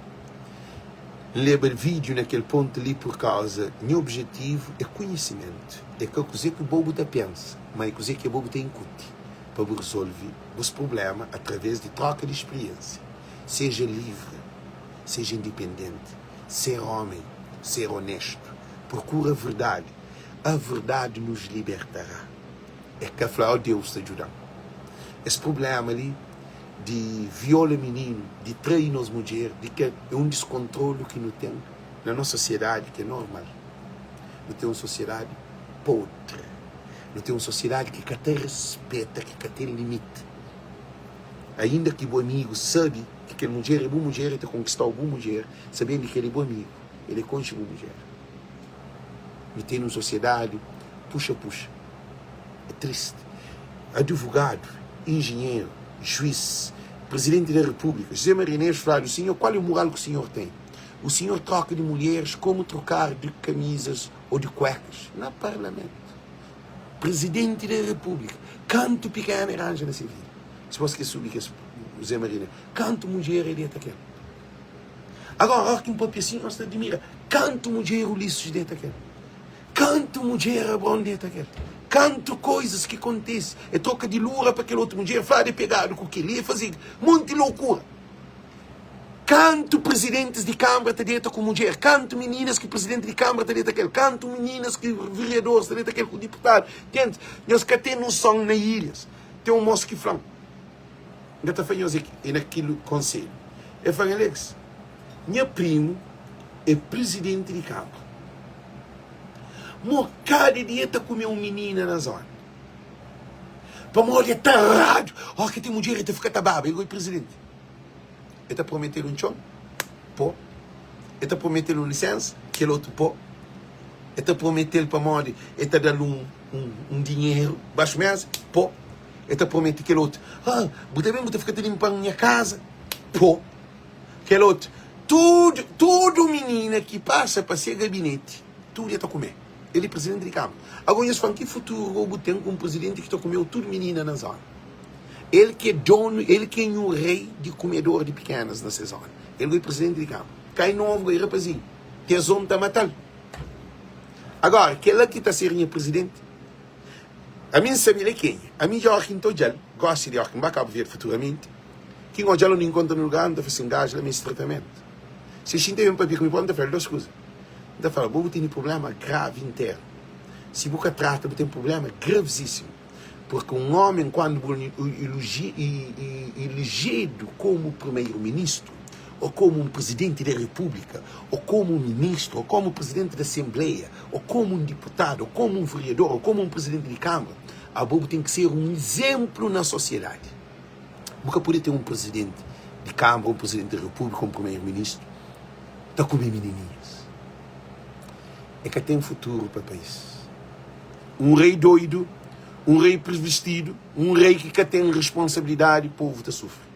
N leba vídiu na kel pontu li purkauza nha objetivu é konhisimentu. É ka kuzê ki bo bu ta pensa, má é kuzê ki abo bu ta inkuti pa bu rezolve bus prubléma através di tróka di spriénsia. Seja livri, seja indipendenti. Ser homem, ser honesto, procura verdade, a verdade nos libertará. É ka fla, oh Deus ta djuda-m. Es problema li di viola mininu, di trai nos mudjer, di ka é un diskontrolu ki nu ten na nos sosiedadi ki é normal. Nu ten un sosiedadi podri, nu ten un sosiedadi ki ka ta rispeta, ki ka ten limiti. Ainda ki bu amigu sabe ki kel mudjer é bu mudjer, el ta konkista-u bu mudjer, sabendu ki el é bu amigu, el é konxe bu mudjer. Nu ten un sosiedadi puxa-puxa. É tristi. Advogadu, injinheru, juís, prizidenti da repúblika, José Maria Neves fladu, Sinhor, kual é mural ki sinhor ten? O sinhor troka di mulheres komu trokar di kamizas ô di kuekas? Na parlamentu. Prizidenti da repúblika, kantu pikena el ranja na se vida? Dipôs ki el subi kes José Maria Neves, kantu mudjer el deta kel? Agora, óra ki N papia sin, nhos ta dimira. Kantu mudjer Ulisses deta kel? Kantu mudjer Abraon deta kel? Kantu koizas ki kontise? E troka di lura pa kel otu mudjer, fladu e pegadu ku kel-li, e faze monti lokura. Kantu prizidentis di kanbra ta deta ku mudjer? Kantu mininas ki prizidenti di kanbra ta deta kel? Kantu mininas ki vereadoris ta deta kel ku diputadu? Gentis, nhos ka ten noson na ilhas. Ten un mos ki fla-m, N ka ta fla nhos é na kel konselhu. El fla-m, Alex, nha primu é prizidenti di kanbra. Mo kada dia ta kume un minina na zona. Pamodi é taradu. Óras ki ten mudjer el ta fika ta baba. El goi prizidenti. El ta promete-l un txon, po. El ta promete-l un lisénsa, kel otu po. E ta promete-l pamodi e ta da-l un un dinheru baxu mesa, po. E ta promete kel otu, ah, bu ta ben bu ta fika ta linpa-m nha kaza, po. Kel otu, tudu, tudu minina ki pasa pa se gabineti, tudu e ta kume. El é prizidenti di kâmara. Agora nhos fla-m ki futuru go bu ten ku un prizidenti ki ta kume-u tudu minina na zona? El ki é donu, el ki é nhu rei di kumedor di pikenas na se zona. El go é prizidenti di kâmara. Kai novu go é rapazinhu. Tezon ta mata-l. Agora, kel-la ki ta ser nha prizidenti, ami N sabe el é kenha. Ami dja óki N ta odja-l, gosi di óki N ba Kabu Verdi futuramenti, ki N odja-l undi N kontra na lugar, N ta fla sin, Gaju la meste tratamentu. Si el xinta ben pabia ku mi, pode N ta fla-l dos kuza. N ta fla-l, Bo bu tene prubléma gravi internu. Si bu ka trata, bu ten prubléma gravizísimu. Purki un ómi, kandu bu ilejedu komu primeru-ministru, ô komu un prizidenti di repúblika, ô komu un ministru, ô komu prizidenti di asenbleia, ô komu un diputadu, ô komu un vereador, ô komu un prizidenti di kâmara, abo bu ten ki ser un izénplu na sosiedadi. Bu ka pode ten un prizidenti di kâmara, un prizidenti di repúblika, un primeru-ministru ta kume minininhas. E ka ten futuru pa país. Un rei doidu, un rei pervertidu, un rei ki ka ten responsabilidadi, povu ta sufri.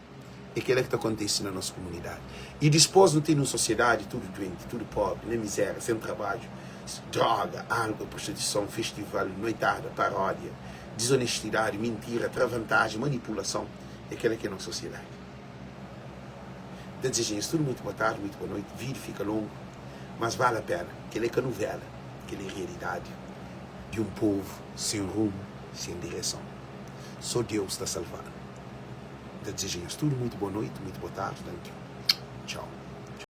É kela ki ta kontise na nos komunidadi. I dispos nu tene un sosiedadi tudu duenti, tudu pobri, na mizéria, sen trabadju, droga, álkol, prostituison, festival, noitada, paródia, dizonestidadi, mintira, tra vantaji, manipulason. É kela ki é nos sosiedadi. N ta dizeja nhos tudu muitu boa tardi, muitu boa noiti. Vídiu fika longu, mas vale a pena. Kel-la é ka nuvéla, kel-la é realidadi di un povu sen rumu, sen direson. Sô Deus ta salva-nu. N ta dizeja nhos tudu muitu boa noiti, muitu boa tardi. Thank you.